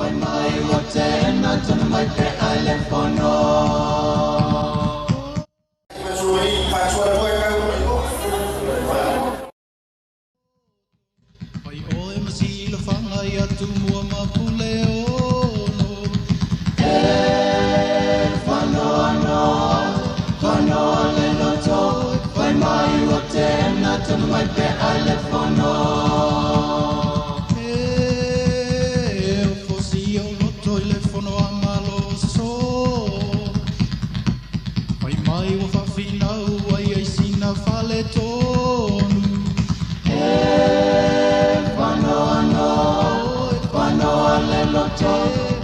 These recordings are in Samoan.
Fai mai ua tena tonu mai pe ai le fono. Fai oe ma silafanga ia Tumua ma Puleono. E whanoa noa, whanoa le loto. Fai mai ua tena tonu mai pe ai le fono. E o fosi o loto i le fono a malo so. Fai mai ua whawhinau ai ai sina fale tonu. E whanoa noa, whanoa le loto.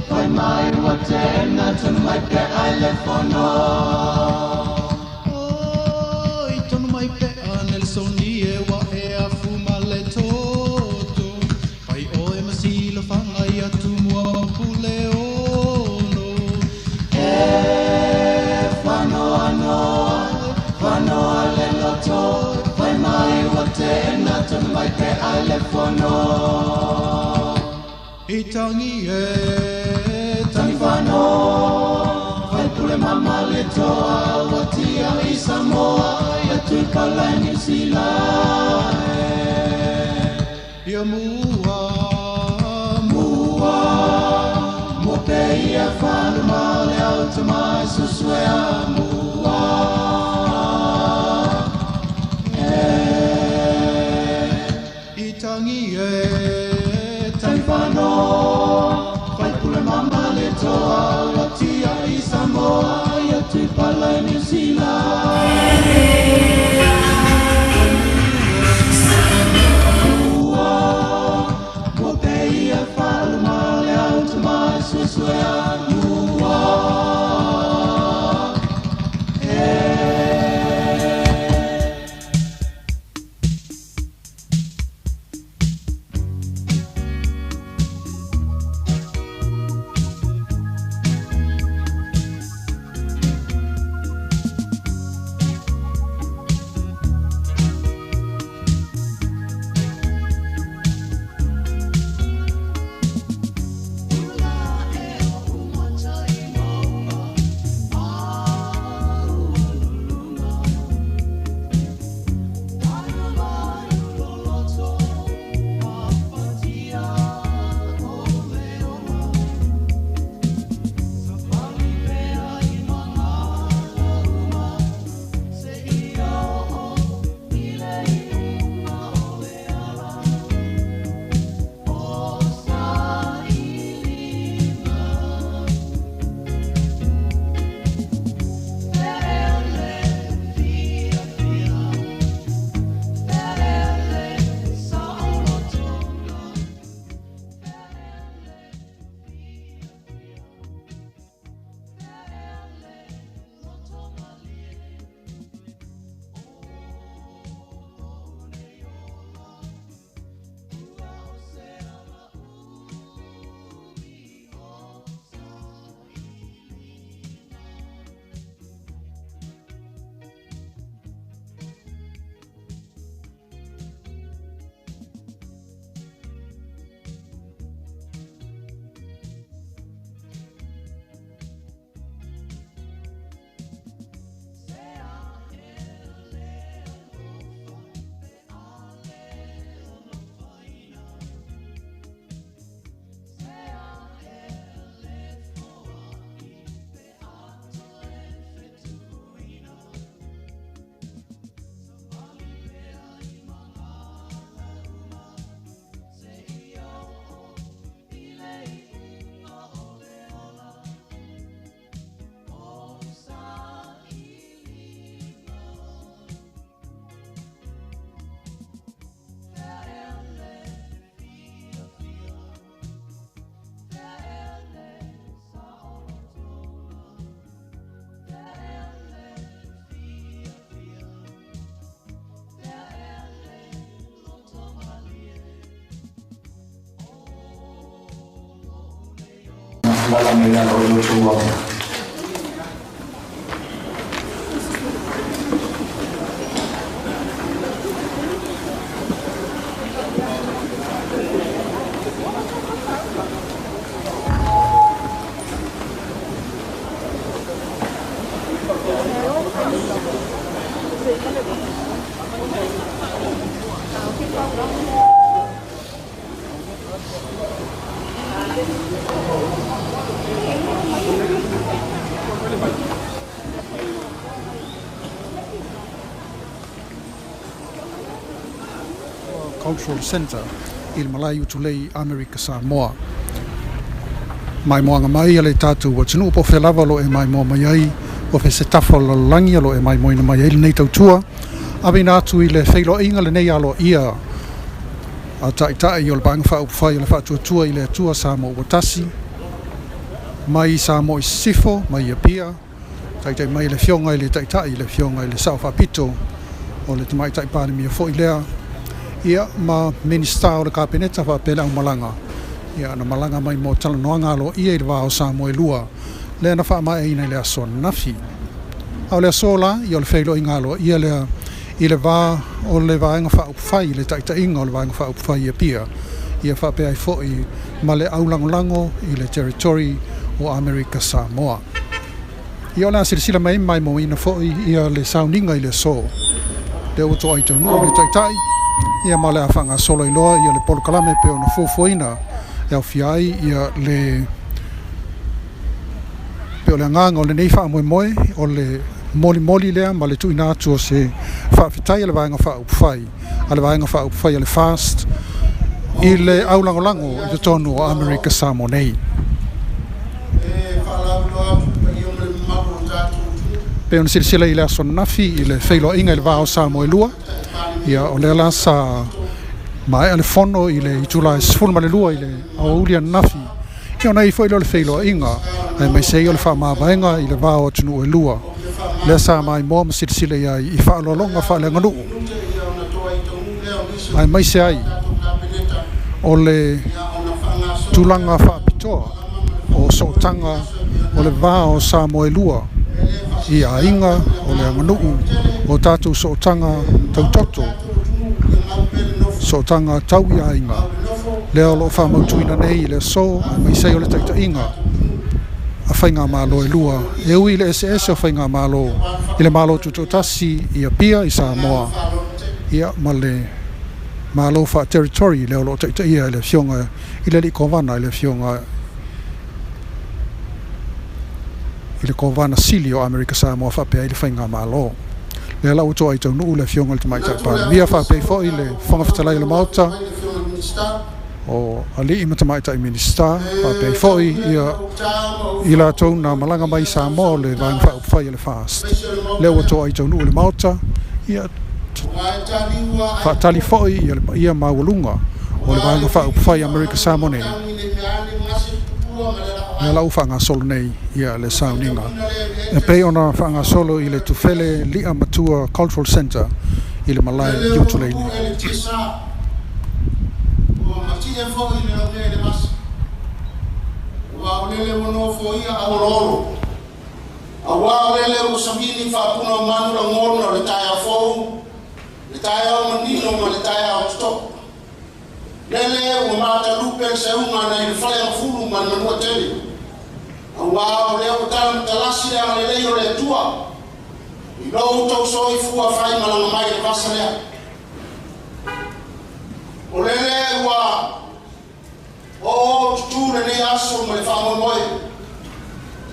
Fai mai ua tena tonu mai pe ai le fono. Oi tonu mai pe a Nelsoni e wa e afu ma le toto. Fai oe ma silafanga ia Tumua ma Puleono. E whanoa noa, whanoa le loto. Fai mai ua tena tonu mai pe ai le fono. I tangi e, tangi whano. Fai pule mama le toa, ua tia i Samoa, ia tuipala i New Zealand. Ia mua, mua, mua pe ia whanuma le au tamai susuea mua. E, i tangi e, tangi whano. Fai pule mama le toa, ua tia i Samoa, ia tuipala i New Zealand. Mua, mua pe ia whaluma le au tamai susuea mua. E. Lala mai lalo o lo outou ava. Cultural Centre i le Malae Utulei Amerika Samoa. Maimoaga mai a le tatou atunuu po o fea lava o lo o e maimoa mai ai, po o fea se tafa o le lalolagi o lo o e maimoaina mai ai lenei tautua, aveina atu i le feiloaiga lenei aloaia a Taitai o le Vaega Faaupufai o le Faatuatua i le Atua Samoa ua Tasi, mai Samoa i Sisifo, mai Apia, taitai mai le Afioga i le Taitai, le Afioga i le Sao Faapito o le Tamaitai Palemia foi lea, ia ma Minisita o le Kapeneta faapea le aumalaga, ia na malaga mai mo talanoaga aloaia i le va o Samoa e lua, lea na faamaeaina i le aso ananafi. A o le aso la, ia o le feiloaiga aloaia lea i le va o le Vaega Faaupufai i le taitaiga o le Vaega Faaupufai i Apia, ia faapea ai foi ma le aulagolago i le Territory o Amerika Samoa. Ia o le a silasila mai maimoaina foi ia le sauniga i le aso. Lea ua toai taunuu le Taitai, ia ma o le a faagasolo ai loa ia le polokalame pei ona fuafuaina e aofia ai ia le pei o le agaga o lenei faamoemoe o le molimoli lea ma le tuuina atu o se faafetai a le Vaega Faaupufai a le Vaega Faaupufai a le FAST i le aulagolago i totonu o Amerika Samoa nei. Pei ona silasila i le aso ananafi i le feiloaiga i le va o Samoa e lua, ia o lea la sa maea le fono i le itula e 12 i le aoauli ananafi, ia ona i ai foi lea o le feiloaiga aemaise ai o le faamavaega i le va o atunuu e lua, lea sa maimoa ma silasila i ai i faaaloaloga faaleaganuu aemaise ai o le tulaga faapitoa o sootaga o le va o Samoa e lua i aiga o le aganuu o tatou sootaga tautoto, sootaga tau i aiga, lea o lo o faamautuina nei i le aso aemaise ai o le taitaiga a faigamalo e lua, e ui i le eseese o faigamalo i le Malo Tutoatasi i Apia i Samoa, ia ma le Malo faa-Territory lea o lo o taitaia e le Afioga i le Alii Kovana, i le Afioga i le Kovana Sili o Amerika Samoa faapea ai le faigamalo. Lea la ua toai taunuu le Afioga i le Tamaitai Palemia faapea ai foi le Fofoga Fetalai o le Maota, o alii ma tamaitai Minisita, faapea ai foi ia i latou na malaga mai i Samoa o le Vaega Faaupufai a le FAST. Lea ua toai taunuu le Maota, ia faatali foi ia le paia maualuga o le Vaega Faaupufai a Amerika Samoa nei. Lea la ua faagasolo nei ia le sauniga e pei ona faagasolo i le Tufele Li'a Matua Cultural Centre i le malae i Utulei nei. Aua o lele ua savili faapuna o manu lagona o le taeao fou, le taeao manino ma le taeao toto'o. Lele ua matalupe le seuga nai le fale agafulu ma le Manuatele. Auā o lea ua tala matalasi le agalelei o le Atua i lo outou soifua faimalaga mai i le vasa lea. O lele ua oo tutū lenei aso ma le faamoemoe,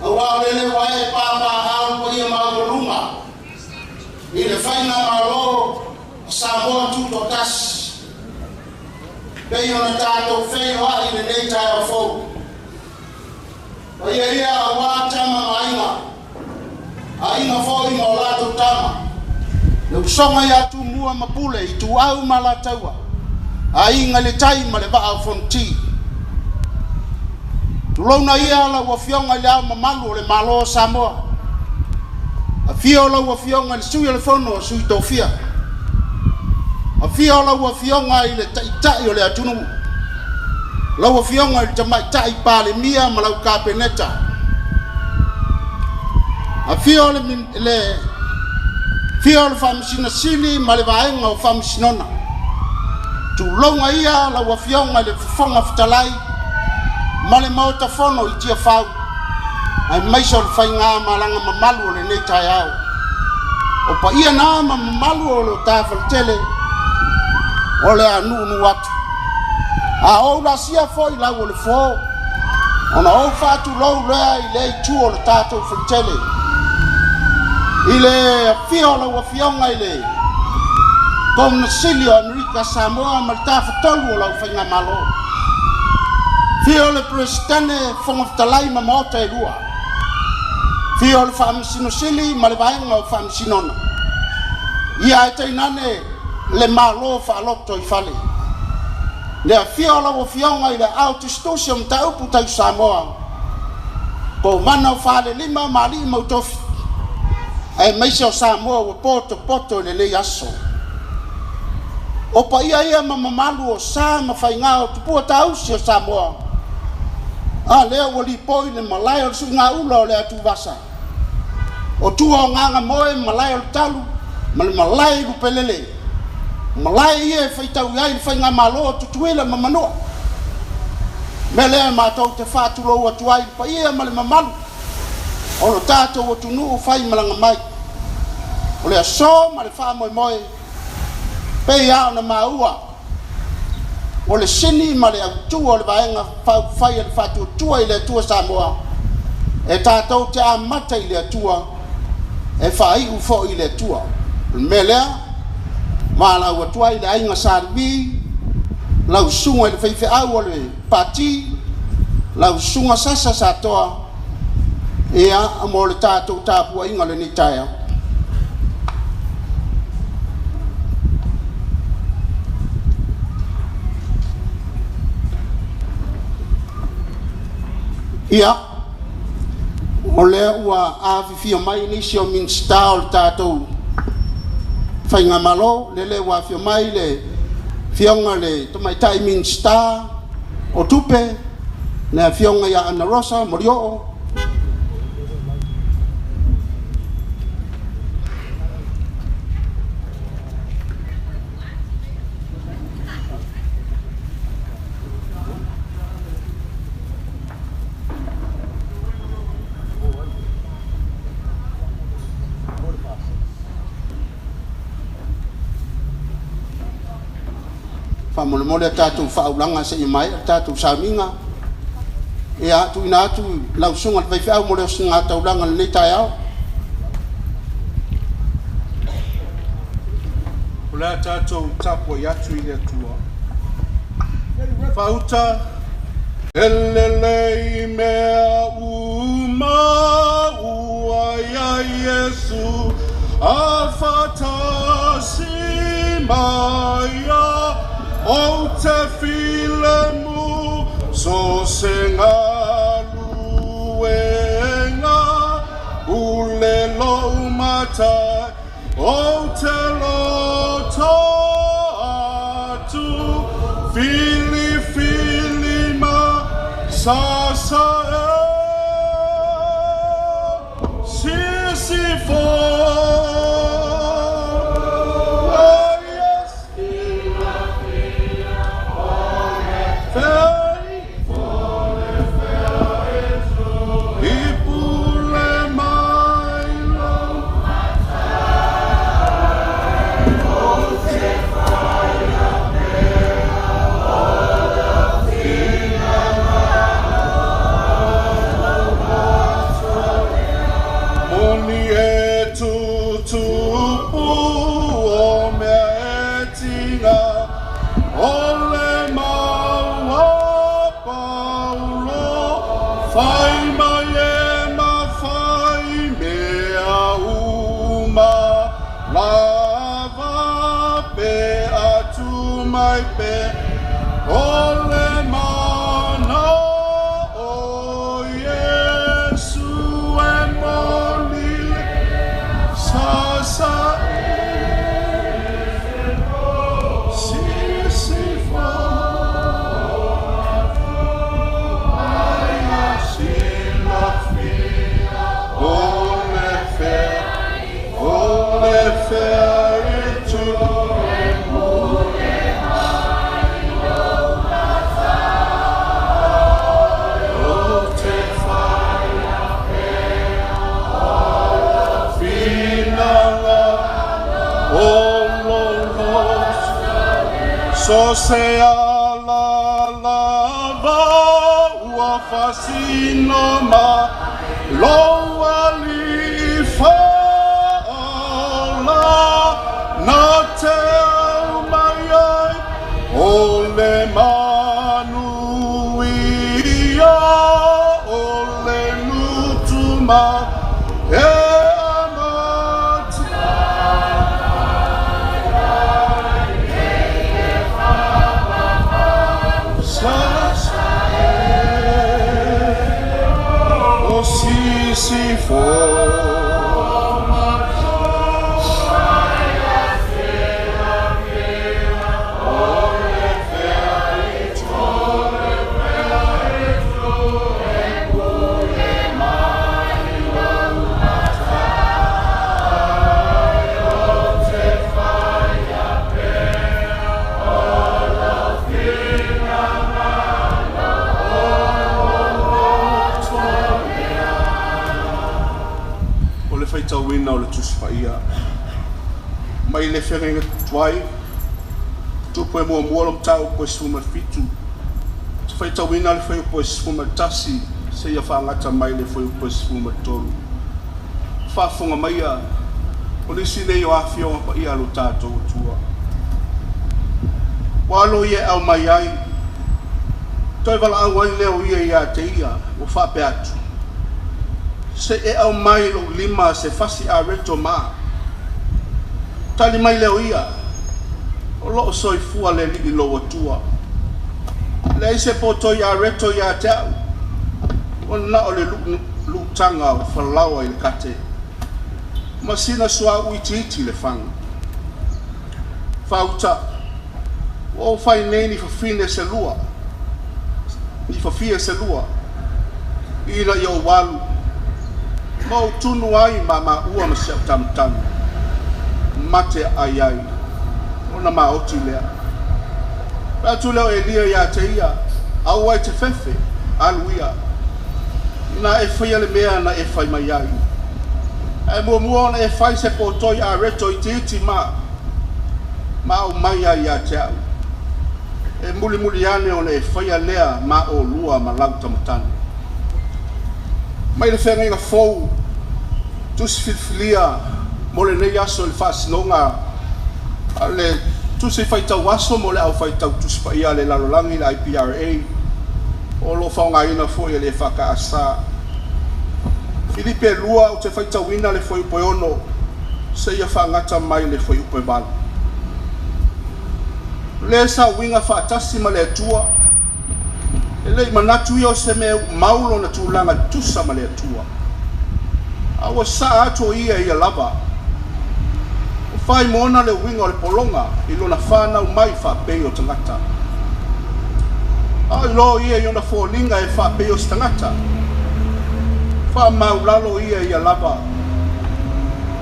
auā o lele ua e pāpāhao le paia maualuga i le faigamalo a Samoa Tutoatasi, pei ona tatou feiloai i lenei taeao fou. Paia ia auā tama ma aiga, aiga foi ma o latou tama, le usoga ia Tumua ma Pule, Ituau ma Alataua, Aiga i le Tai ma le Vaa o Fonoti. Tulouna ia lau Afioga i Le Ao Mamalu o le Malo o Samoa, afio lau Afioga i le Sui o le Fono a Sui Tofia, afio lau Afioga i le Taitai o le atunuu, lau Afioga i le Tamaitai Palemia ma lau Kapeneta, afio le afio le Faamasino Sili ma le Vaega o Faamasinoga. Tulouna ia lau Afioga i le Fofoga Fetalai ma le Maota Fono i Tiafau, aemaise o le faigamalaga mamalu o lenei taeao. O paia na ma mamalu o lo ta faletele o le a nuunuu atu. A ou lasia foi lau o le fo, ona ou faatulou lea i lea itu o le tatou faletele, i le afio o lau Afioga i le Kovana Sili o Amerika Samoa ma le Tafatolu o lau Faigamalo. Afio le Peresetene, Fofoga Fetalai ma Maota e lua. Afio le Faamasino Sili ma le Vaega o Faamasinoga. Ia ae tainane le Malo faaloto i fale. Le afio o lau Afioga i le Aao Tusitusi o Mataupu Tau Samoa, Kovana o Falelima ma Alii ma Utofi, aemaise o Samoa ua potopoto i lenei aso. O paia ia ma mamalu o sa ma faiga o tupua tausi o Samoa, a lea ua lipoi le malae o le suigaula o le atuvasa, o tua o Gagamoe, malae o le talu ma le malae i Lupelele, malae ia e faitau ai le faigamalo o Tutuila ma Manua. Mea lea matou te faatulou atu ai i le paia ma le mamalu o lo tatou atunuu faimalaga mai. O le aso ma le faamoemoe, pei lava ona maua, o le sini ma le autu o le Vaega Faaupufai a le Faatuatua i le Atua Samoa, e tatou te amata i le Atua, e faaiu foi i le Atua. O le mea lea, valaau atu ai le aiga Sa Levi, lau susuga i le faifeau o le Pati, lau susuga Sasa Satoa, ia, mo le tatou tapuaiga o lenei taeao. Ia, o lea ua afifio mai nisi o Minisita o le tatou Faigamalo, lele ua afio mai le Afioga le Tamaitai Minisita o Tupe, le Afioga ia Ana Rosa Molioo. Faamolemole a tatou faaulaga seia maea le tatou sauniga. Ia, tuuina atu lau susuga i le faifeau mo le osogataulaga i lenei taeao. O le a tatou tapuai atu i le Atua. Fauta e lelei mea uma ua ia Iesu a whatasi maia o te filemu so se ngaluenga ule lo matai o te loto atu fili fili ma sa sa e si si fo. Oh yes. I pule mai lo Moni e tutupu o mea e tinga o le maua paulo fai mai e ma fai mea uma lava pe atu mai pe o le mana o Iesu e moni sa sa si si fo si la fi o le fe o le fe e tu o te whai finanga o lo lo so se ala lava ua fasino ma lo ali fa la na te ma e amata. O si fo. Faitauina o le Tusi Paia mai le feagaiga tuai tupu e muamua lo mataupu e 17 te faitauina le fuaiupu e 11 seia faagata mai le fuaiupu e 13. Faafofoga maia o nisi nei o afioga paia lo tatou Atua. Ua alo ia e au mai ai, toe valaau ai lea o ia ia te ia, ua faapea atu, se e au mai lou lima se fasi areto ma. Tali mai leo ia, o loo soifua le alii lou Atua. Leai se potoi areto ia te au, o na o le luutaga o falaoa i le kate. Ma sina suauu itiiti le faga. Faauta, ua ou fai nei ni fafine se lua, ni fafie se lua, ina ia ou alu, ma ou tunu ai ma maua ma si au tamatamu, mate ai ai, ona maoti lea. Fai atu lea o Elia ia te ia, aua e te fefe, alu ia, ina e faia le mea na e fai mai ai. Ae muamua ona e fai se potoi areto itiiti ma, ma au mai ai ia te au. E mulimuli ane ona e faia lea ma olua ma lau tamatane. Mai le feagaiga fou, tusi filifilia mo lenei aso i le faasinoga a le tusi faitau aso mo le au faitau tusi paia a le lalolagi le IPRA o lo o faaaogaina foi e le EFKS. Filipe 2 ou te faitauina le fuaiupu e 6 seia faagata mai le fuaiupu e 8. Le sauiga faatasi ma le Atua, e lei manatu ia o se mea uumau lona tulaga tutusa ma le Atua. A ua sasaa atu o ia e ia lava. Ua fai mo ona le uiga o le pologa i lona fanau mai faapei o tagata. A o iloa ia i ona foliga e faapei o se tagata. Faamaulalo ia e ia lava.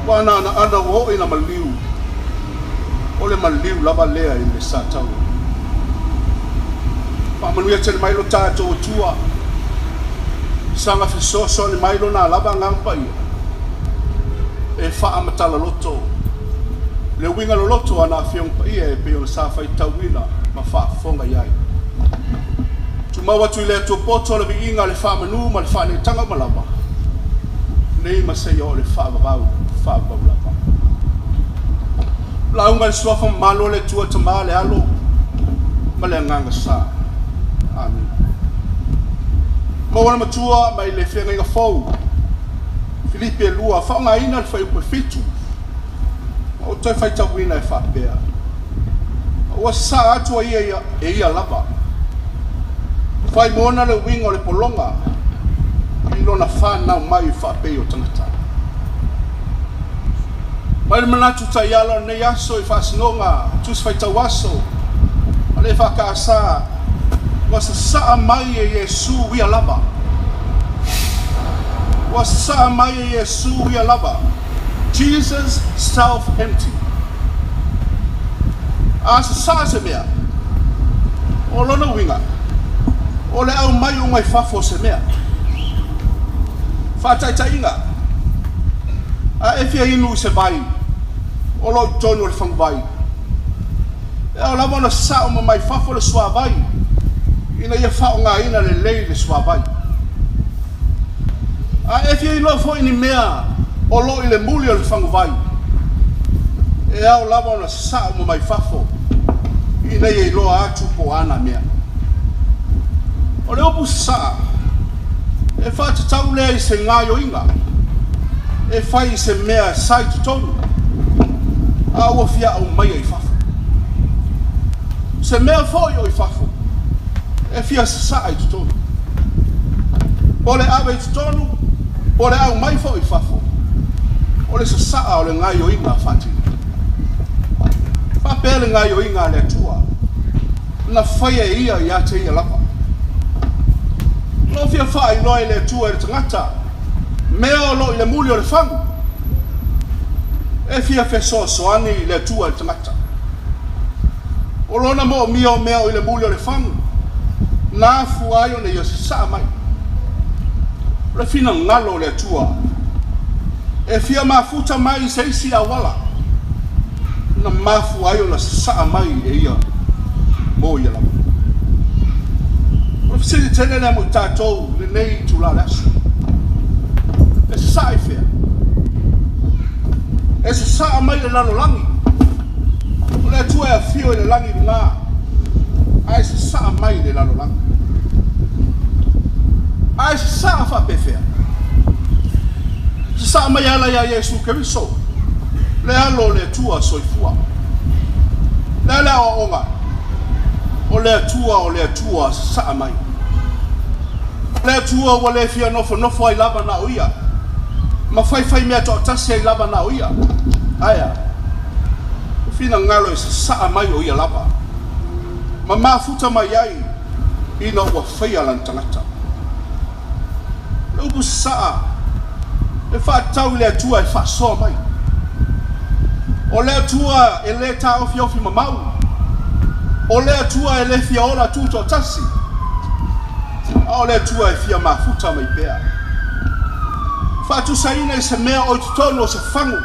Ua anaanaana ua oo ina maliu. O le maliu lava lea i le sataua. Faamanuia tele mai lo tatou Atua. Saga fesoasoani mai lona lava agaga paia. E faamatala loto. Le uiga loloto a na afioga paia e pei ona sa faitauina ma faafofoga i ai. Tumau atu i le Atua poto le viiga le faamanu ma le faaneetaga uma lava. Nei ma seia oo i le faavavau, faavavau lava. Lauga i le suafa mamalu o le Atua Tama le Alo ma le Agaga Sa. Amen. Maua le matua mai le feagaiga fou. Filipi e 2, faaaogaina le fuaiupu e 7. Ma ou toe faitauina e faapea. Ua sasaa atu ai ia e ia lava. Fai mo ona le uiga o le pologa i lona fanau mai faapei o tagata. Mai le manatu taiala o lenei aso i faasinoga tusi faitau aso a le EFKS ua sasaa mai e Iesu ia lava. Ua sasaa mai e Iesu ia lava. Jesus self-empty. A sasaa se mea, o lona uiga, o le aumai uma i fafo o se mea. Faataitaiga, a e fia inu i se vai, o lo o i totonu o le faguvai. E ao lava ona sasaa uma mai fafo le suavai, ina ia faaaogaina lelei le suavai. A e fia iloa foi ni mea o lo o i le muli o le faguvai, e ao lava ona sasaa uma mai fafo, ina ia iloa atu po o a na mea. O le upu sasaa, E faatatau lea i se gaoioiga e fai i se mea sa i totonu a ua fia aumaia i fafo. Se mea foi o i fafo e fia sasaa i totonu. Po o le ave i totonu, po o le aumai foi i fafo, o le sasaa o le gaoioiga faatino. Faapea le gaoioiga a le Atua na faia e ia ia te ia lava. O lo o fia faailoa e le Atua i le tagata mea o lo o i le muli o le fagu. E fia fesoasoani le Atua i le tagata. O lona moomia o mea o i le muli o le fagu, na afua ai ona ia sasaa mai. O le finagalo o le Atua e fia mafuta mai i se isi auala na mafua ai ona sasaa mai e ia mo ia lava. O le fesili tele lea mo i tatou i lenei itulā o le aso. E sasaa i fea? E sasaa mai le lalolagi. O le Atua e afio i le lagi i luga, ae sasaa mai le lalolagi. Ae sasaa faapefea? Sasaa mai ala ia Iesu Keriso, le alo o le Atua soifua. Le a le aoaoga? O le Atua o le Atua sasaa mai. O le Atua ua le fia nofonofo ai lava na o ia, ma faifai mea toatasi ai lava na o ia. Ae a? O finagalo e sasaa mai o ia lava, ma mafuta mai ai ina ua faia lana tagata. Le upu sasaa e faatatau i le Atua e faasoa mai. O le Atua e le taofiofi mamau. O le Atua e le fia ola tutoatasi. A o le Atua e fia mafuta mai pea. Faatusaina i se mea o i totonu o se fagu,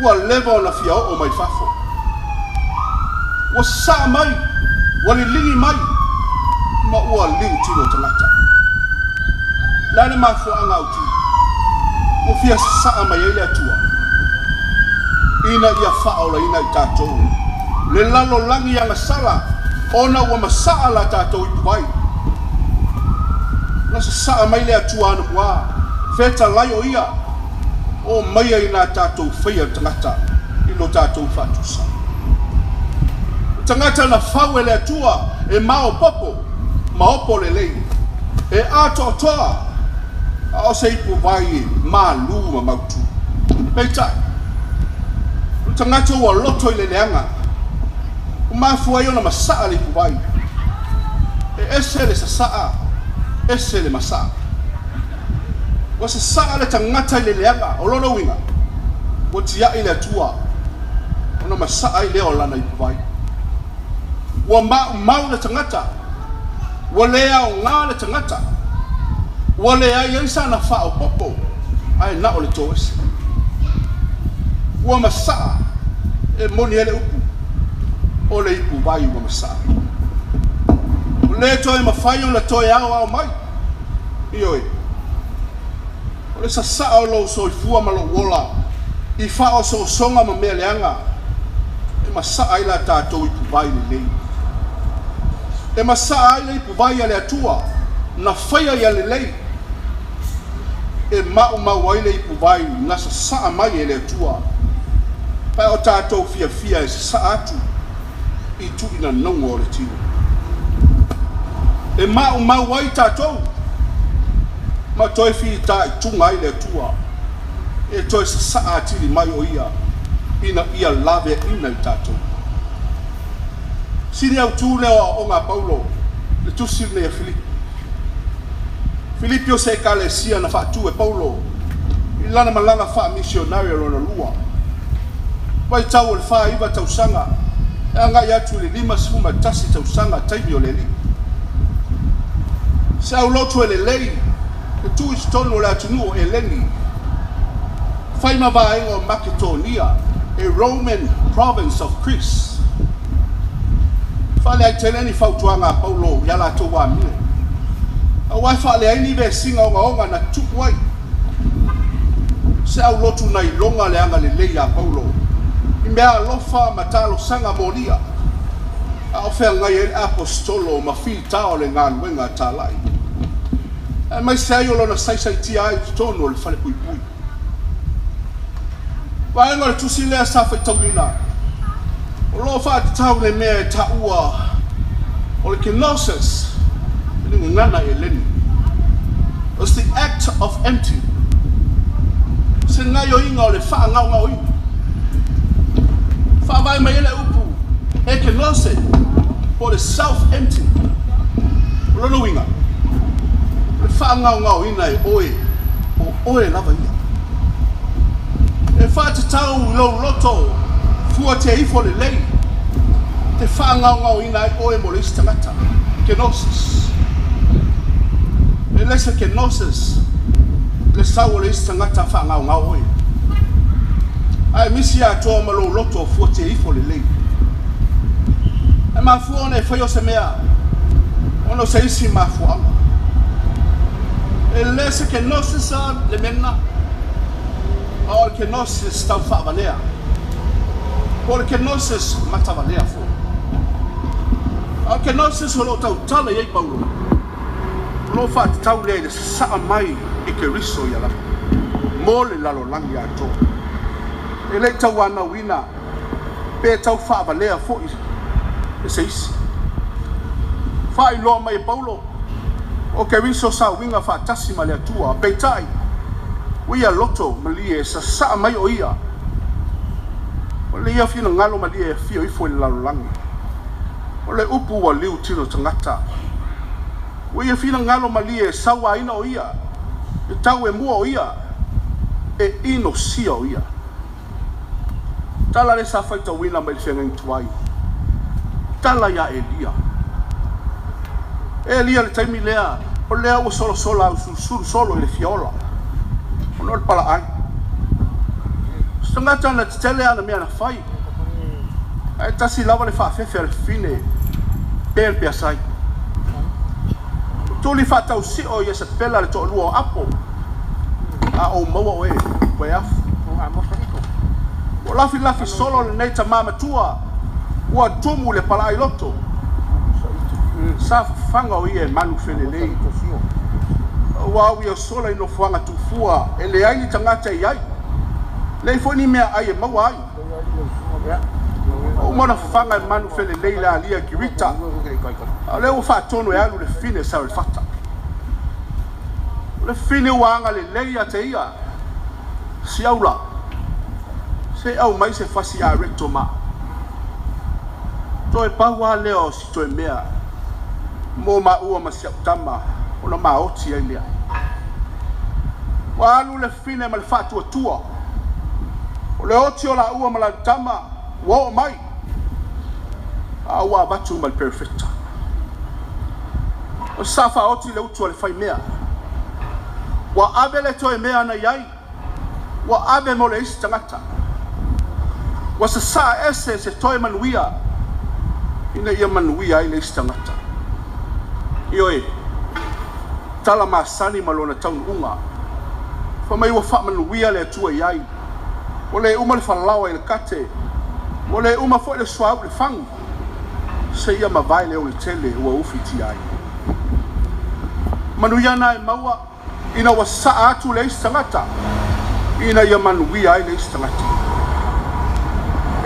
ua leva ona fia oo mai fafo. Ua sasaa mai, ua liligi mai, ma ua liu tino tagata. Le a le mafuaaga autu ua fia sasaa mai ai le Atua? Ina ia faaolaina i tatou le lalolagi agasala, ona ua masaa la tatou ipuvai. Na sasaa mai le Atua anamua, fetalai o ia, o maia i nā tatou faia tagata i lo tatou faatusa. O tagata na fau e le Atua e maopopo, maopo lelei, e atoatoa, a o se ipuvai malu ma mautu. Peitai, o tagata ua loto i le leaga, o mafua ai ona masaa le ipuvai. E ese le sasaa, ese le masaa. Ua sasaa le tagata i le leaga, o lona uiga, ua tiai le Atua, ona masaa ai lea o lana ipuvai. Ua maumau le tagata, ua le aoga le tagata, ua leai ai sana faaopopo, ae na o le toese. Ua masaa, e moni ai le upu, o le ipuvai ua masaa. O le toe mafai ona toe aoao mai. Ioe. O le sasaa o lou soifua ma lou ola i faaosoosoga ma mea leaga, e masaa ai la tatou ipuvai lelei. E masaa ai le ipuvai a le Atua na faia ia lelei. E maumau ai le ipuvai na sasaa mai e le Atua. Pae o tatou fiafia e sasaa atu i tuuina nauga o le tino. E maumau ai tatou ma toe fitaituga ai le Atua e toe sasaa atili mai o ia ina ia laveaina i tatou. Sini autu lea o aoaoga a Paulo, le tusi lenei a Filipi. Filipi o se ekalesia na faatu e Paulo i lana malaga faamisionari lona lua. Vaitau o le 49 tausaga e agai atu i le 51 tausaga taimi o le alii. Se aulotu e lelei e tuu i totonu o le atunuu o Eleni, fai ma vaega o Maketonia, e Roman province of Greece. Faaleai tele ni fautuaga a Paulo ia latou amio. Aua e faaleai ni vesiga ogaoga na tupu ai. Se aulotu na iloga le agalelei a Paulo i mea alofa ma talosaga molia, a o feagai ai le apostolo ma fita o le galuega talai. Aemaise ai o lona saisaitia ai i totonu o le falepuipui. Vaega o le tusi lea sa faitauina, o lo o faatatau le mea e taua o le kenosis i le gagana Eleni. It's the act of emptying. Se gaioiga o le faagaogaoina. Faavae mai ai le upu ekenose po o le self-emptying. O lona uiga, o le faagaogaoina e oe, o oe lava ia. E faatatau i lou loto fuatia ifo lelei, te faagaogaoina ai oe mo le isi tagata. Kenosis. E le se kenosis le sau o le isi tagata faagaogao oe. Ae misi atoa ma lou loto fuatia ifo lelei. E mafua ona e faia o se mea, ona o se isi mafuaaga. E le se kenosis a le mea lena. A o le kenosis tau faavalea. Po o le kenosis matavalea foi. A o le kenosis o lo o tautala i ai Paulo, o lo o faatatau lea i le sasaa mai e Keriso ia lava mo le lalolagi atoa. E le i tauanauina pe tau faavalea foi e se isi. Faailoa mai e Paulo, o Keriso sa uiga faatasi ma le Atua, peitai, ua ia loto malie e sasaa mai o ia. O le ia finagalo malie e afio ifo i le lalolagi. O le upu ua liu tino tagata. Ua ia finagalo malie e sauaina o ia, e tau e mua o ia, e inosia o ia. Tala le sa faitauina mai le feagaiga tuai. Tala ia Elia. Elia le taimi lea, o lea ua solasola au sulusulu solo i le fiola. Ona o le palaai. Se tagata na tetele ana mea na fai. Ae tasi lava le faafefe a le fafine, pe le peasai. Tuli faatausio ia Isapela le toalua o Apo. A ou maua oe, ua e afu. Ua lafilafi solo lenei tamā matua, ua tumu le palaai loto. Sa fafaga o ia e manu felelei. Ua au ia sola i nofoaga tufua, e leai ni tagata i ai. Leai foi ni mea ai e maua ai. Ua uma ona fafaga e manu felelei le alia i Kirita. A o lea ua faatonu e alu le fafine Sarefata. O le fafine ua agalelei ia te ia. Siaula, se i aumai se fasi areto ma. Toe pau lava lea o si toe mea mo maua ma si au tama ona maoti ai lea. Ua alu le fafine ma le faatuatua. O le oti o laua ma lalu tama ua oo mai. A ua avatu ma le perefeta. O sa faaoti le utu a le faimea. Ua ave le toe mea na i ai. Ua ave mo le isi tagata. Ua sasaa ese se toe manuia ina ia manuia ai le isi tagata. Ioe, tala masani ma lona taunuuga. Fai mai ua faamanuia le Atua i ai. Ua le uma le falaoa i le kate. Ua le uma foi le suauu i le fagu. Seia mavae le oletele ua ufitia ai. Manuia na e maua ina ua sasaa atu le isi tagata ina ia manuia ai le isi tagata.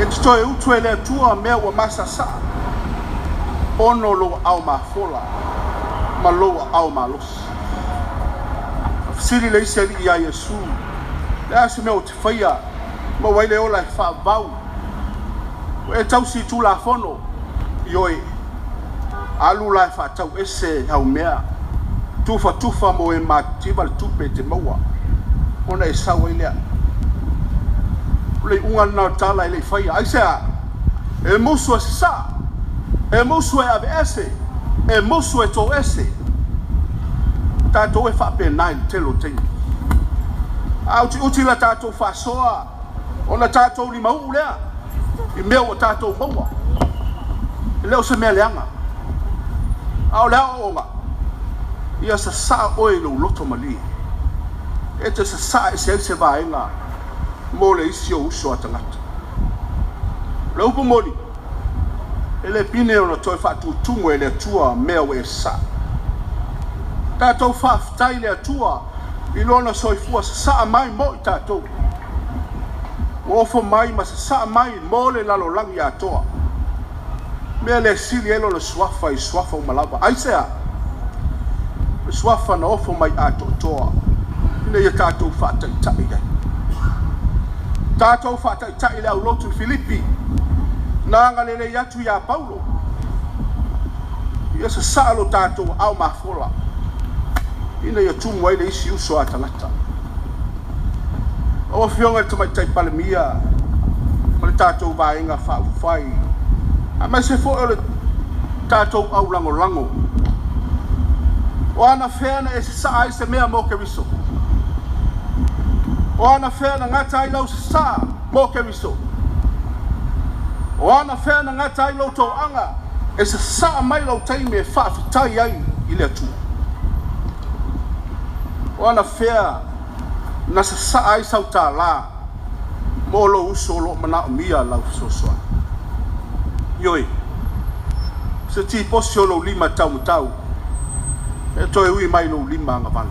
E te toe utu e le Atua mea ua masasaa. Ono lou aao mafola ma lou aao malosi. Fesili le isi alii ia Iesu, le a se mea ou te faia maua ai le ola e faavavau. Ua e tausi i Tulafono, ioe, alu la e faatau ese au mea, tufatufa mo e matitiva le tupe e te maua, ona e sau ai lea. O le iuga lena o le tala e le i faia. Aisea? E musu e sasaa, e musu e aveese, e musu e toese. Tatou e faapena i le tele o taimi. A utiuti la tatou faasoa, ona tatou limauu lea i mea ua tatou maua. E le o se mea leaga. A o le aoaoga, ia sasaa oe i lou loto malie. E te sasaa ese ai se vaega mo le isi o uso a tagata. O le upu moni, e le pine ona toe faatutumu e le Atua mea ua e sasaa. Tatou faafetai i le Atua i Lona soifua sasaa mai mo i tatou, ua ofo mai ma sasaa mai mo le lalolagi atoa. Mea le sili ai Lona suafa i suafa uma lava. Aisea? O le suafa na ofo mai atoatoa ina ia tatou faataitai ai. Tatou faataitai le aulotu i Filipi, na agalelei atu ia Paulo, ia sasaa lo tatou aao mafola, ina ia tumu ai le isi uso a tagata. Lau Afioga i le Tamaitai Palemia ma le tatou Vaega Faaupufai, aemaise foi o le tatou aulagolago, o anafea na e sasaa ai se mea mo Keriso? O anafea na gata ai lau sasaa mo Keriso? O anafea na gata ai lou toaga e sasaa mai lou taimi e faafetai ai i le Atua? O anafea na sasaa ai sau tālā mo lou uso o lo o manaomia lau fesoasoani? Ioe, se tiposi o lou lima taumatau e toe ui mai lou lima agavale.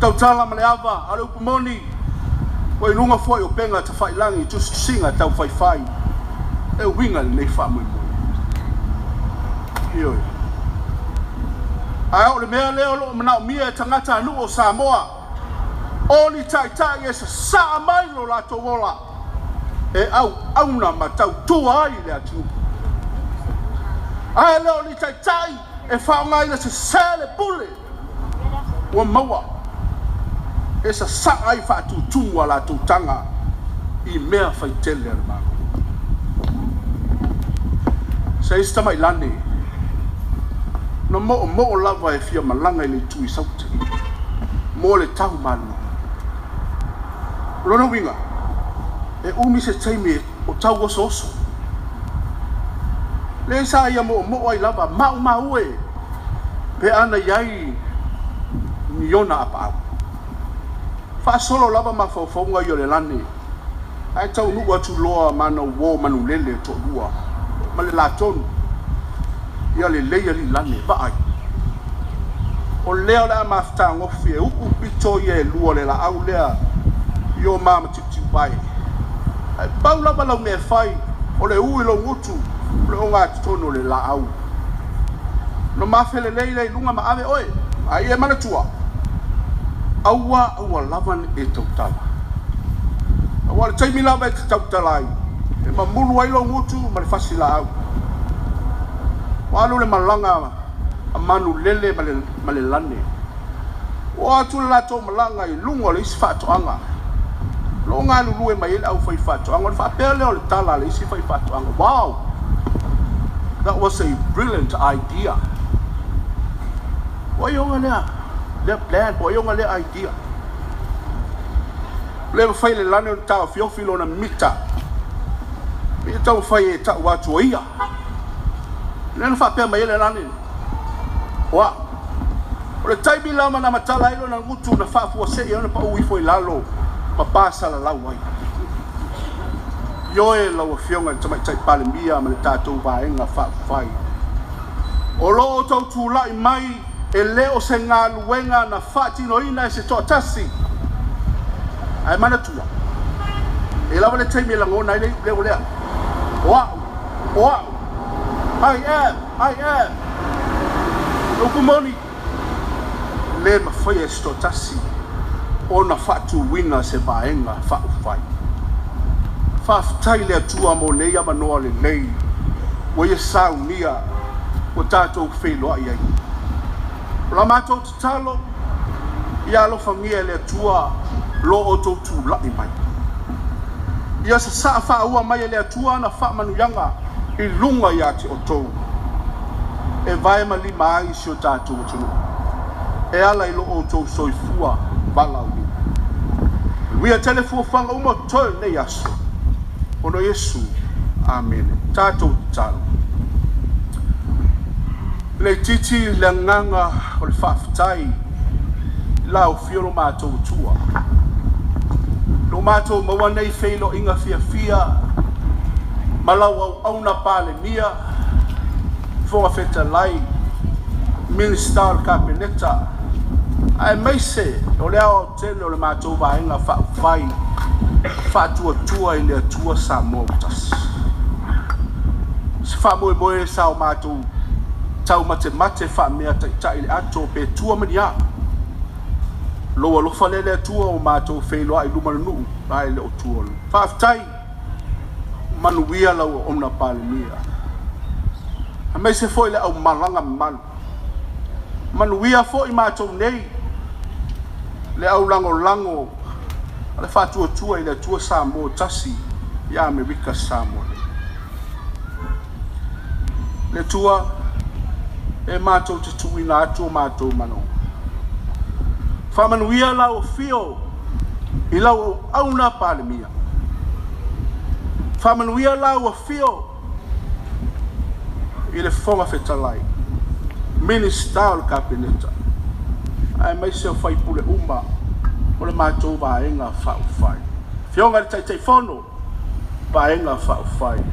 Tautala ma le ava, a o le upu moni, ua i luga foi o pega tafailagi i tusitusiga taufaifai e uiga i lenei faamoemoe. Ioe. Ae o le mea lea o lo o manaomia e tagatanuu o Samoa, o ni taitai e sasaa mai lo latou ola e auauna ma tautua ai le atunuu. Ae le o ni taitai e faaaogaina sese le pule ua maua e sasaa ai faatutumu a latou taga i mea faitele a le Malo. Se isi tamailane na moomoo lava e fia malaga i le itu i Saute mo le tau malulu. O lona uiga, e umi se taimi o tau osooso. Le sa ia moomoo ai lava, maumau e pe ana i ai ni ona apaau. Faasolo lava mafaufauga ia o le lane, ae taunuu atu loa ma ana uo manulele e toalua ma le latonu, ia lelei alii lane, vaai. O lea o le a mafutagofi e uu pito ia e lua o le laau lea i o ma matiutiuvae. Ae pau lava lau mea e fai, o le u i lou gutu, o le ogatotonu o le laau. Ona mafe lelei lea i luga ma ave oe, a ia e manatua, aua aua lava ne i e tautala. Aua o le taimi lava e te tautala ai, e mamulu ai lou gutu ma le fasi laau. Ua alu le malaga a manulele ma le lane. Ua oo atu le latou malaga i luga o le isi faatoaga. O lo o galulue mai ai le aufaifaatoaga. Ona faapea lea o le tala a le isi faifaatoaga, Wow! That was a brilliant idea. O ai ona lea, lea plan, po o ai ona lea idea? Le mafai e le lane ona taofiofi lona mita. Ia taumafai e tau atu o ia. Lea na faapea mai ai le lane, o au. O le taimi lava na matala ai lona gutu na faafuasei ai ona pau ifo i lalo ma pasalalau ai. Ioe lau Afioga i le Tamaitai Palemia ma le tatou Vaega Faaupufai, o lo o outou tulai mai e le o se galuega na faatinoina e se toatasi, ae manatua, e lava le taimi e lagona ai le iuleo lea, o au, o au, I am, I am. O le upu moni, e le mafaia e se toatasi ona faatuina se Vaega Faaupufai. Faafetai i le Atua mo nei avanoa lelei ua Ia saunia ua tatou feiloai ai. O la matou tatalo, ia alofagia e le Atua lo outou tulai mai. Ia sasaa faaua mai e le Atua ana faamanuiaga i luga ia te outou, e vae ma lima ai si o tatou atunuu, e ala i lo outou soifua valaauina. Manuia tele fuafuaga uma o totoe o lenei aso. Ona o Iesu. Amene. Tatou tatalo. Le itiiti le agaga o le faafetai i la aufia lo matou Atua. Lo matou maua nei feiloaiga fiafia ma lau auauna Palemia, Fofoga Fetalai, Minisita o le Kapeneta, aemaise o le aoaotele o le matou Vaega Faaupufai Faatuatua i le Atua Samoa ua Tasi. Se faamoemoe sa o matou taumatemate faameataitai i le ato pe tua ma ni a. Lou alofa lea le Atua ua matou feiloai i luma o le nuu ae le o tua o le nuu. Faafetai, manuia lau auauna Palemia, aemaise foi le aumalaga mamalu. Manuia foi matou nei, le aulagolago a le Faatuatua i le Atua Samoa Tasi ia Amerika Samoa nei. Le Atua e matou te tuuina atu o matou manaoga. Faamanuia lau afio i lau auauna Palemia. Faamanuia lau afio i le Fofoga Fetalai, Minisita o le Kapeneta, aemaise o sui usufono uma o le matou Vaega Faaupufai. Afioga i le Taitaifono, Vaega Faaupufai.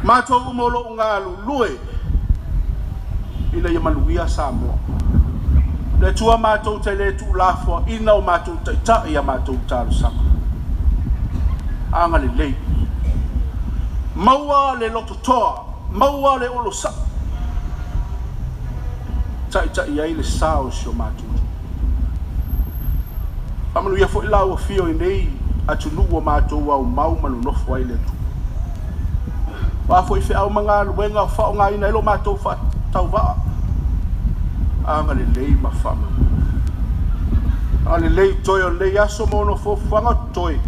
Matou uma o lo o galulue ina ia manuia Samoa. Le Atua matou te le tuulafoaina o matou taitai a matou talosaga. Agalelei. Maua le lototoa, maua le onosai, taitai ai le sa o si o matou atunuu. Faamanuia foi lau afio i nei atunuu ua matou aumau ma nonofo ai le Atua. O a foi feau ma galuega o faaaogaina ai lo matou faatauvaa, agalelei ma faamanuia. Agalelei toe o lenei aso ma ono fuafuaga o toe.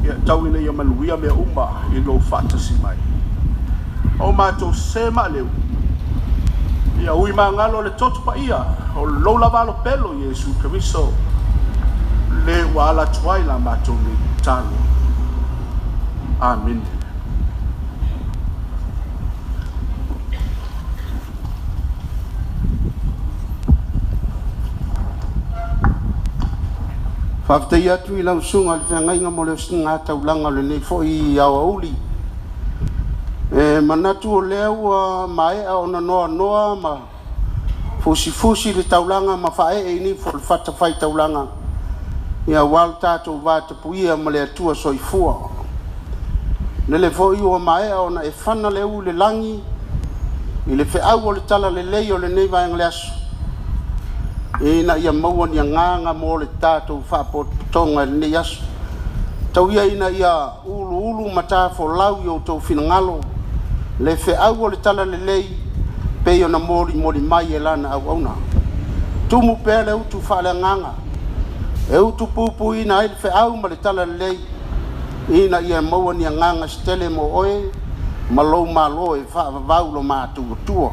Ia tau ina ia manuia mea uma i lou faatasi mai. O matou se maaleu, ia ui magalo le toto paia o lou lava pelo Iesu Keriso, le ua ala atu ai la matou nei tatalo. Amene. Faafetai atu i lau susuga i le feagaiga mo le osiga taulaga o lenei foi aoauli. E manatu o lea ua maea ona noanoa ma fusifusi le taulaga ma faaee i nifo o le fatafaitaulaga aua lo tatou vatapuia ma le Atua Soifua. Lele foi ua maea ona e fana le ū i le lagi i le feau o le talalelei o lenei vaega o le aso, ina ia maua ni agaga mo le tatou faapotopotoga i lenei aso. Tau ia ina ia uluulu matafolau i outou finagalo le feau o le talalelei pei ona molimoli mai e lana auauna. Tumu pea le utu faaleagaga e utupupuina ai le feau ma le talalelei, ina ia maua ni agaga se tele mo oe ma lou malo e faavavau lo matuatua.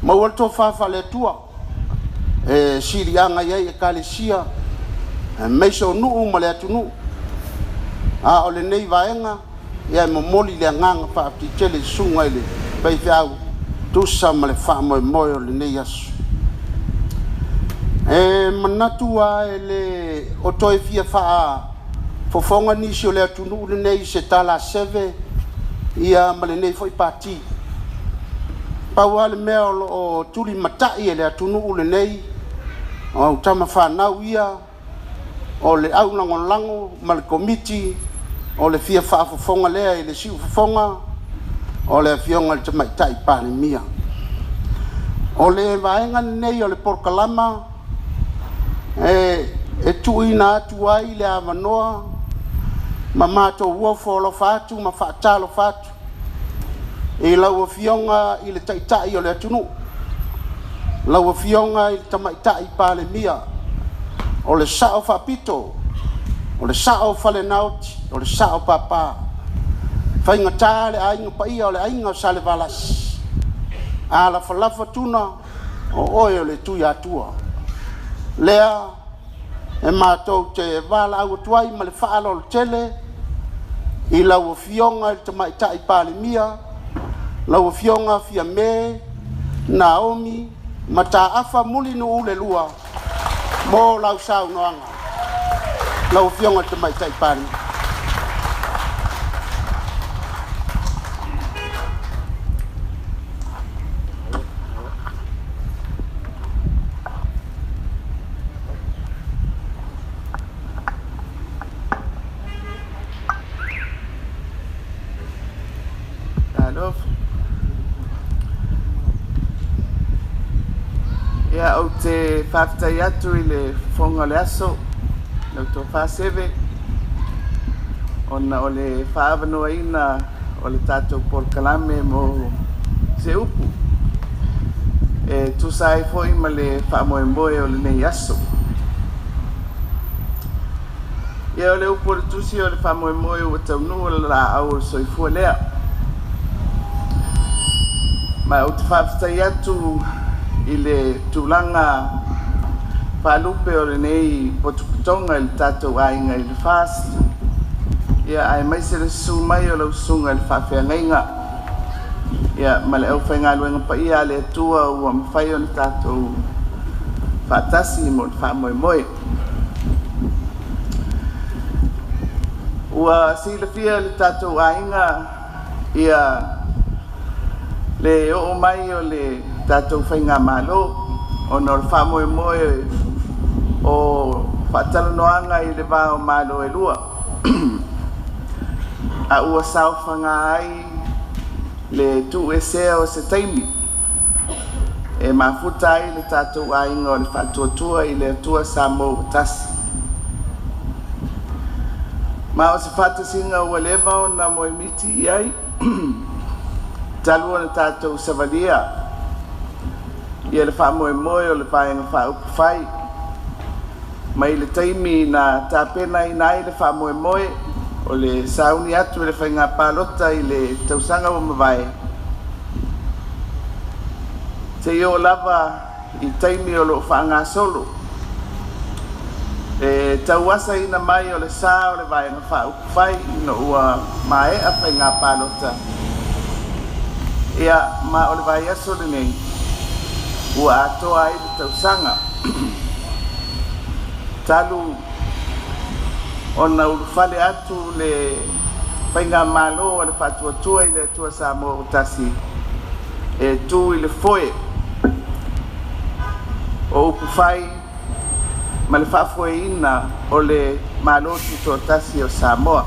Maua le tofa faale-Atua e siliaga i ai ekalesia aemaise o nuu ma le atunuu. A o lenei vaega ia e momoli le agaga faafetai tele i susuga i le faifeau tusa ma le faamoemoe o lenei aso. E manatu lava e le o toe fia faafofoga nisi o le atunuu lenei i se tala seve ia ma lenei foi pati. Pau lava le mea o lo o tulimatai e le atunuu lenei, o au tama fanau ia o le aulagolago ma le komiti o le fia faafofoga lea i le siufofoga o le Afioga i le Tamaitai Palemia. O le vaega lenei o le polokalama e tuuina atu ai le avanoa ma matou ofo alofa atu ma faatalofa atu i lau Afioga i le Taitai o le atunuu, lau Afioga i le Tamaitai Palemia, o le Sao Faapito, o le Sao Falenaoti, o le Sao Papa, faigata le aiga paia o le aiga o Salevalasi, a lafalafa tuna o oe o le Tuiatua. Lea e matou te valaau atu ai ma le faaaloalo tele i lau Afioga i le Tamaitai Palemia, lau Afioga Fiame Naomi Mataafa Mulinuu le Lua, mo lau saunoaga. Lau Afioga i le Tamaitai Palemia. Ia, ou te faafetai atu i le fofoga o le aso, lau Tofa Seve, ona o le faaavanoaina o le tatou polokalame mo se upu e tusa ai foi ma le faamoemoe o lenei aso. Ia, o le upu a le Tusi, o le faamoemoe ua taunuu o le laau o le soifua lea. Ma ou te faafetai atu i le tulaga faalupe o lenei potopotoga i le tatou aiga i le FAST, ia aemaise le susu mai o lau susuga i le faafeagaiga, ia ma le aufaigaluega paia a le Atua ua mafai ona tatou faatasi mo le faamoemoe. Ua silafia e le tatou aiga ia le oo mai o le tatou faigamalo ona o le faamoemoe o faatalanoaga i le va o Malo e lua, a ua saofaga ai le tuuesea o se taimi e mafuta ai le tatou aiga o le Faatuatua i le Atua Samoa ua Tasi. Ma o se faatasiga ua leva ona moemiti i ai talu ona tatou savalia ia le faamoemoe o le Vaega Faaupufai mai le taimi na tapenaina ai le faamoemoe o le sauni atu i le faiga palota i le tausaga ua mavae, seia oo lava i taimi o lo o faagasolo e tauasaina mai o le sa o le Vaega Faaupufai ina ua maea faiga palota. Ia, ma o le vaiaso lenei ua atoa ai le tausaga talu ona ulufale atu le faigamalo a le Faatuatua i le Atua Samoa ua Tasi e tu i le foe o upufai ma le faafoeina o le Malo Tutoatasi o Samoa.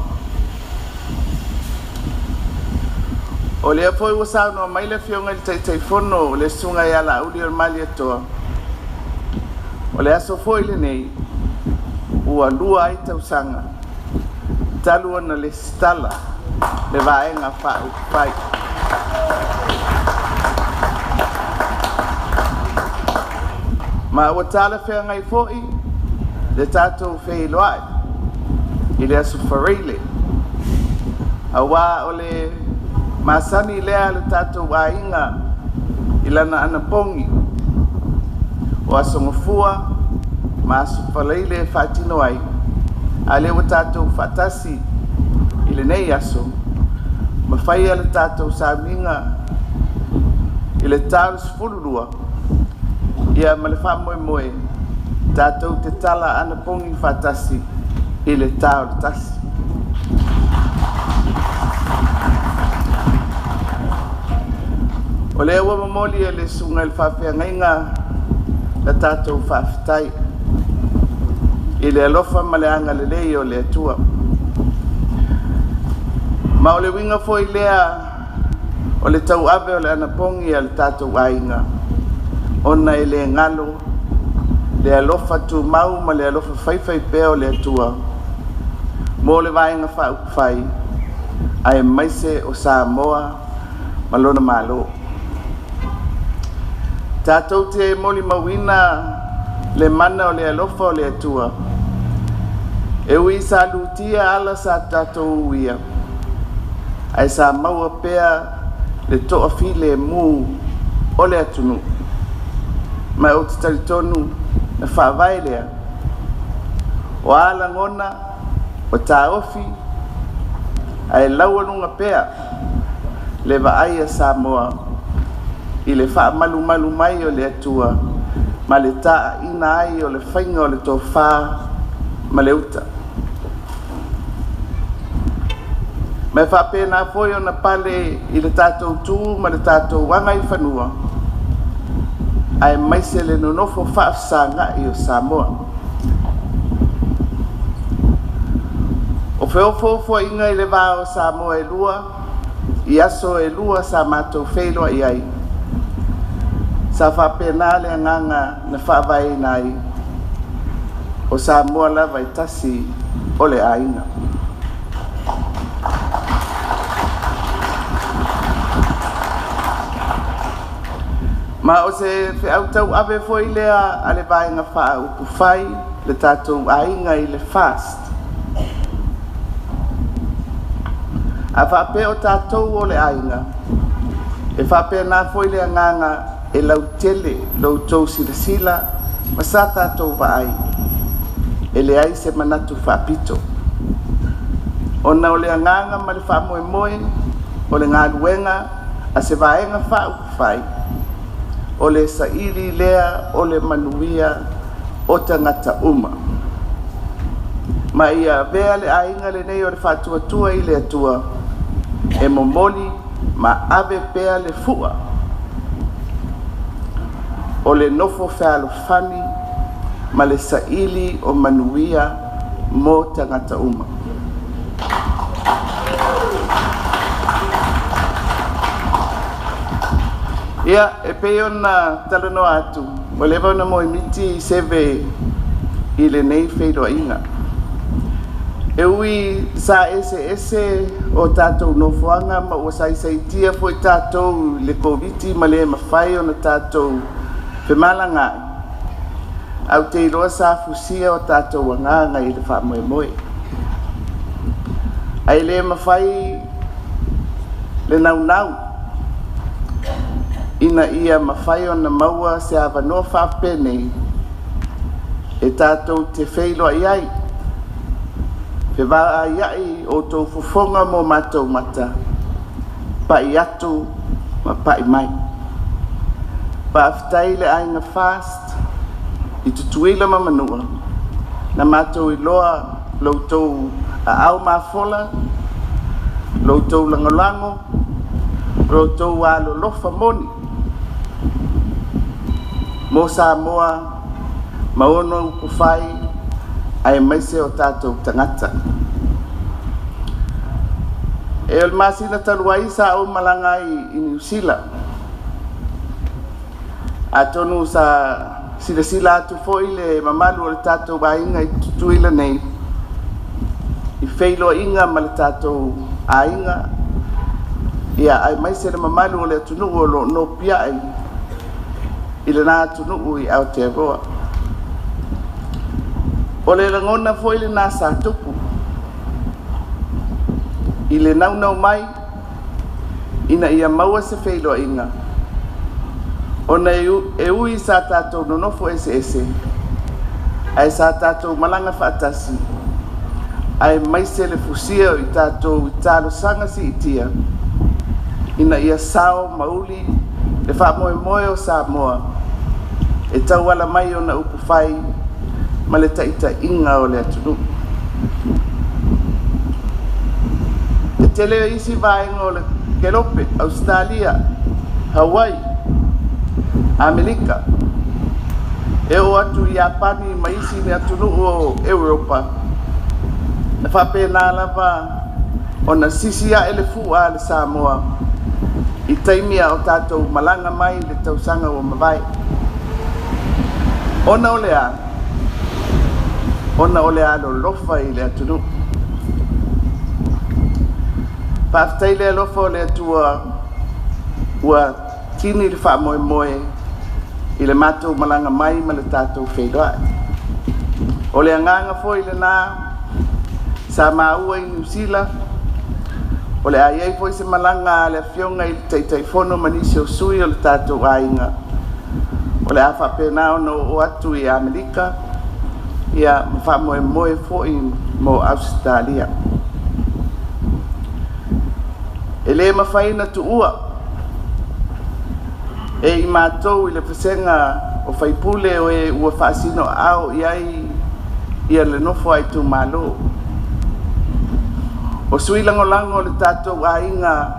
O lea foi ua saunoa mai le Afioga i le Taitaifono, le Susuga ia Laauli o le Malietoa, o le aso foi lenei ua 2 ai tausaga talu ona lesitala le Vaega Faaupufai. Ma ua talafeagai foi le tatou feiloai i le aso Faraile, aua o le masani lea a le tatou aiga i lana anapogi o Aso Gafua ma Aso Faraile e faatino ai, a o lea ua tatou faatasi i lenei aso ma faia le tatou sauniga i le ta o le 12, ia ma le faamoemoe tatou te tala anapogi faatasi i le ta o le 1. O lea ua momoli e le susuga i le faafeagaiga la tatou faafetai i le alofa ma le agalelei o le Atua. Ma o le uiga foi lea o le tauave o le anapogi a le tatou aiga, ona e le galo le alofa tumau ma le alofa faifaipea o le Atua mo le Vaega Faaupufai aemaise o Samoa ma lona Malo. Tatou te molimauina le mana o le alofa o le Atua, e ui sa lutia ala sa tatou uia, ae sa maua pea le toafilemu o le atunuu. Ma ou te talitonu na faavae lea, o a lagona, o taofi, ae laualuga pea le vaai a Samoa i le faamalumalu mai o le Atua ma le taaiina ai o le faiga o le tofa ma le uta. Ma e faapena foi ona pale i le tatou tu ma le tatou agaifanua, aemaise le nonofo faafesagai o Samoa. O feofoofoaiga i le va o Samoa e lua, i aso e lua sa matou feiloai ai, Sa faapena le agaga na faavaeina ai o Samoa lava e tasi o le aiga. Ma o se feau tauave foi lea a le Vaega Faaupufai le tatou aiga i le FAST. A faapea o tatou o le aiga, e faapena foi le agaga e lautele lo outou silasila ma sa tatou vaai, e leai se manatu faapito, ona o le agaga ma le faamoemoe o le galuega a se Vaega Faaupufai, o le saili lea o le manuia o tagata uma. Ma ia avea le aiga lenei o le Faatuatua i le Atua e momoli ma ave pea le fua o le nofo fealofani ma le saili o manuia mo tagata uma. Ia, e pei ona talanoa atu, ua leva ona moemiti seve i lenei feiloaiga. E ui sa eseese o tatou nofoaga ma ua saisaitia foi tatou i le Koviti ma le mafai ona tatou femalagaai, ae ou te iloa sa fusia o tatou agaga i le faamoemoe. Ae le mafai le naunau ina ia mafai ona maua se avanoa faapenei e tatou te feiloai ai, fevaaiai outou fofoga ma o matou mata, pai atu ma pai mai. Faafetai le aiga FAST i Tutuila ma Manua, na matou iloa lo outou aao mafola, lo outou lagolago, lo outou alolofa moni mo Samoa ma ona upufai aemaise o tatou tagata. E o le masina talu ai sa ou malaga ai i Niu Sila. Atonu sa silasila atu foi le mamalu o le tatou aiga i Tutuila nei i feiloaiga ma le tatou aiga, ia aemaise le mamalu o le atunuu o lo o nopiai i lena atunuu i Aotearoa. O le lagona foi lena sa tupu i le naunau mai ina ia maua se feiloaiga, ona e ui sa tatou nonofo eseese, ae sa tatou malaga faatasi, aemaise le fusia o i tatou i talosaga siitia ina ia sao mauli le faamoemoe o Samoa e tauala mai ona upufai ma le taitaiga o le atunuu. E tele isi vaega o le Kelope, Ausetalia, Hawaii, Amerika, e oo atu i Iapani ma isi atunuu o Europa, na faapena lava ona sisi ae le fua a le Samoa i taimi a o tatou malaga mai le tausaga ua mavae. Ona o le a? Ona o le alolofa i le atunuu. Faafetai le alofa o le Atua ua tini le faamoemoe i le matou malaga mai ma le tatou feiloai. O le agaga foi lena sa maua i Niu Sila, o le a i ai foi se malaga a le afioga i le Taitaifono ma nisi o sui o le tatou aiga, o le a faapena ona oo atu i Amerika, ia ma faamoemoe foi mo Ausetalia. E le mafai ona tuua e i matou i le vasega o faipule o e ua faasinoaao i ai ia le nofo a itumalo. O sui lagolago o le tatou aiga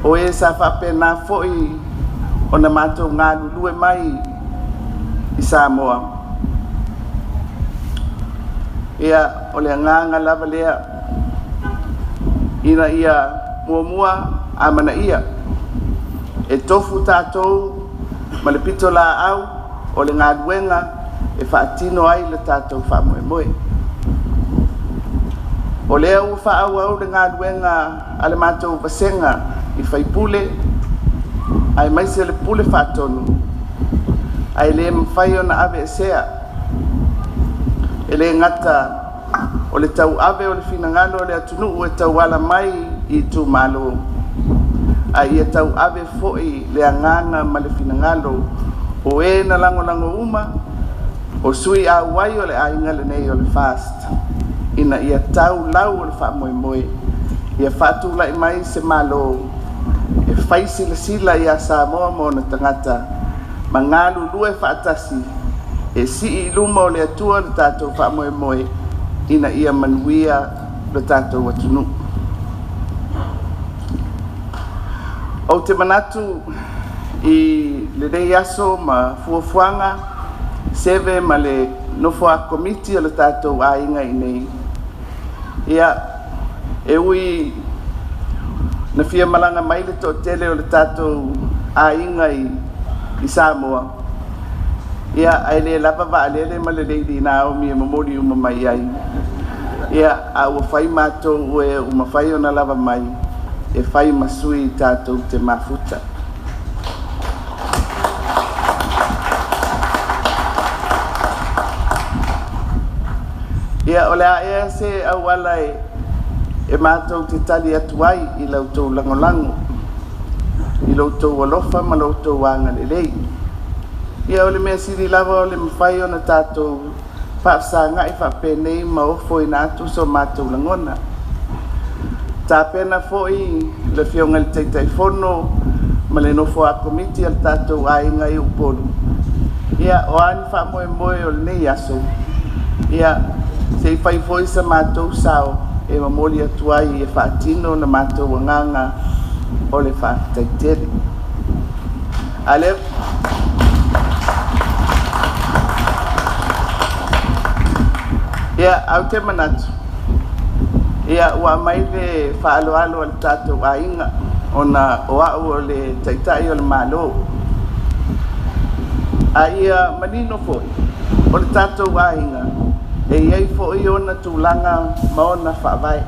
o e sa faapena foi ona matou galulue mai i Samoa. Ia, o le agaga lava lea ina ia muamua amanaia e tofu tatou ma le pitolaau o le galuega e faatino ai le tatou faamoemoe. O lea ua faaauau le galuega a le matou vasega i faipule aemaise le Pule Faatonu, ae le mafai ona aveesea. E le gata o le tauave o le finagalo o le atunuu e tauala mai i itumalo, a ia tauave foi le agaga ma le finagalo o e na lagolago uma o sui auai o le aiga lenei o le FAST, ina ia tau lau o le faamoemoe, ia faatulai mai se Malo e fai silasila ia Samoa ma ona tagata ma galulue faatasi e sii i luma o le Atua le tatou faamoemoe ina ia manuia le tatou atunuu. Ou te manatu i lenei aso ma fuafuaga seve ma le nofo a komiti o le tatou aiga i inei, ia e ui na fia malaga mai le toatele o le tatou aiga i Samoa, ia ae le lava vaalele ma le Lady Naomi e momoli uma mai ai, ia a ua fai matou e ua mafai ona lava mai e fai ma sui tatou te mafuta. Ia o le a ea se auala e matou te tali atu ai i la outou lagolago, i lo outou alofa ma lo outou agalelei. Ia o le mea sili lava o le mafai ona tatou faafesagai faapenei ma ofoina atu so matou lagona. Tapena foi le Afioga i le Taitaifono ma le nofo a komiti a le tatou aiga i Upolu, ia o a ni faamoemoe o lenei aso, ia se i fai foi sa matou sao e momoli atu ai e faatino le matou agaga o le faafetai tele. Ale ia au te manatu, ia ua aumai le faaaloalo a le tatou aiga ona o au o le Taitai o le Malo. A ia manino foi o le tatou aiga e i ai foi ona tulaga ma ona faavae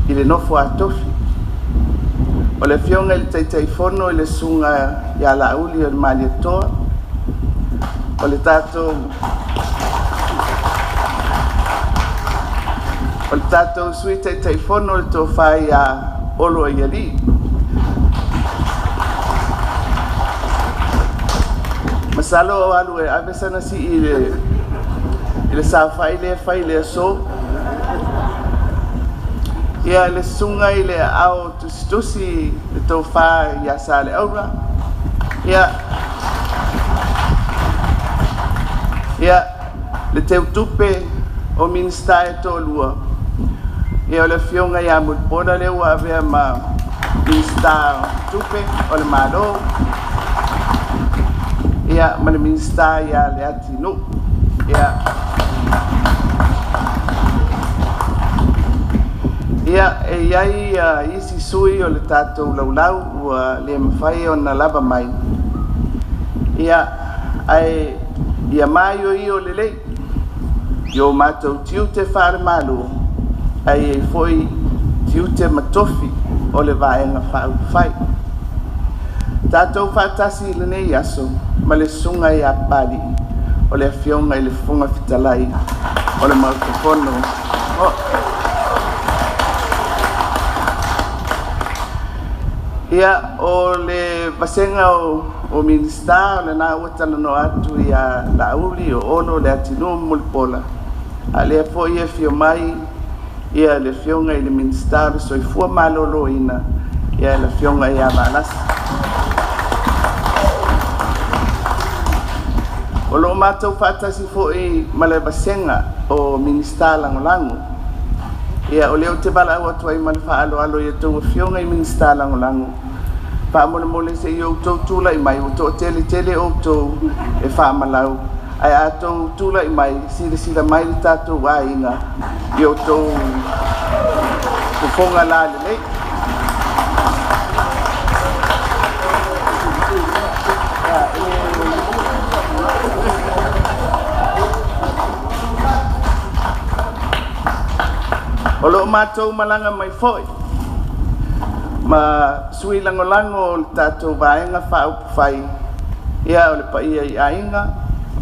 i le nofo a tofi. O le Afioga i le Taitaifono i le Susuga ia Laauli o le Malietoa, o le tatou Sui Taitaifono le Tofa ia Olo Aialii. Masalo o alu e ave sana sii i le saofai lea fai le aso. Ia le susuga i le ao tusitusi le tofa ia Saleaula. Ia le teutupe o Minisita e toalua, ia o le Afioga ia Mulipola lea ua avea ma Minisita o Tupe o le Malo, ia ma le Minisita ia Leatinuu. Ia e i ai isi sui o le tatou laulau ua le mafai ona lava mai, ia ae ia maioio lelei i o matou tiute faale-Malo, ae i ai foi tiute ma tofi o le vaega faaupufai. Tatou faatasi i lenei aso ma le Susuga ia Papalii o le Afioga i le Fofoga Fetalai o le Maota Fono. Ia o le vasega o Minisita o lena ua talanoa atu ia Laauli o Olo le Atinuu ma Mulipola, a lea foi e afio mai ia le Afioga i le Minisita o le Soifua Maloloina, ia le Afioga ia Valasi. O lo o matou faatasi foi ma le vasega o Minisita Lagolago. Ia o lea ou te valaau atu ai ma le faaaloalo i a outou afioga i Minisita Lagolago, faamolemole se i outou tulai mai, ua toatele tele outou e faamalau, ae a outou tulai mai, silasila mai le tatou aiga i outou fofoga lalelei. O loo matou malaga mai foi ma sui lagolago o le tatou Vaega Faaupufai, ia o le paia i Aiga,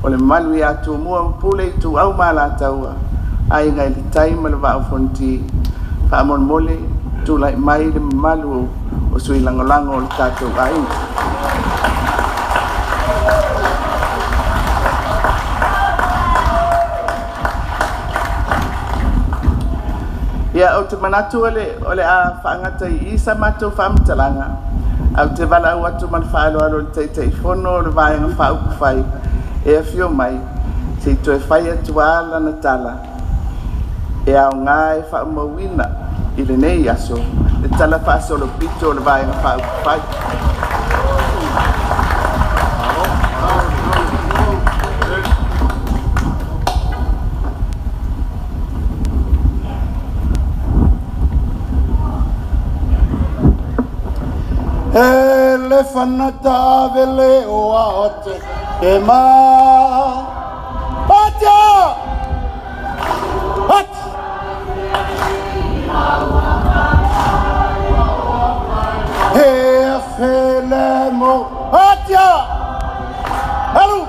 o le mamalu ia Tumua ma Pule, Ituau ma Alataua, Aiga i le Tai ma le Vaa o Fonoti. Faamolemole tulai mai le mamalu o sui lagolago o le tatou aiga. Ia, ou te manatu o le a faagata i i sa matou faamatalaga, ae ou te valaau atu ma le faaaloalo i le Taitaifono o le Vaega Faaupufai e afio mai se i toe fai atu lava lana tala e aoga e faamauina i lenei aso le talafaasolopito o le Vaega Faaupufai. Ele fanata vele o aote e ma Atia! At! He afele mo Atia! Alu!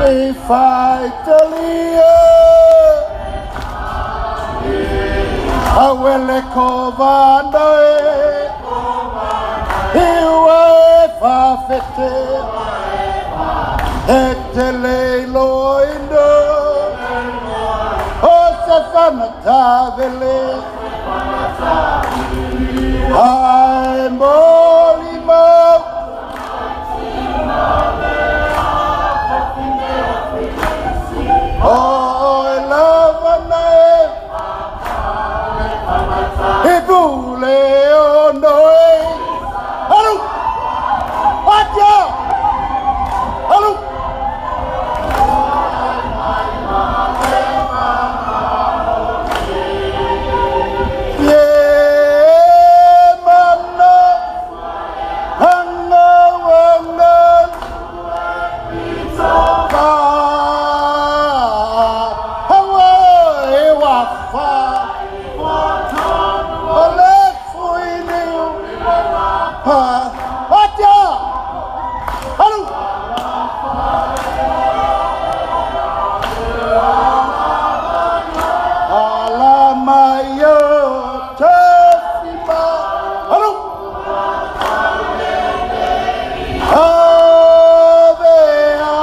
E faitalia Awele ko vanda e Iwa e whawhete E te leilo indo O se whanata vele Ai moli mau O e lava na e E pule o noe Alu! Atia! Alu! Ye mana Hanga wanga Ba Hawa e wafa O le fuiniu Pa Atia! Alu! Ala mai o te whima Alu! Avea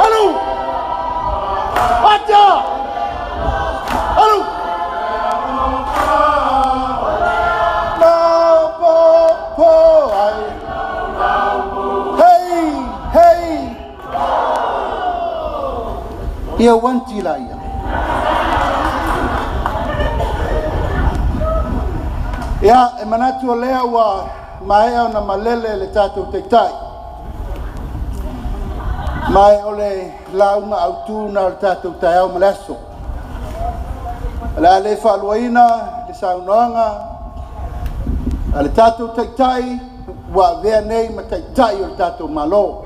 Alu! Atia! Alu! Nau po po ai Hei! Hei! Ia wanti la ia. Ia, e manatu o lea ua maea ona malele le tatou taitai. Mai o le lauga autū na o le tatou taeao ma le aso. O le a le faaluaina le saunoaga a le tatou taitai ua avea nei ma taitai o le tatou Malo.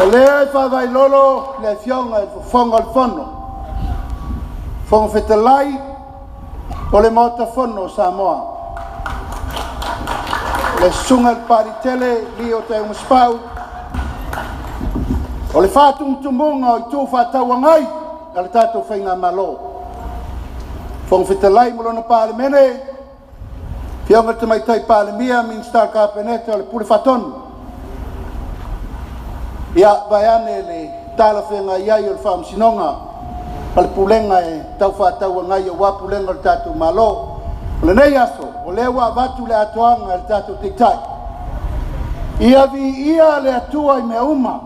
O lea e faavailolo le afioga i le Fofoga o le Fono, Fofoga Fetalai o le Maota Fono o Samoa, le susuga i le Paritele Lio Taeaumasefau, o le faatumutumuga o itu faatauagai a le tatou Faigamalo, Fofoga Fetalai ma lona Palemene, Afioga i le Tamaitai Palemia, Minisita o le Kapeneta o le Pule Faatonu. Ia, vaeane le talafeagai ai o le Faamasinoga ma le pulega e tau faatauagai aua pulega o le tatou Malo. O lenei aso, o lea ua avatu le atoaga e le tatou taitai. Ia viia le Atua i mea uma.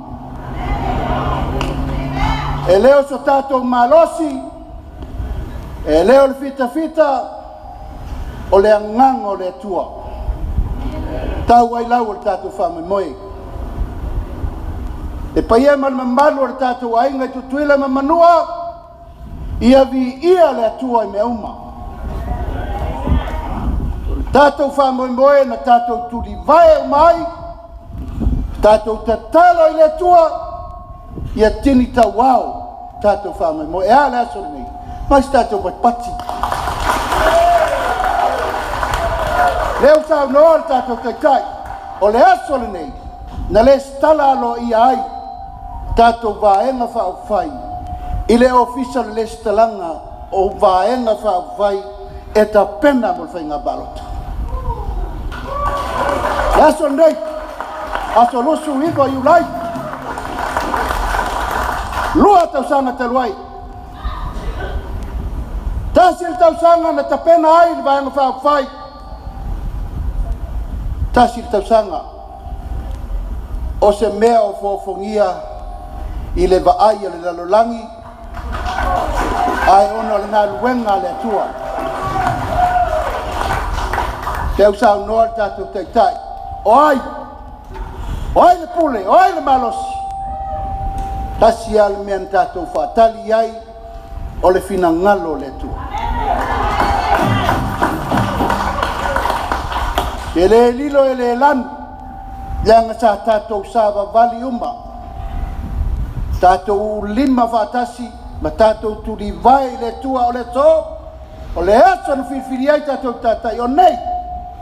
E le o so tatou malosi, e le o le fitafita, o le agaga o le Atua. Tau ai lau o le tatou faamoemoe. Le paia ma le mamalu o le tatou aiga i Tutuila ma Manua, Ia viia le Atua i mea uma. O le tatou faamoemoe na tatou tulivae uma ai, tatou tatalo i le Atua, ia tini tauao tatou faamoemoe. E a le aso lenei? Mai se tatou patipati. Lea ua saunoa le tatou Taitai, o le aso lenei na lesitala aloaia ai tatou Vaega Faaupufai i le Ofisa o le Lesitalaga o Vaega Faaupufai e tapena mo le faiga palota. Le aso lenei, aso 29 Iulai, 2 tausaga talu ai. 1 le tausaga na tapena ai le Vaega Faaupufai, 1 le tausaga o se mea o foofogia i le vaai a le lalolagi, ae ona o le galuega a le Atua. Lea ua saunoa le tatou Taitai, o ai le pule, o ai le malosi? Tasi lava le mea na tatou faatali i ai, o le finagalo o le Atua. E le lilo e le lanu, leaga sa tatou savavali uma, tatou lima faatasi ma tatou tulivae i le Atua o le aso, o le aso na filifili ai tatou taitai, o nei,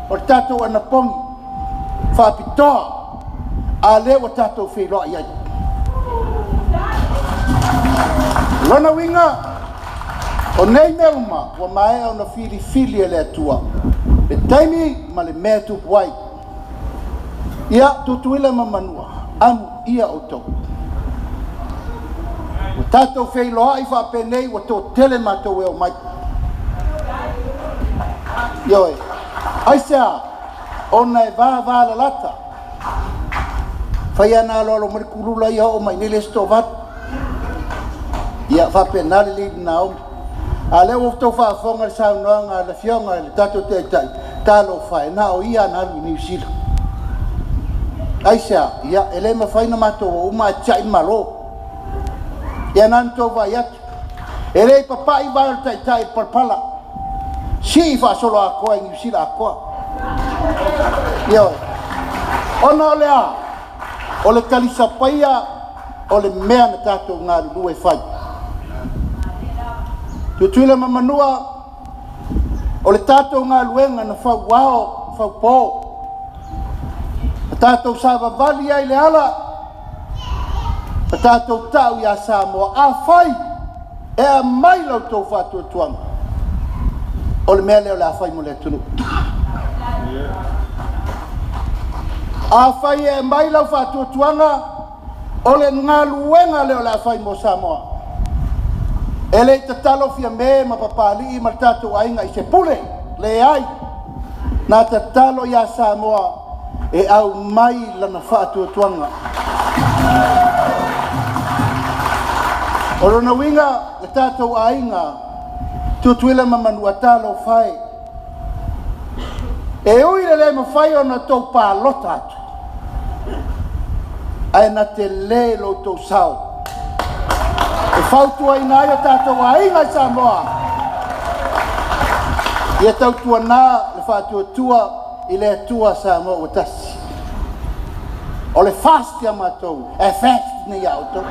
o le tatou anapogi faapitoa, a lea ua tatou feiloai ai. Lona uiga, o nei mea uma ua maea ona filifili e le Atua le taimi ma le mea e tupu ai. Ia, Tutuila ma Manua, amu ia outou. Ua tatou feiloai faapenei ua toatele matou e omai. Ioe, aisea, ona e vavalalata. Fai ana aloalo mai le kulula ia oo mai nei le isi toavalu. Ia, faapena le lei na omi. A lea ua outou faafofoga i le saunoaga a le afioga i le tatou Taitai, talofa e, na o ia na alu i Niu Sila. Aisea, ia, e le mafai na matou o uma ae tiai malo. Ia na tou vaai atu. E le papai vae o le Taitai i le palapala. Sii faasolo atoa i Niu Sila atoa. Ia, ona o le a, o le talisapaia o le mea na tatou galulue e fai. Tutuila ma Manua, o le tatou galuega na fauao, faupo. Na tatou savavali ai le ala, na tatou tau ia Samoa, afai e aumai la outou faatuatuaga, o le mea lea o le a fai mo le atunuu. Afai e aumai lau faatuatuaga, o le galuega lea o le a fai mo Samoa. E le tatalo Fiame ma Papalii ma le tatou aiga i se pule, leai. Na tatalo ia Samoa e aumai lana faatuatuaga. O lona uiga, le tatou aiga, Tutuila ma Manua, talofa e. E ui le le mafai ona tou palota atu, ae na tele lo tou sao. E fautuaina ai o tatou aiga i Samoa. Ia tautuana le faatuatua i le Atua Samoa ua tasi. O le fast ia matou, e fast nei ia outou.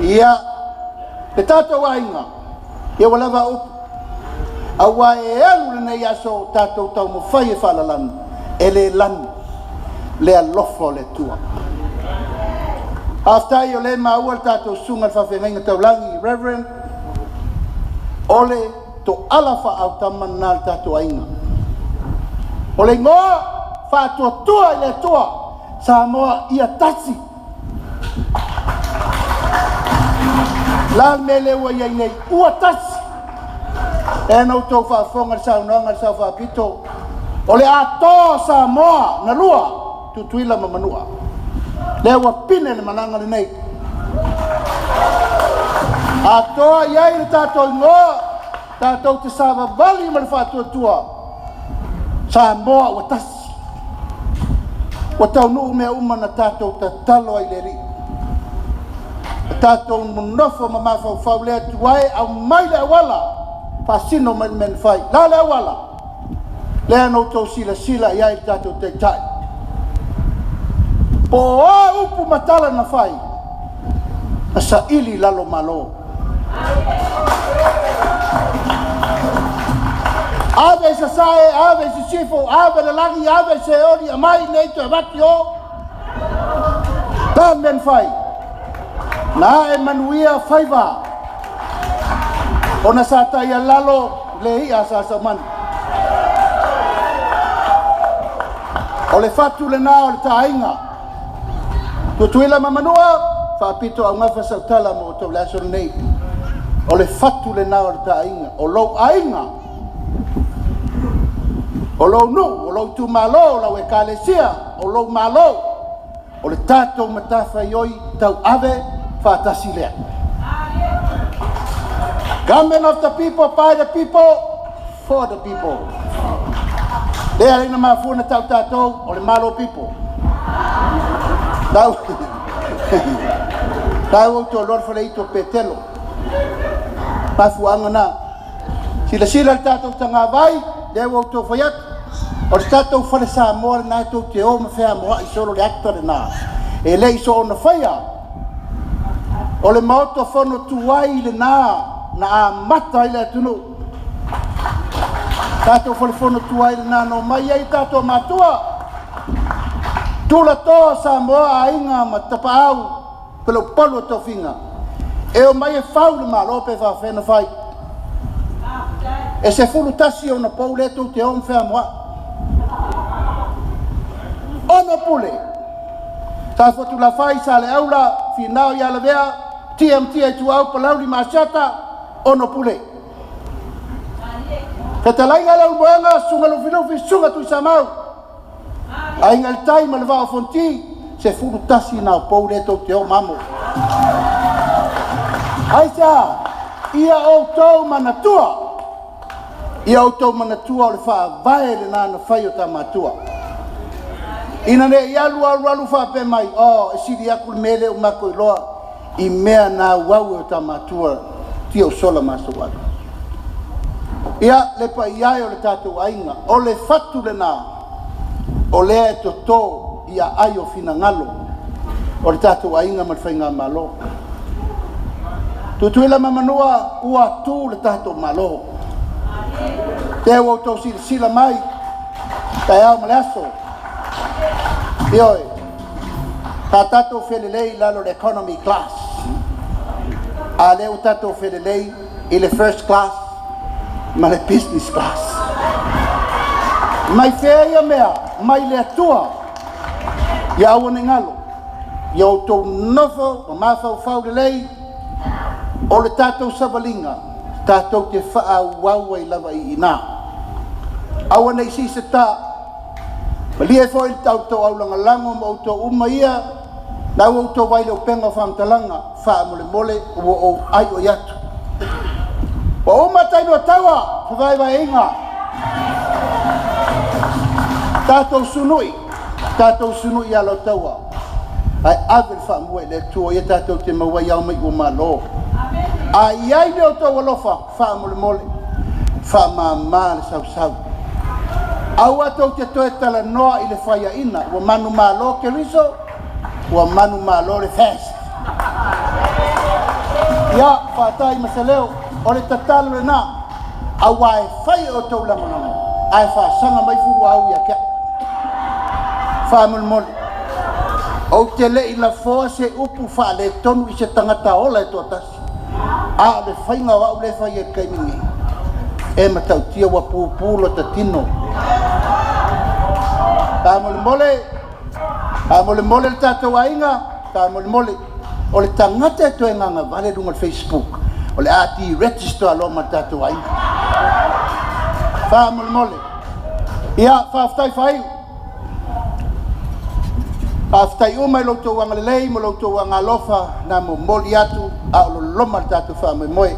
Ia, le tatou aiga, ia ua lava upu. Aua e alu lenei aso tatou taumafai e faalalanu, e le lanu le alofa o le Atua. Aftai o le maua le tatou susuga le faafeagaiga taulagi, Reverend, o le toala faaautama na le tatou aiga. O le igoa faatuatua i le Atua, Samoa ia tasi. La le mea lea ua i ai nei, ua tasi. E na outou faafofoga le saunoaga le sao faapito, o le atoa Samoa na lua, Tutuila ma Manua. Lea ua pine le malaga lenei. Atoa i ai le tatou igoa, tatou te savavali ma le faatuatua, Samoa ua tasi. Ua taunuu mea uma na tatou tatalo ai i le Alii. Na tatou nonofo ma mafaufau le Atua e aumai le auala, faasino mai le mea na fai. O le a le auala? Lea na outou silasila i ai i le tatou Taitai. Po o a upu ma tala na fai, na saili i lalo Malo. Ave i sasae, ave i sisifo, ave le lagi, ave i seoli, aumai nei toe avatu i o. Ta mea na fai, na ae manuia faiva, ona sa taialalo le i'a sa saumani. O le fatu lena o le taaiga. Tutuila ma Manua, faapito augafa sautala mo outou le aso lenei. O le fatu lena o le taaiga, o lou aiga, o lou nuu, o lou itumalo, o lau ekalesia, o lou malo, o le tatou matafaioi tauave faatasi lea. Government of the people, by the people, for the people. Lea leina mafua na tau tatou o le Malo people. Tau tau o tō lor whare ito Petelo. Mafuanga na. Silasila le tatou tagavai, lea ua outou fai atu. O le tatou fale Samoa lena e tou te o ma feamoai solo le ata lena. E le i soona faia. O le maota fono tuai lena na amata ai le atunuu. Tatou fale fono tuai lena na omai ai tatou matua. Tulatoa Samoa aiga ma tapaau pelo o tofiga. E o mai e fau le malo pe faafena fai. E 11 ona pou le tou te o ma feamoai. Ono pule. Sa fotu la fai, sa le aula, finao ia lavea, tia mtia i tuau, palauli maasiata, ono pule. Fetalaiga le ulumoega, suga lufilufi, suga tuisamau. Aiga le tai ma le vao fonti, 11 na o pou le tou te o mamo. Aisa, ia outou manatua. Ia outou manatua o le faavae lena na fai o tamatua. Ina ne i alu alu alu faapea mai, oh, e sili atu le mea lea o mako iloa i mea na auau e o tamatua tia o sola maso alu. Ia, le paia e o le tatou aiga, o le fatu lena, o lea e toto ia ai o finagalo o le tatou aiga ma le faigamalo. Tutuila ma Manua, ua tu le tatou malo. Te ua outou silasila mai, taeao ma le aso. Ioe, ta tatou felelei lalo le economy class. A lea ua tatou felelei i le first class ma le business class. Mai fea ia mea, mai le Atua, ia aua ne i galo. Ia outou nofo ma mafaufau lelei, o le tatou savaliga, tatou te faaauau ai lava i ina. Aua ne i sise ta, malie foi le tautou aulagalago ma outou uma ia, na ua outou vai le upega o faamatalaga, faamolemole ua ou ai o i atu. Ua uma taimi o taua, fevaevaeaiga. Tatou sunui ia lau taua. Ai ave le faamua i le Atua, ia tatou te maua ai ao mai ua malo. A iai le outou alofa, faamolemole, faamama le sausau. Aua tou te toe talanoa i le faiaina, ua manumalo Keriso, ua manumalo le fast. Ia, faatai ma se leo, o le tatalo lena, aua e fai e outou lagolago, ae faasaga mai fuluau ia te au. Faamolemole, ou te le i lafoa se upu faaletonu i se tagata ola e toatasi. A o le faiga o au le fai e le taimi nei. E matautia ua pupu lo tatino. Faamolemole, faamolemole le tatou aiga, faamolemole. O le tagata e toe gagavale luga o le Facebook, o le a de-register aloa ma le tatou aiga. Faamolemole. Ia, faafetai faiu. Faafetai uma i lo outou agalelei ma lo outou agalofa na momoli atu a o loloma le tatou faamoemoe.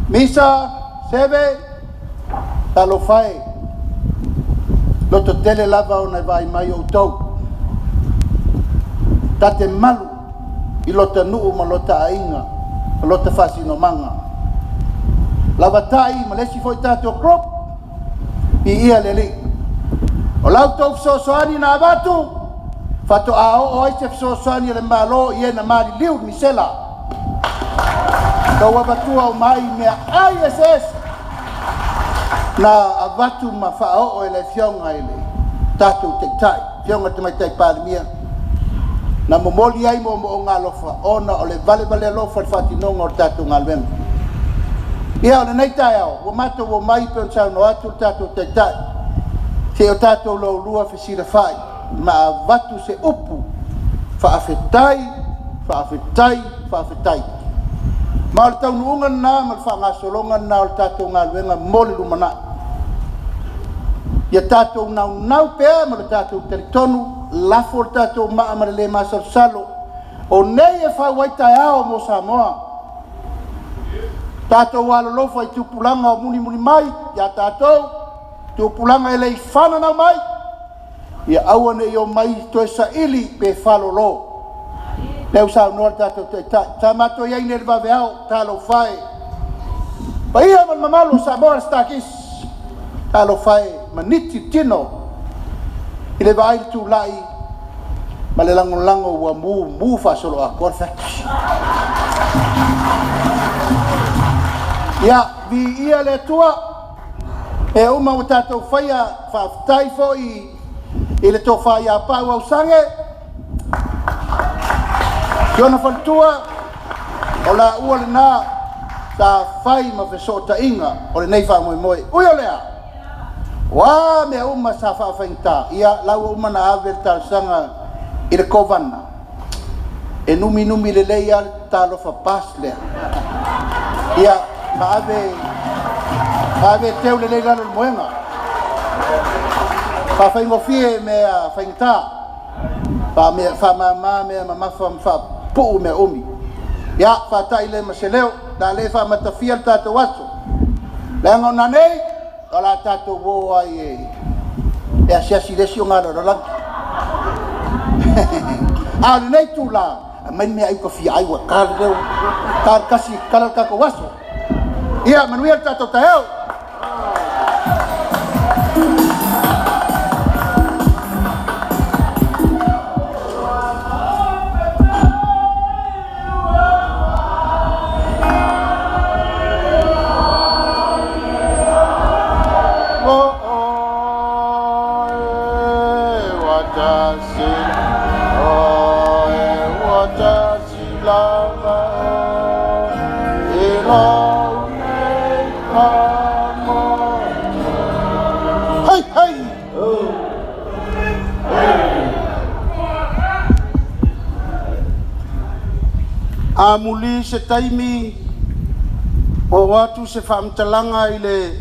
Misa, Seve, talofa e. Loto tele lava ona e vaai mai outou. Ta te malu i lota nuu ma lota aiga ma lota faasinomaga. Lavatai ma le isi foi tatou group i ia le Alii. O la outou fesoasoani na avatu, faatoa oo ai se fesoasoani a le Malo i e na maliliu i misela. Tou avatua uma ai meaai eseese na avatu ma faaoo e le Afioga i le tatou Taitai, Afioga i le Tamaitai Palemia, na momoli ai moomooga alofa ona o le valevale alofa i le faatinoga o le tatou galuega. Ia, o lenei taeao, ua matou omai pei ona saunoa atu le tatou Taitai, se i o tatou laulua fesilafai ma avatu se upu faafetai, faafetai, faafetai. Ma o le taunuuga lena ma le faagasologa lena o le tatou galuega mo le lumanai. Ia tatou naunau pea ma le tatou talitonu, lafo le tatou maa ma le le masalosalo, o nei e fau ai taeao mo Samoa. Tatou alolofa i tupulaga o mulimuli mai ia tatou, tupulaga e le i fananau mai, ia aua ne i omai toe saili pe falolo. Lea ua saunoa le tatou Taitai, sa matou i ai nei i le vaveao, talofa e. Paia ma le mamalu o Samoa le Stakis, talofa e, maniti le tino i le vaai le tulai ma le lagolago ua mumu faasoloatoa le factory. Ia, viia le Atua, e uma ua tatou faia, faafetai foi i le tofa ia Pau Ausage, si ona faletua, o la ua lena sa fai ma fesootaiga o lenei faamoemoe. Ui o lea, o a mea uma sa faafaigata, ia la ua uma na ave le talosaga i le kovana, e numinumi lelei lava le talofa bus lea. Ia, ma ave teu lelei lalo i le moega. Faafaigofie mea faigata, faamama mea mamafa ma faapupuu mea umi. Ia, faatai le ma se leo, la le faamatafia le tatou aso. Leaga ona nei, o la tatou o ai e asiasi le isi o ngā lalolagi. A o lenei tula, aumai le mea ai ua fia ai ua ta le leo, ta le kasi, kala le tatou aso. Ia, manuia le tatou taeao. Hey, hey! A muli se taimi o atu se faamatalaga i le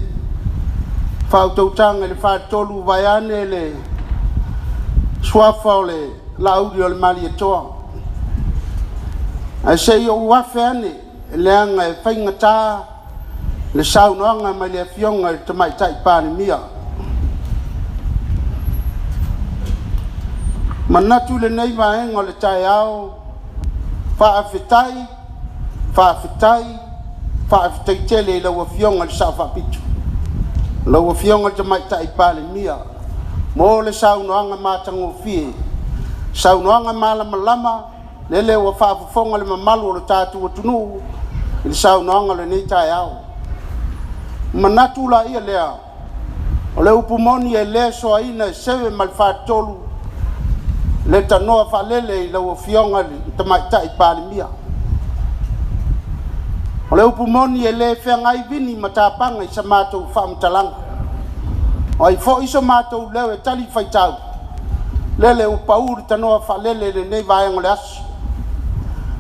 faautautaga i le faatolu vaeane le suafa o le Laauli o le Malietoa. Ae se i ou afe ane leaga e faigata le saunoaga mai le Afioga i le Tamaitai Palemia. Manatu lenei vaega o le taeao, faafetai, faafetai, faafetai tele i lau Afioga i le Sao Faapito, lau Afioga i le Tamaitai Palemia, mo le saunoaga matagofie, saunoaga malamalama, lele ua faafofoga le mamalu o le tatou atunuu i le saunoaga o lenei taeao. Manatu la ia lea, o le upu moni e le soaina e seve ma le faatolu le tanoa faalele i lau Afioga i le Tamaitai Palemia. O le upu moni e le feagai vini ma tapaga i sa matou faamatalaga. O ai foi so matou leo e tali faitau, lele ua pau le tanoa faalele i lenei vaega o le aso.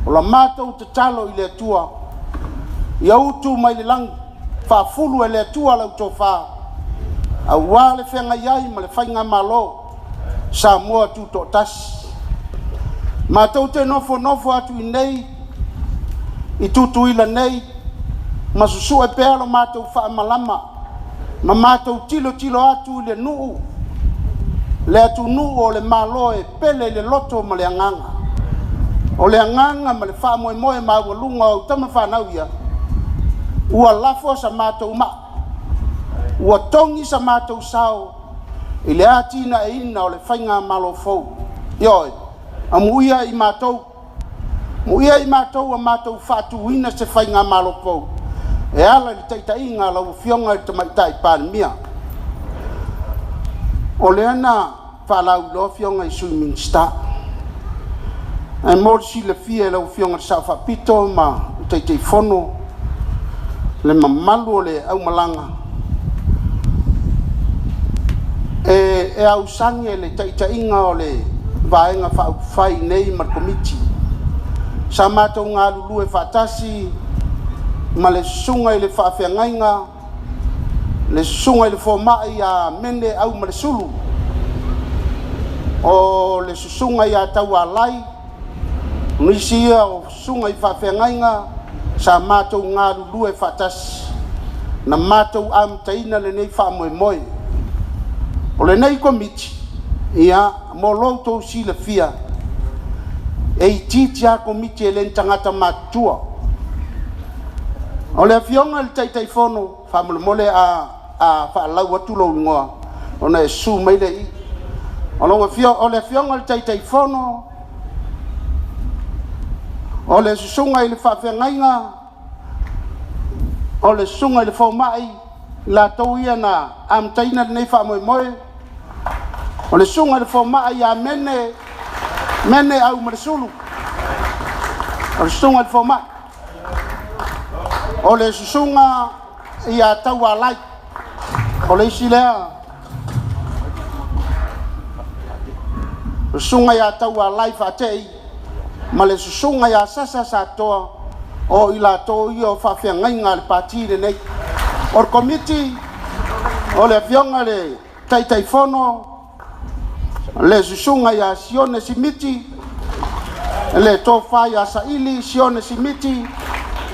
O la matou tatalo i le Atua, ia utu mai le lagi, faafulu e le Atua lau tofa, aua le feagai ai ma le faigamalo Samoa tutoatasi. Matou te nofonofo atu i nei, i Tutuila nei, ma susue pea lo matou faamalama, ma matou tilotilo atu i le nuu, Le atunuu o le Malo e pele i le loto ma le agaga. O le agaga ma le faamoemoe maualuga o au tama fanau ia, ua lafo sa matou maa, ua togi sa matou sao i le atinaeina o le faigamalo fou. Ioe, amuia i matou, amuia i matou ua matou faatuina se faigamalo fou e ala i le taitaiga a lau Afioga i le Tamaitai Palemia. O lea na faalauiloa afioga i Sui Minisita, ae mo le silafia e lau Afioga i le Sao Faapito ma le Taitaifono, le mamalu o le aumalaga, e ausage le taitaiga o le Vaega Faaupufai nei ma le Komiti. Sa matou galulue faatasi ma le susuga i le faafeagaiga, le susuga i le fomai ia Mene Aumalesulu, o le susuga ia Taualai, o nisi ia o susuga i faafeagaiga sa matou galulue faatasi, na matou amataina lenei faamoemoe. O lenei Komiti, ia, mo lo outou silafia, e itiiti lava Komiti e le o ni tagata matutua. O le Afioga i le Taitaifono, faamolemole a faalau atu lou igoa ona e susu mai lea i i. O le Afioga i le Taitaifono, o le susuga i le faafeagaiga, o le susuga i le fomai, latou ia na amataina lenei faamoemoe, o le susuga i le fomai ia Mene, Mene Aumalesulu, o le susuga i le fomai, o le susuga ia Taualai, o le isi lea, o le susuga ia Taualai Faatei, ma le susuga ia Sasa Satoa, o i latou ia o faafeagaiga a le Pati lenei. O le Komiti, o le Afioga i le Taitaifono, le susuga ia Sione Simiti, le tofa ia Saili Sione Simiti,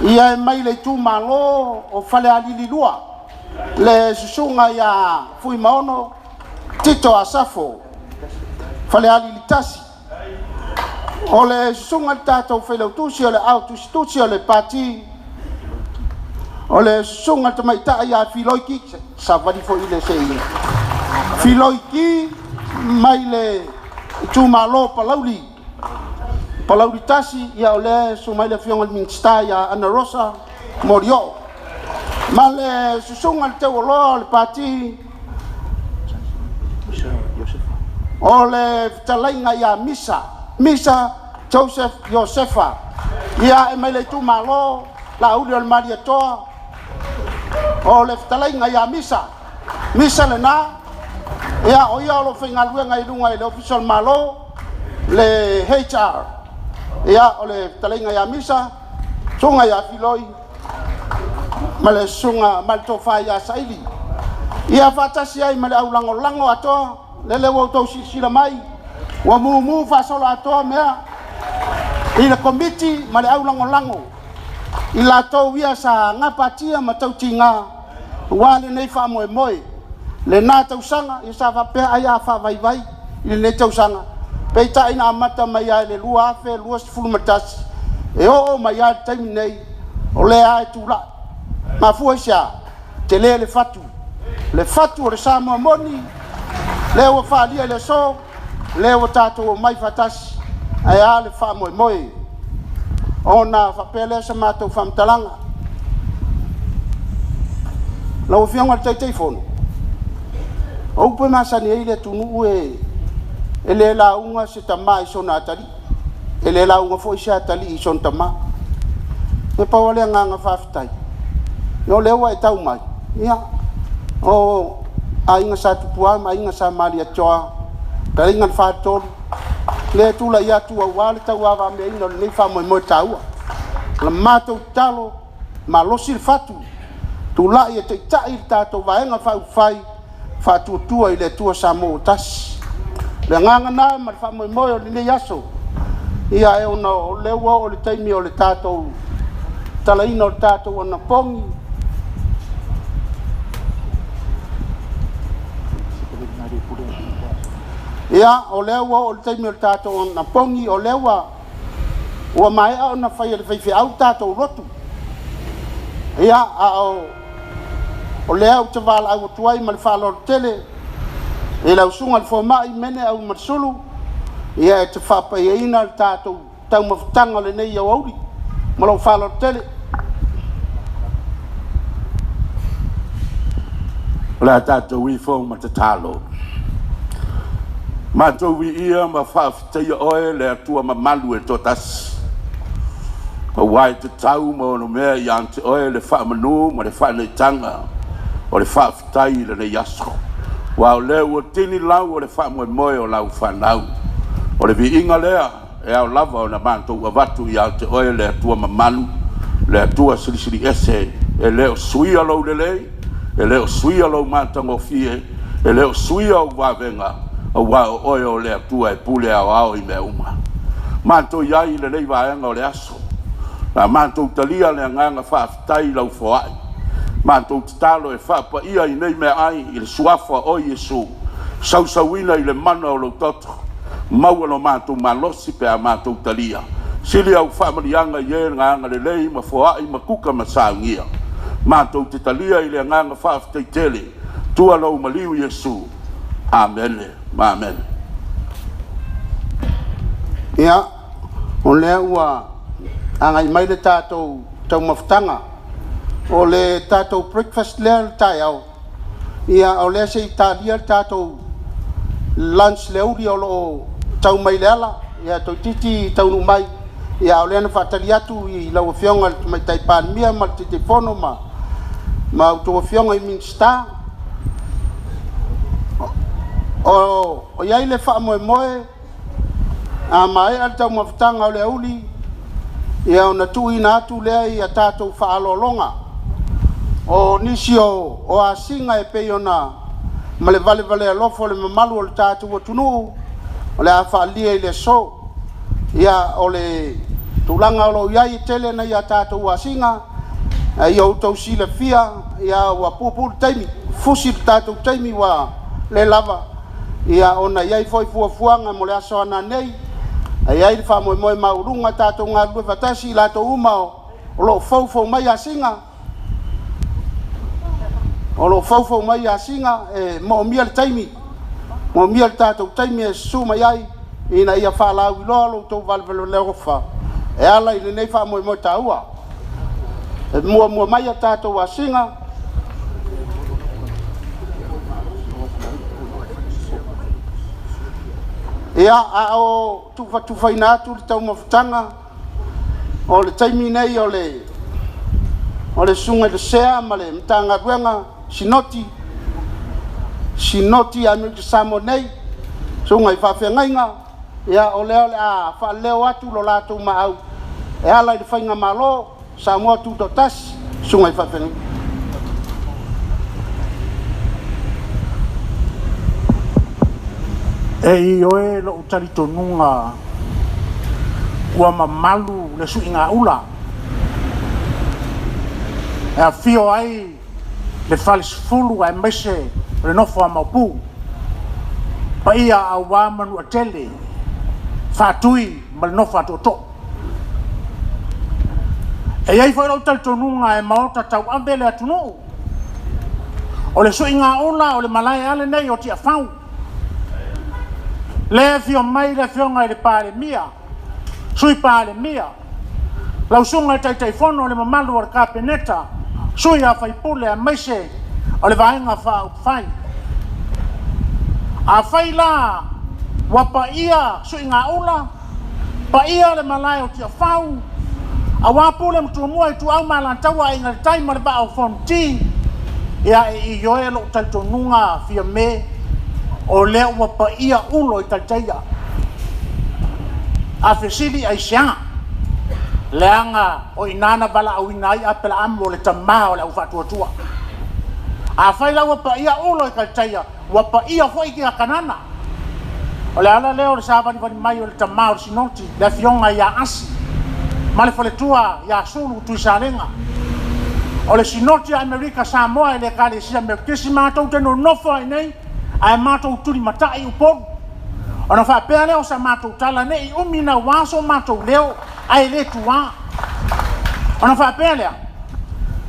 ia e mai le itumalo o Falealili 2, le susuga ia Fuimaono Tito Asafo, Falealili 1. O le susuga i le tatou failautusi o le au tusitusi o le Pati, o le susuga i le tamaitai ia Filoiki, savali foi le sei, Filoiki mai le itumalo Palauli, Palauli 1, ia o lea e susu mai le Afioga i le Minisita ia Ana Rosa Morioo. Ma le susuga i le teuoloa o le Pati, o le fetalaiga ia Misa, Misa Joseph Iosefa, ia e mai le itumalo Laauli o le Malietoa, o le fetalaiga ia Misa, Misa lena, ia o ia o lo o faigaluega i luga i le Ofisa o le Malo, le HR, ia o le fetalaiga ia Misa, susuga ia Filoi, ma le susuga ma le tofa ia Saili. Ia faatasi ai ma le aulagolago atoa, lele ua outou silasila mai, ua mumu faasolo atoa mea i le Komiti ma le aulagolago, i latou ia sa gapatia ma tautiga ua lenei faamoemoe. Lena tausaga, ia sa faapea ai a faavaivai i lenei tausaga, peitai na amata mai ai le 2021, e oo mai ai le taimi nei, o lea e tulai. Mafua i se a? Tele le fatu. Le fatu o le Samoa moni, lea ua faalia i le aso, lea ua tatou omai faatasi, ae a le faamoemoe. Ona faapea lea sa matou faamatalaga. Lau Afioga i le Taitaifono, o upu e masani ai le atunuu e le lauga se tama i sona atalii, e le lauga foi se atalii i sona tama. E pau le agaga faafetai, o lea ua e tau mai, ia, o aiga sa Tupua ma aiga sa Malietoa, taliga le faatolu, lea tulai atu aua le tauavameaina o lenei faamoemoe taua. La matou tatalo, malosi le fatu, tulai e taitai le tatou vaega faaupufai, faatuatua i le Atua Samoa ua tasi. Le agaga na ma le faamoemoe o lenei aso, ia e ona o lea ua oo le taimi o le tatou talaina o le tatou anapogi. Ia, o lea ua oo i le taimi o le tatou anapogi, o lea ua ua maea ona fai e le faifeau tatou lotu. Ia, a o o lea ou te valaau atu ai ma le faaaloalo tele i lau Susuga i le Fomai Mene Auimalesulu, ia e te faapaiaina le tatou taumafataga o lenei aoauli. Ma lou faaaloalo tele. O le a tatou ifo ma tatalo. Matou viia ma faafetaia oe le Atua mamalu e toatasi, aua e tatau ma onomea ia te oe le faamanu ma le faanaitaga o le faafetai i lenei aso. Aua o lea ua tini lau o le faamoemoe o lau fanau. O le viiga lea e ao lava ona matou avatu ia te oe le Atua mamalu, le Atua silisili ese, e le o suia lou lelei, e le o suia lou matagofie, e le o suia ou vavega, aua o oe o le Atua e pule aoao i mea uma. Matou i ai i lenei vaega o le aso, la matou talia le agaga faafetai i lau foai. Matou tatalo e faapaia i nei meaai i le suafa o Iesu, sausauina i le mana o lou toto, maua lo matou malosi pe a matou talia. Sili au faamaliaga i e na agalelei ma foai ma kuka ma saugia. Matou te talia i le agaga faafetai tele, tua lou maliu Iesu. Amene ma amene. Ia, o lea ua agai mai le tatou taumafataga. O le tatou breakfast lea le taeao, ia o lea se i talia le tatou lunch le aoauli o lo o tau mai le ala, ia toeitiiti taunuu mai. Ia o lea na faatali atu i lau Afioga i le Tamaitai Palemia ma le Taitaifono ma outou afioga i Minisita. O i ai le faamoemoe a maea le taumafataga o le aoauli, ia ona tuuina atu lea i tatou faaaloaloga o nisi o asiga e pei ona ma le valevale alofa o le mamalu o le tatou atunuu o le a faaalia i le aso. Ia o le tulaga o lo o i ai e tele nai a tatou asiga, ia outou silafia, ia ua puupuu le taimi, fusi le tatou taimi ua le lava, ia ona i ai foi fuafuaga mo le aso ananei, e i ai le faamoemoe maualuga tatou galulue faatasi i latou uma o lo o foufou mai asiga, o lo o foufou mai asiga e moomia le taimi, moomia le tatou taimi e susu mai ai ina ia faalauiloa lo outou valevale alofa e ala i lenei faamoemoe taua. E muamua mai a tatou asiga. Ia, a o tufatufaina atu le taumafataga o le taimi nei o le susuga i le Sea ma le Matagaluega Sinoti, Sinoti Amerika Samoa nei, susuga i faafeagaiga, ia o lea o le a faaleo atu lo latou maau e ala i le faigamalo Samoa Tutoatasi, susuga i faafeagaiga. E i oe lou talitonuga ua mamalu le suigaula e afio ai le falesefulu aemaise o le nofo a Maopu, paia aua Manuatele, Faatui ma le nofo a Tootoo. E i ai foi lou talitonuga e maota tauave le atunuu, o le suigaula o le malae ale nei o Tiafau. Le afio mai le afioga i le Palemia, Sui Palemia, lau susuga i le Taitaifono o le mamalu o le Kapeneta, sui a faipule aemaise o le vaega faaupufai. Afai la ua paia suigaula, paia le malae o Tiafau, aua Pule ma Tumua i Ituau ma Alataua, Aiga i le Tai ma le Vaa o Fonoti, ia e ioe lou talitonuga Fiame, o lea ua paia ulo i Kalitaia. A fesili aisea, leaga o i nana valaauina ai Apelaamu o le tamā o le aufaatuatua. Afai la ua paia ulo i Kalitaia, ua paia foi ki a Kanana. O le ala lea o le savalivali mai o le tamā o le Sinoti, le afioga ia Asi, ma le faletua ia Sulu Tuisalega. O le Sinoti a Amerika Samoa e le Ekalesia Metotisi matou te nonofo ai nei, ae matou tulimatai Upolu. Ona faapea lea o sa matou tala nei umi na uaso matou leo ae le tuā. Ona faapea lea,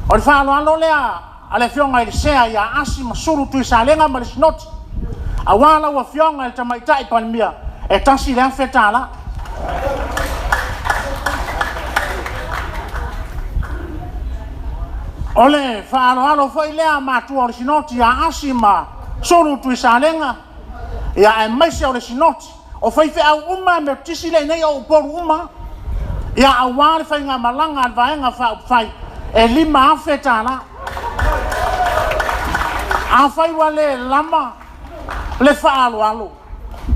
o le faaaloalo lea a le afioga i le Sea ia Asi ma Sulu Tuisalega ma le Sinoti, auā lau afioga i le Tamaitai Palemia, e $1,000. O le faaaloalo foi lea a matua o le Sinoti ia Asi ma Sulu Tuisalega, ia aemaise o le Sinoti, o faifeau uma Metotisi lenei o Upolu uma, ia auā le faigamalaga a le Vaega Faaupufai e $5,000. Afai ua le lava le faaaloalo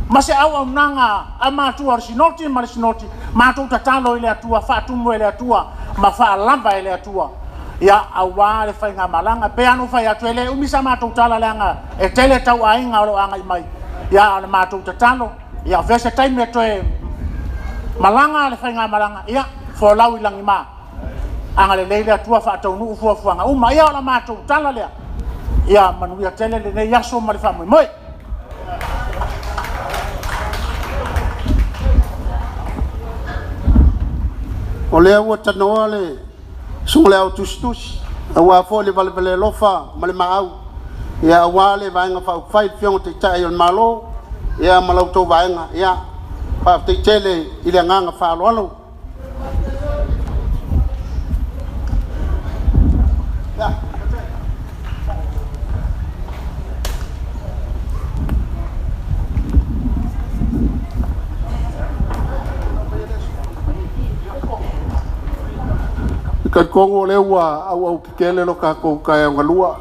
ma se auaunaga a matua o le Sinoti ma le Sinoti, matou tatalo i le Atua, faatumu e le Atua ma faalava e le Atua, ia auā le faigamalaga. Pe anu fai atu e le umi sa matou tala leaga e tele tauaiga o lo o agai mai, ia o le matou tatalo, ia o fea se taimi e toe malaga le faigamalaga, ia folau i lagima. Agalelei le Atua faataunuu fuafuaga uma. Ia o la matou tala lea, ia manuia tele lenei aso ma le faamoemoe. O lea ua tanoa le susuga i le au tusitusi, auā foi le valevale alofa ma le maau, ia auā le Vaega Faaupufai, le Afioga i le Taitai o le Malo, ia ma la outou Vaega. Ia, faafetai tele i le agaga faaaloalo. I talitonu o lea ua auau tetele lo tatou taeao galua,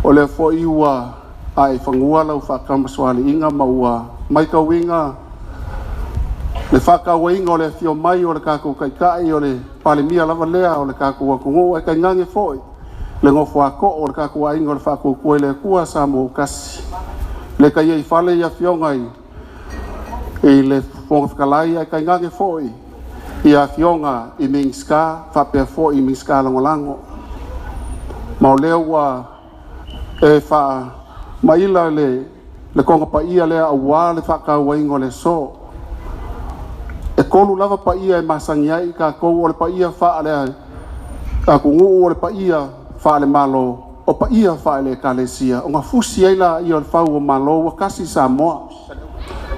o lea foi ua ae i fanua lau faatamasoaliiga ma ua matauina le faatauaina o le afio mai o le tatou Taitai o le Palemia lava lea o le tatou atunuu, ae tainane foi le nofo a too o le tatou aiga o le Faatuatua i le Atua Samoa ua Tasi. Le taia i fale i afioga i le Fofoga Fetalai, ae tainane foi i afioga i Minisita faapea foi i Minisita Lagolago. Ma o lea ua e faamaila le toga paia lea auā le faatauaina o le aso. E tolu lava paia e masani ai tatou, o le paia faale atunuu, o le paia faale-Malo, o paia faale-Ekalesia, ona fusi ai laia o le fau o Malo ua tasi Samoa.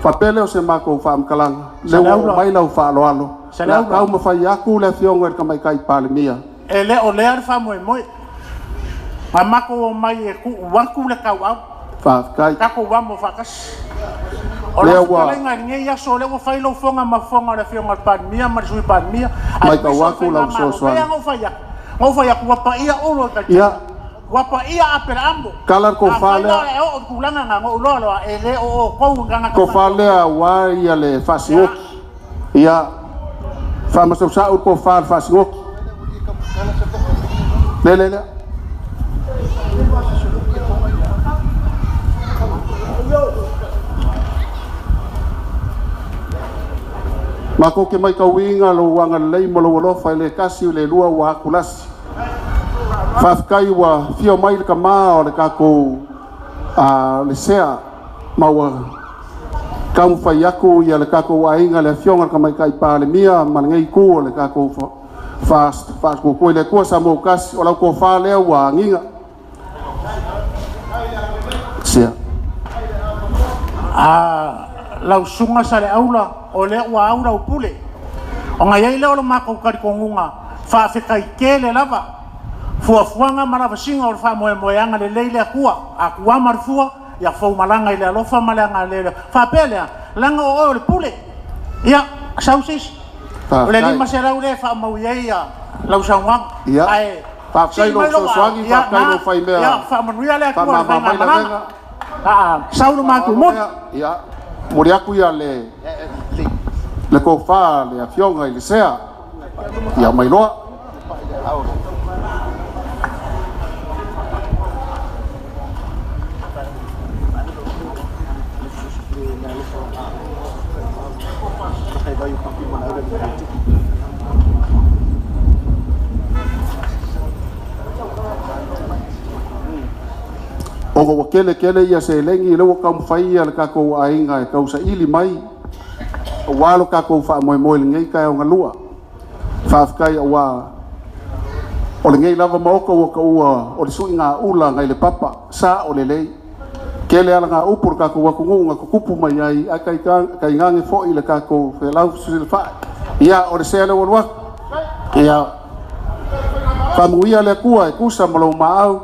Faapea lea o se matou faamatalaga, lea ua oo mai lau faaaloalo, o le a taumafai atu le afioga i le Tamaitai Palemia. E le o lea le faamoemoe. Na matou omai e tuu atu le tauau. Faafetai. Tatou amo faatasi. O Lea lau ua fetalaiga i lenei aso, o lea ua fai lau fofoga ma fofoga o le afioga i le Palemia ma le Sui Palemia, matau aemaise o le atu lau faigamalo. Pei fesoasoani. lava ona ou fai atu, na ou fai atu ua paia Olo i Kalitaia. Ia, Ua paia Apelaamo. tala le tofa Afai la lea, o le oo i le tulaga na, na ou iloa loa, e le o outou i tagata tofa faatuatua. lea auā ia le Ia, faasioki. Ia, faamasausau le tofa le faasioki. Le le lea. Matou te matauina lou agalelei ma lou alofa i le tasi o le lua ua atulasi. Faafetai ua fia mai le kamā o le tatou le sea ma ua taumafai atu ia le tatou aiga le afioga i le Tamaitai Palemia ma lenei itu o le tatou Faatuatua i le Atua Samoa ua Tasi. O lau tofa lea ua agiga. Sea. Lau susuga Saleaula, o lea ua au lau pule. Ona i ai lea o le matou talitonuga, faafetai tele lava, fuafuaga ma lavasiga o le faamoemoeaga lelei le Atua, Atua ma le fua, ia fou malaga i le alofa ma le agalelei. Faapea lea, leaga o oe o le pule. Ia, sau se isi. O le Faafetai. 500 lea e faamau i ai lau saunoaga. Ia, Ae faafetai sii lou mai lou au, fesoasoani, ia, faafetai na, lou faimea ia, faamanuia le Atua i le faamama mai faigamalaga. lavega. Sau le matou Faaaloalo motu. lea. Ia, momoli atu ia le tofa le afioga i le Sea. Ia mai loa. Ona ua kele kele ia seleni le ua taumafai ia le tatou aiga e tausaili mai aua lo tatou faamoemoe i lenei taeao galua. Faafetai aua o lenei lava maota ua taua o le suiga ula nai le papa sa o lelei. Tele ala upu le tatou atunuu na tutupu mai ai ae tainane foi le tatou felau fesilafai. Ia o le sea le ua alu atu. Ia faamanuia le Atua e tusa ma lou maau,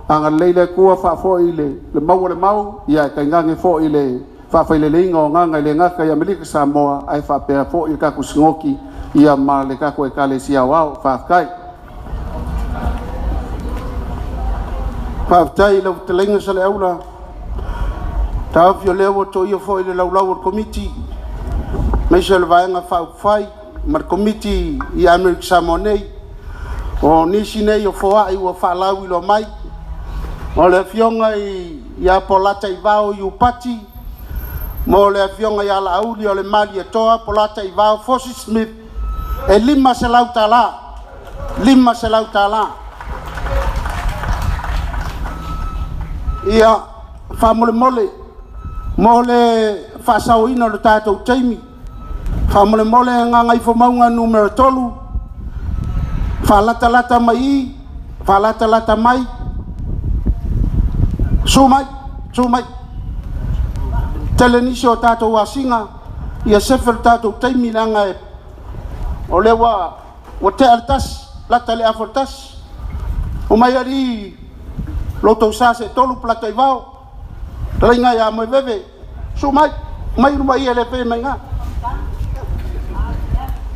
agalelei le Atua faafoi le maua le mau, ia tainane foi le faafaileleina o agaga i le gata i Amerika Samoa ae faapea foi le tatou sinoti ia ma le tatou Ekalesia Aoao. Faafetai. Faafetai i lau fetalaiga Saleaula. Taofi o lea ua toia foi le laulau o le Komiti, aemaise o le Vaega Faaupufai ma le Komiti i Amerika Samoa nei. O nisi nei o foai ua faalauiloa mai. O le afioga ia Polata Ivao Iupati, mo le afioga ia Laauli o le Malietoa Polata Ivao Fosi Smith, e $500, $500. Ia faamolemole mo le faasaoina o le tatou taimi, faamolemole Gagaifomauga numera 3, faalatalata mai i, faalatalata mai, su mai, su mai. Tele nisi o tatou asiga, ia sefe le tatou taimi leaga o lea ua tea le tasi, lata le afa le tasi. O mai ali loto sa se tolu plata i vao, talaiga ia moe veve, su mai, mai luma ia le pe mai ngā.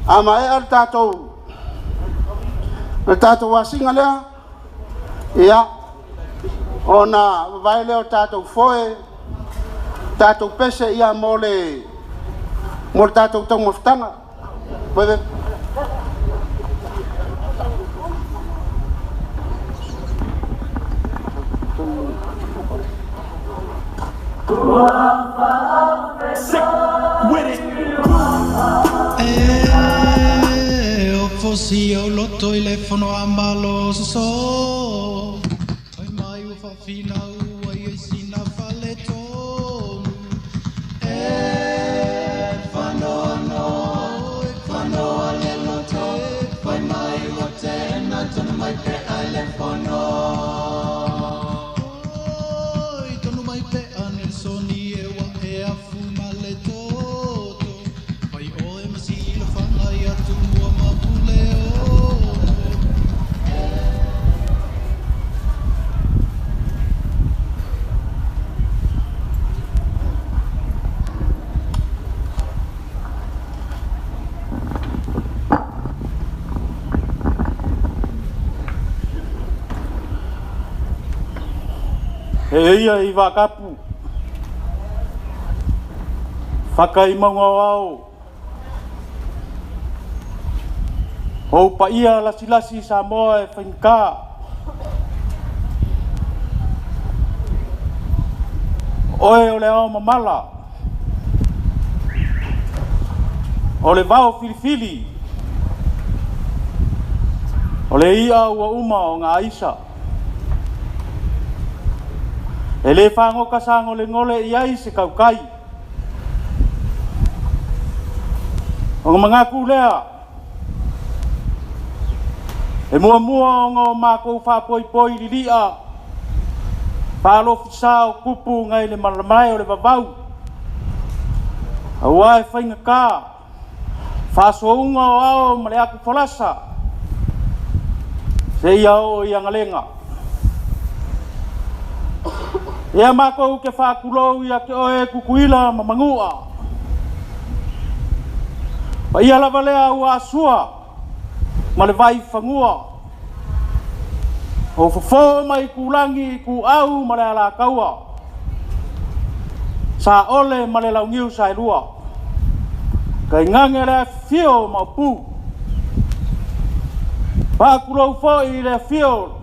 A mae le tatou asiga lea, ia, ona vavae lea o tatou foe, tatou pese ia mo le tatou taumafataga. Veve. Sick with it. E o fosi o loto i le fono a malo so. Ai mai o fafina ua i sina fale tonu. E whanoano, e whanoa le loto. Whai mai o tēnā tonu mai pe ai le fono. Oi tonu mai pe a Nelsoni e wa e afu ma le toto. Whai oe masila whangai atu mua mapule o. E ia i vakapu, whakaimaunga o ao, o paia lasilasi Samoa e whainga. Oe o le ao mamala, o le vao filifili, o le ia ua uma o ngā aisa. E le whangoka sa ngole ngole i ai se kaukai. O ngā mangaku lea, e mua mua o ngā mākou whāpoi poi lilia, whālofisa o kupu ngai le malamai o le vavau, aua e whainga ka, whāsounga o ao ma le aku folasa, se ia o i angalenga. Ia mākou ke whākulou ia ke oe kukuila ma mangua. Pa ia lava lea ua asua ma le vai whangua. O fofo mai kulangi ku au ma le alakaua. Sa ole ma le laungiu sa elua. Kai ngange le fio ma upu. Whākulou foi le fio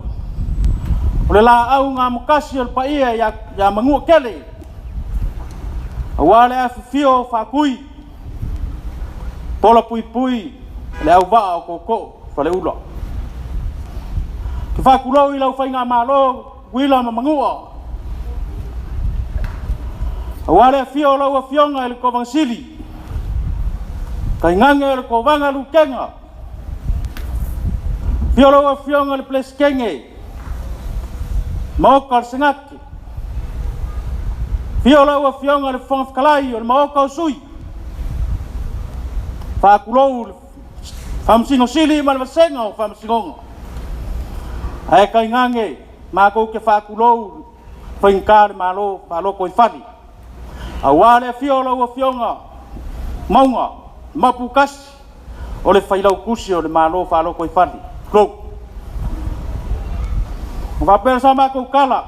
o le la au ngā mokasi o le paia ia mangua kele. Aua le afifio whakui. Pola pui pui le au vaa o koko whale ula. Ke whakulou i lau whainga malo, wila ma mangua. Auā le afio o lau Afioga i le Kovagasili, tainane o le Kovaga Lukega, afio lau Afioga i le Peresetene, Maota o le Senate, afio lau Afioga i le Fofoga Fetalai o le Maota o Sui, faatulou le Faamasino Sili ma le Vasega o Faamasinoga, ae tainane matou te faatulou faigata o le Malo faalotoifale. Auā le afio o lau Afioga Mauga Maputasi o le Failautusi o le Malo faalotoifale. Tulou. Na faapea sa matou tala,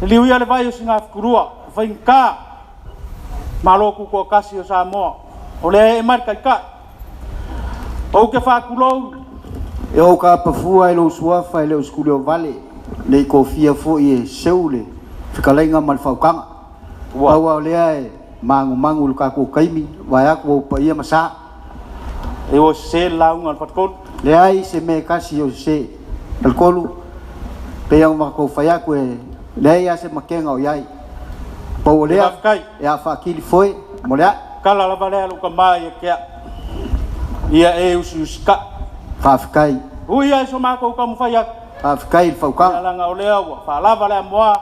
e liuia le vai o Sinafutulua, faigata Malo Tutoatasi o Samoa, o lea e mai le Taitai. Ou te faatulou. E ou kapafua i lou suafa e le o sikuli o vale, nei kofia foi e seu le fetalaiga ma le faukaga. Aua o lea e magumagu le tatou taimi, vae atu ua paia ma sa. E o se lauga le fatukolu. Leai se mea kasi o se alkolu, pe au matou fai atu e leai a se makega o iai. Pau o lea e a faakili foe mo lea. Kala lava lea lou tamā ia te au. Ia e usiusita'i. Faafetai. Ui ai so matou taumafai atu. Faafetai i le faukaga. Ia laga o lea ua faalava le amoa,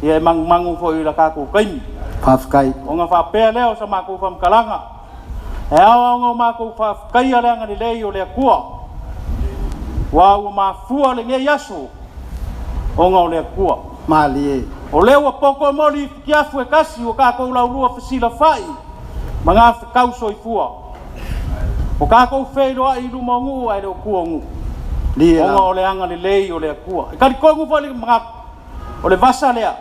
ia e magumagu foi i le tatou taimi. Faafetai. Ona faapea lea o sa matou faamatalaga, e ao ona o matou faafetaia le agalelei o le Atua, ua mafua lenei aso ona o le Atua. Malie. O lea ua poto moli i futiafu e kasi ua tatou laulua fesilafa'i ma gafetau soifua. O tatou feiloai i luma o nuu ae le o tua o nuu. Ona o le agalelei o le Atua. E talitonu foi le manatu, o le vasa lea,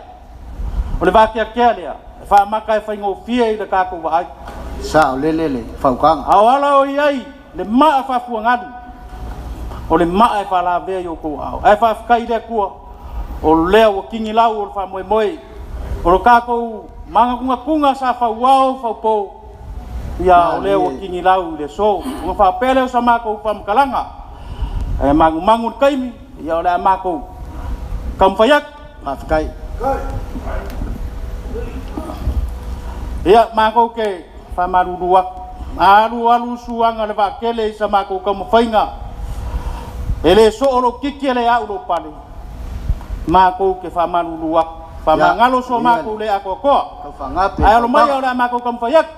o le vateatea lea, e faamata e faigofie i le tatou vaai. Sa o lele le faukaga. A o ala o iai le maa faafuagalu, o le maa e faalavea i outou aao. Ae faafetai i le Atua, o lea ua tigilau o le faamoemoe, o le tatou manatunatuga sa fauao faupo, ia o lea ua tigilau i le aso. Ona faapea lea o sa matou faamatalaga, ae magumagu le taimi, ia o le a matou taumafai atu. Faafetai. Ia matou te faamalulu atu. Alu alu suaga le vaatele i sa matou taumafaiga, e le soo lou titi e le au lou pale, matou te faamalulu atu. Faamagalo so matou le atoatoa. Ae alo mai o le a matou taumafai atu.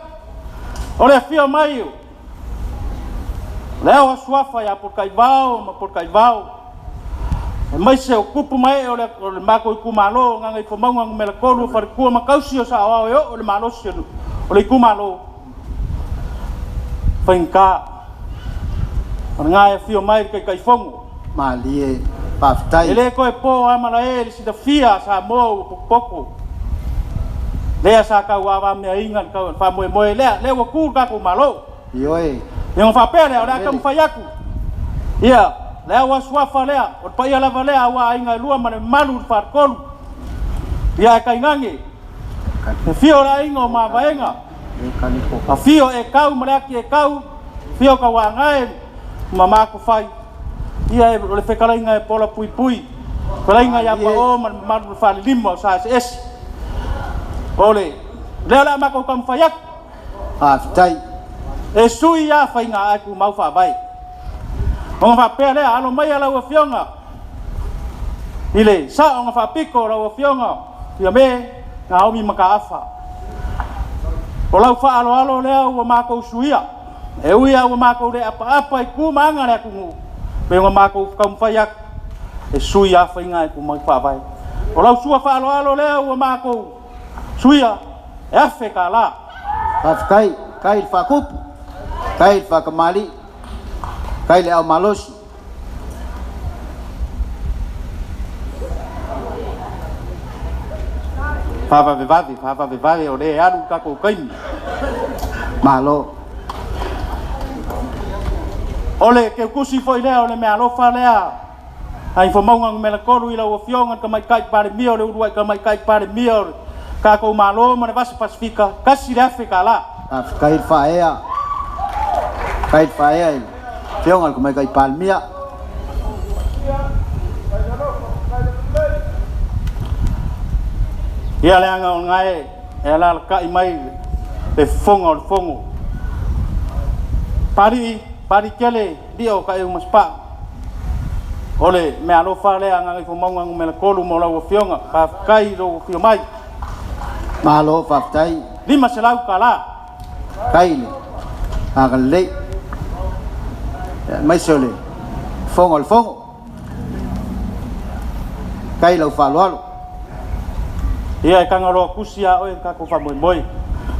O le afio mai o le ao asuafa ia Polataivao ma Polataivao, e maise o kupu mae o le matou itumalo, Gagaifomauga numera 3, Falekua ma Kausi o Saoao e oo le malosi o le itumalo. Faigata. O le e afio mai le Taitaifono. Malie, faafetai. E le toe po amala e le silafia Samoa ua pokopoko. Lea sa tauavameaina le faamoemoe lea, lea ua tu le tatou Malo. Ioe. Ia ona faapea lea, o le a taumafai atu. Ia, le au asuafa lea, o le paia lava lea aua aiga e lua ma le mamalu i le faatolu. Ia e tainane, e fio le aiga o Mavaega, afio e kau ma le ati e kau, fio kauagae ma makufai. Ia o le fetalaiga e pola puipui, fetalaiga ia pao ma le mamalu i le falelima o sa eseese. O le lea o le a matou taumafai atu. Faafetai. E sui a faiga ae tumau faavae. Ona faapea lea, alo mai a lau Afioga i le saoga faapito o lau Afioga Fiame Naomi Mataafa. O lau faaaloalo lea ua matou suia, e ui a ua matou le apaapa i tu ma aga le atunuu, pe ona matou taumafai atu e sui a faiga e tumau faavae. O lau sua faaaloalo lea ua matou suia e $1,000. Faafetai, kai le faakupu, kai le faakamali, kai le au malosi. Faavavevave, o le alu tatou taimi. Malo. O le keukusi foi lea, o le mealofa lea, ai fomauga numera 3 i lau Afioga le Tamaitai Palemia o le uluai Tamaitai Palemia o le tatou Malo ma le Vasa Pasifika, $1,000. Faafetai le faaea. Faafetai le faaea i le Afioga i le Tamaitai Palemia. Ia le aga o ngae E alalakai mai le fofoga o le fogo. Pali pali kele lia o ka eu maspa. O le mea alofa lea Gagaifomauga Nu.3 mo lau afioga. Faafetai lou afio mai. Malo faafetai. $500 tala. Kai le agalelei. Aemaise o le fofoga o le fogo. Kai lau faaaloalo. Ia e tagaloa kusi a oe tatou faamoemoe.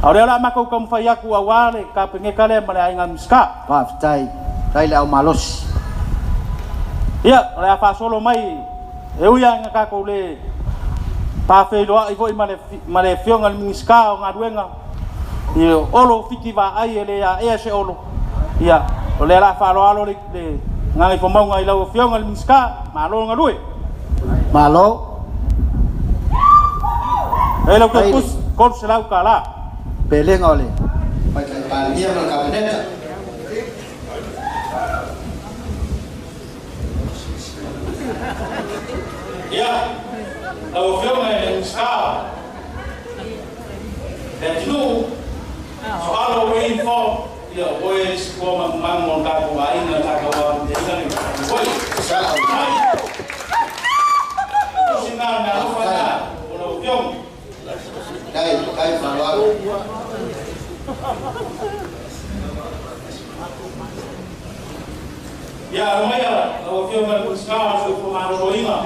A o lea o le a matou taumafai atu auā le Kapeneta lea ma le aiga Minisita. Faafetai. Tai le au malosi. Ia, o le a faasolo mai e ui lava ina tatou le pafeiloai foi ma le afioga i le Minisita o Galuega, ia Olo Fiti Vaai e le aea se Olo. Ia, o lea o le a faaaloalo le Gagaifomauga i lau afioga i le Minisita, malo le galue. Malo. E lau toe tusi, $300 tala. Pelega o le Palemia ma le Kapeneta. Ia, lau afioga i le Minisita le atunuu, soalo waiting for, ia oe le isi toa manumanu o le tatou aiga sa taualuteina le foi. Ai, tusi na le meaalofa lena o lau afioga. Kai, kai faaaloalo. Ia, alo maia lau afioga i le Minisita o le Soifua Maloloina.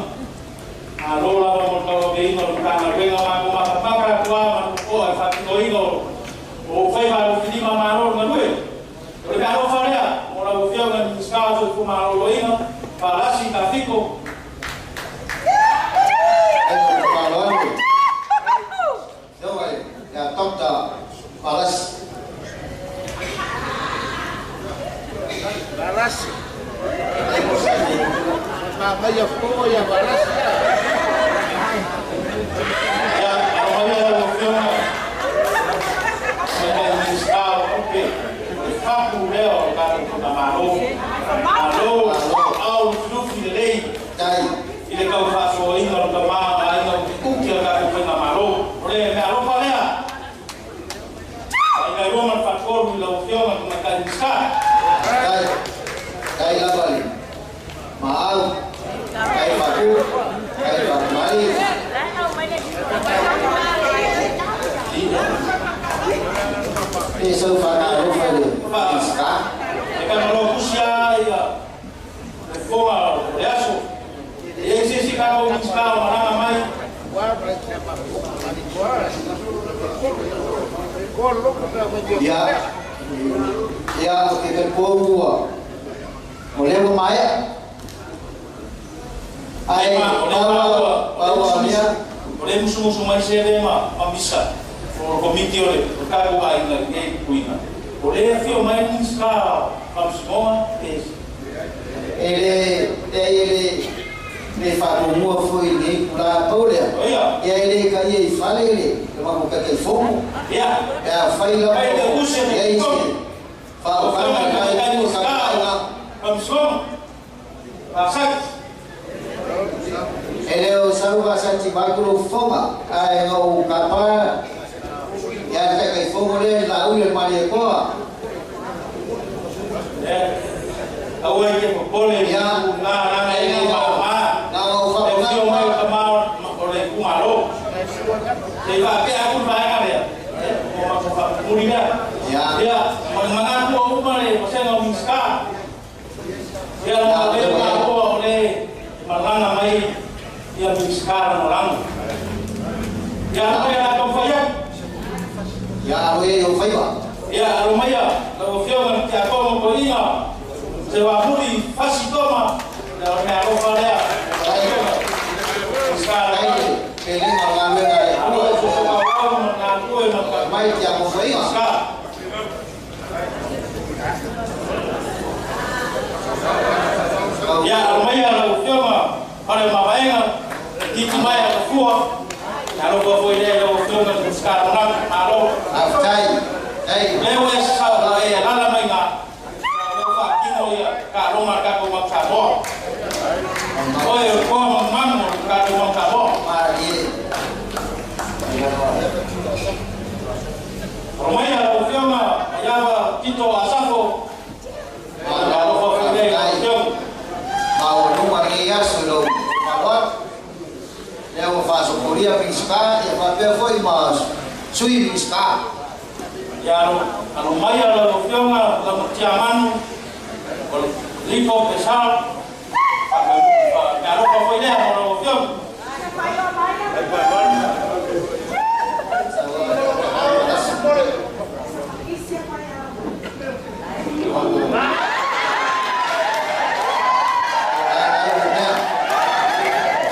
Malo lava mo le tauaveina o le Matagaluega matou mapapaka atu lava ma le totoa i le faatinoina o faiva alofilima malo le galue. O le meaalofa lea mo lau afioga i le Minisita o le Soifua Maloloina, Valasi Tafito. Kai lau faaaloalo. Afioga ia Dr. Valasi. Valasi. Mamaia fo ia Valasi. Ia, alo maia lau afioga i le Minisita o Tupe, le fapu lea o le tatou Faigamalo. Malo au lufilufi lelei i le tau faasoaina o le tamā ma aiga utiuti o le tatou Faigamalo. O le meaalofa lea. Aiga lua ma le faatolu i lau afioga i le Tamaitai Minisita. Kai, kai lava le maau, kai faatu, kai faatumai. E sau faataalofa i le Minisita. E tagaloa kusi lava ia le fofoga o le aso. E i ai se isi tatou Minisita o malaga mai. Ia, ia, o ke talitou ua o lea ua maea. Ae pau pau o lea. O le musumusu mai se le ma misa o le komiti o le tatou aiga i lenei puiga. O le afio mai le Minisita o Faamasinoga pe. E le, leai e le, le faamuamua foi i lenei itulā pau lea. Ia e le taia i fale le matou Taitaifono. Pe afai lava o i ai se faaogaga i lena itu o tatou aiga. E le o sau vasati vaeatu lou fofoga, ae na ou tapa ia le Taitaifono lea i le Laauli o le Malietoa. Aua e te popole i Ia, tūnā lana e e le le māmā, na ona ou e faaogaga afio mai o tama o le itumalo. Se i faapea atu le vaega lea, o matou faapupuli lea. Ia. Ia, ma le manatu ua uma le vasega o Minisita. Ia, Ia, o lea lea ua maua o le malaga mai ia Minisita lagolago. Ia, alo maia la taumafai atu. Ia, alo ia i ou faiva. Ia, alo maia lau afioga i le Tiakono Toeaina, se Wamuli Fasi Toma, ia o le meaalofa lea lau Kai, afioga Minisita kai lagolago. le pelega o galuega a le Alo Atua e sosofaauau ma le galulue ma le mai tiakofoiga. Minisita. Kau Ia, alo maia lau afioga Faleomavaega, Titi Maea Tafua, alofa foi lea i lau afioga i le Minisita Lagolago. Malo. Faafetai, tai. O lea ua e sasao e alaala mai ina, o lea ua faatino ia taaloga a le tatou Manu Samoa. Oe o le toa manumanu o le tatou Manu Samoa. Malie. Lito Asafo. Alofa foi lea i lau Afioga. Maualuga lenei aso i lou faaaloalo. Lea ua faasopolia Minisita ia faapea foi ma Sui Minisita. Ia alo mai lau Afioga lau Tiamanu o le Lito Pesal. Alofa foi lea mo lau Afioga.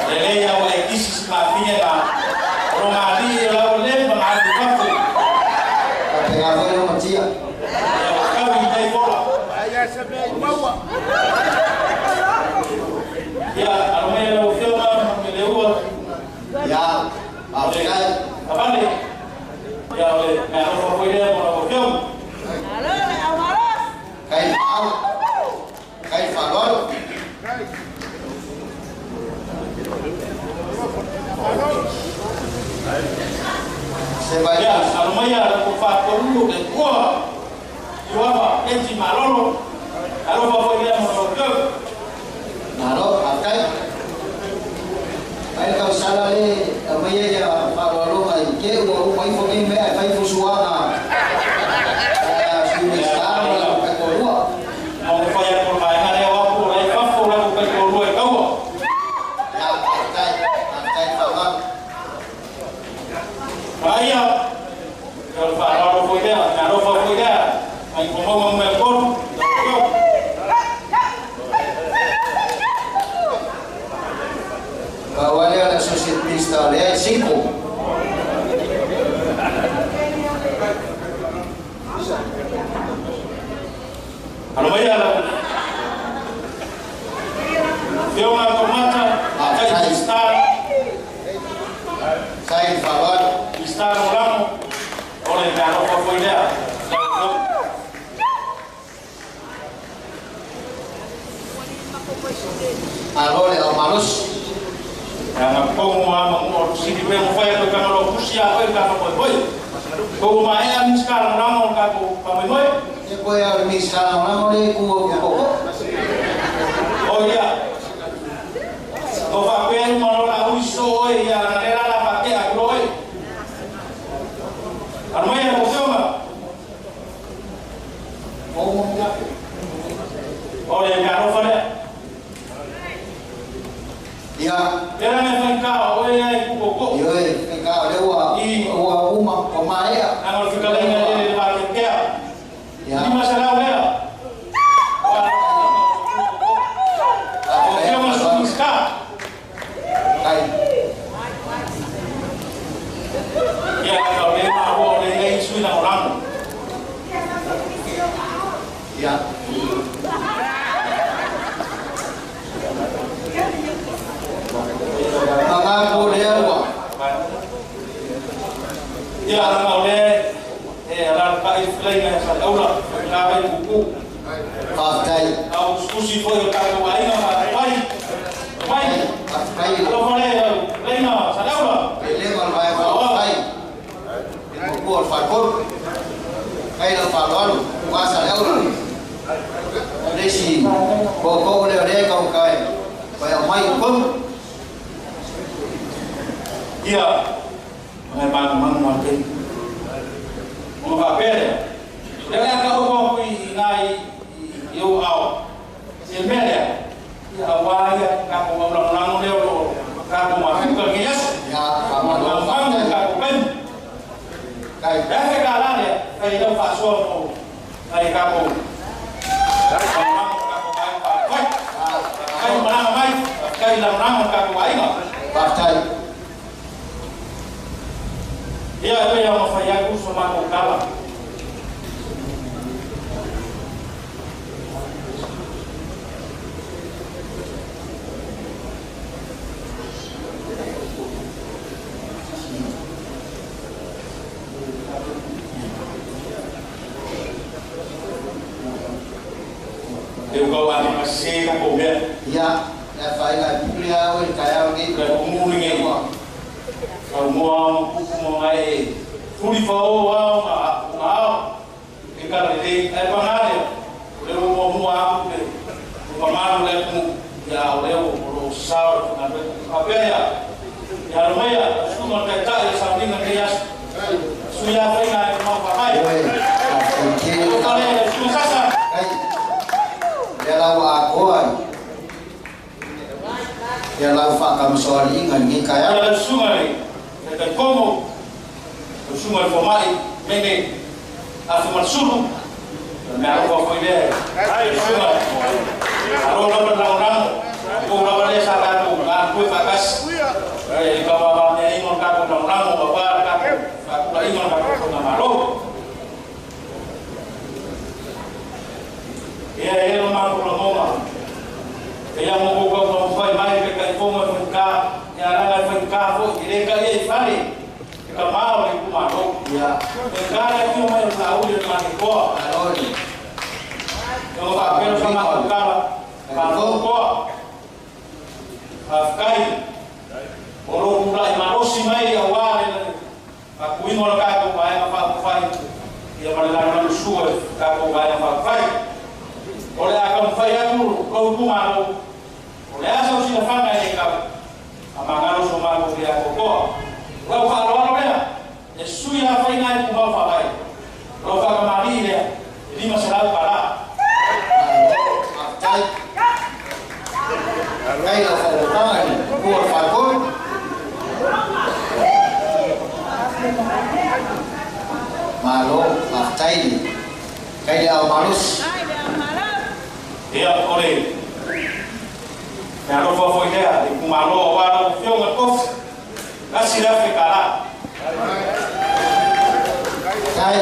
Lelei au e kisi si mafia na o ngali e lau le ma ngali kafu. Ka foi no matia. Ia o kau i tai fola. Ia alo mai lau Afioga ma le ua. Ia, faafetai. Avale. Ia o le mea alofa foi lea mo lau Afioga. Kai faau. Kai faaaloalo. Se vai. Ia alo mai lau faatolu le ua. Ioava Eti Malolo. Alofa foi lea mo lau Afioga. Malo, faafetai. Ai tau sala le aumai ia faaaloaloga i ke ua uma ifo nei mea e fai fusuaga. Sui Minisita ma lau faitoalua. Ma mo fai atu o le vaega lea o aku o lai fafo lau faitoalua i kaua. Ia, faafetai, faafetai faaaloalo. Vaia, ia o le faaaloalo foi lea, le alofa foi lea, mai komauga numera 3, lau Afioga. Pau lea o le Associate Minister lea e 5. Alo mai lau Afioga Tomata, kai Minista. Kai faaaloalo. Minista Lagolago, o le mea alofa foi lea. Lau Afioga. Malo le au malosi. Ia nga pongo a ma mo sini pe mo fai ko ka lo kusi a oi ka mo moi. Ko ma e a Minista Lagolago ka ko pa moi moi. E koe a le Minista Lagolago le ku o ku ko. O ia. O fa pe ma lo la ui so oi ia na le la fa te a ko oi. Alo mai lau Afioga. O le mea alofa lea. Ia. Pera me whaika o e ai ku koko. Ioe, whaika o le ua uma o maea. Nanga o whikalenga le le wā ke kea. Ia. Lima se lau lea. O whio ma su miska. Kai. Ia, nanga o le maa o le lei sui na o lango. Ia. Manga ko lea ua. Ia, nanga o le e ala ka i flai na sa aula, ka vai kuku. Faafetai. Au usi foi o ka aiga ma pai. Pai. Faafetai. Alo fale leina sa aula. Le ma vai faafetai. Ko o faakol. Kai la faaaloalo, ua sa aula. Le si ko ko le le ka kai. Pai au mai ko. Ia, ngai manu manu ma te. O va pere. Le le ka o ko i ngai i o au. Se mele. Ia wa ia ka ko ma la le o ka ko ma ka ngi yes. Ia, ka ma lo fa ka ko ben. Kai. Le ka la le, kai lo fa so mo. Kai ka ko. Kai ka ko kai kai. Kai ma mai, kai la la ka ko ai na. Faafetai. Ia e ia ma fai aku so ma ko kala. Eu kau ana mase ka ko mea. Ia, e fai ngai pupuli au i kai au ni. Ka kumuli ngai. Au moa au kuku mo mai. Tuli fa o au ma au. E kala lelei ae pagā lea o le ua muamua aku le mamalu le atunuu ia o lea o loo sasao le faigaluega faapea ia ia alo maia susuga o le taita'i le sauniga lenei aso sui afaiga e mau faavae o le susuga sasa lea lau atoa ia lau faakamasoaliiga lenei taeao le susuga le taitaikomo le susuga le foma'i mene afumalasulu le mea alofa foi lea susuga alo lava le lagolago kou lava lea sa tatou galulue faatasi e kavavameaina o le tatou lagolago auā le tatou faatulaiga o le tatou faigamalo ia e lo matou lagona e ia mo kou taumafai mai le taitaifono e faigā ia laga e faigā foi e lē taia i fale e kamā o le itumālou faigā le afio mai o le sauli o le makekoa e o faapea sa matou tala faalotoa faafetai o lou tula'i malosi mai auā le faatuina o le tatou vaega faaupufai ia ma le lalolalusua i tatou vaega faaupufai o le a taumafai atu lou itumālou o le a sau silafaga e lē tau amagalo so matou le atoatoa lau faaaloalo lea e sui afaiga e tumau faavae lau faakamalii lea e 500 tala. Faafetai kai lau faautaga i le matua o le faletolu. Malo faafetai le kai le ao malosi. Ia o le mea alofa foi lea le itumālo auā lau afioga le kofi 1,000 tala. Kai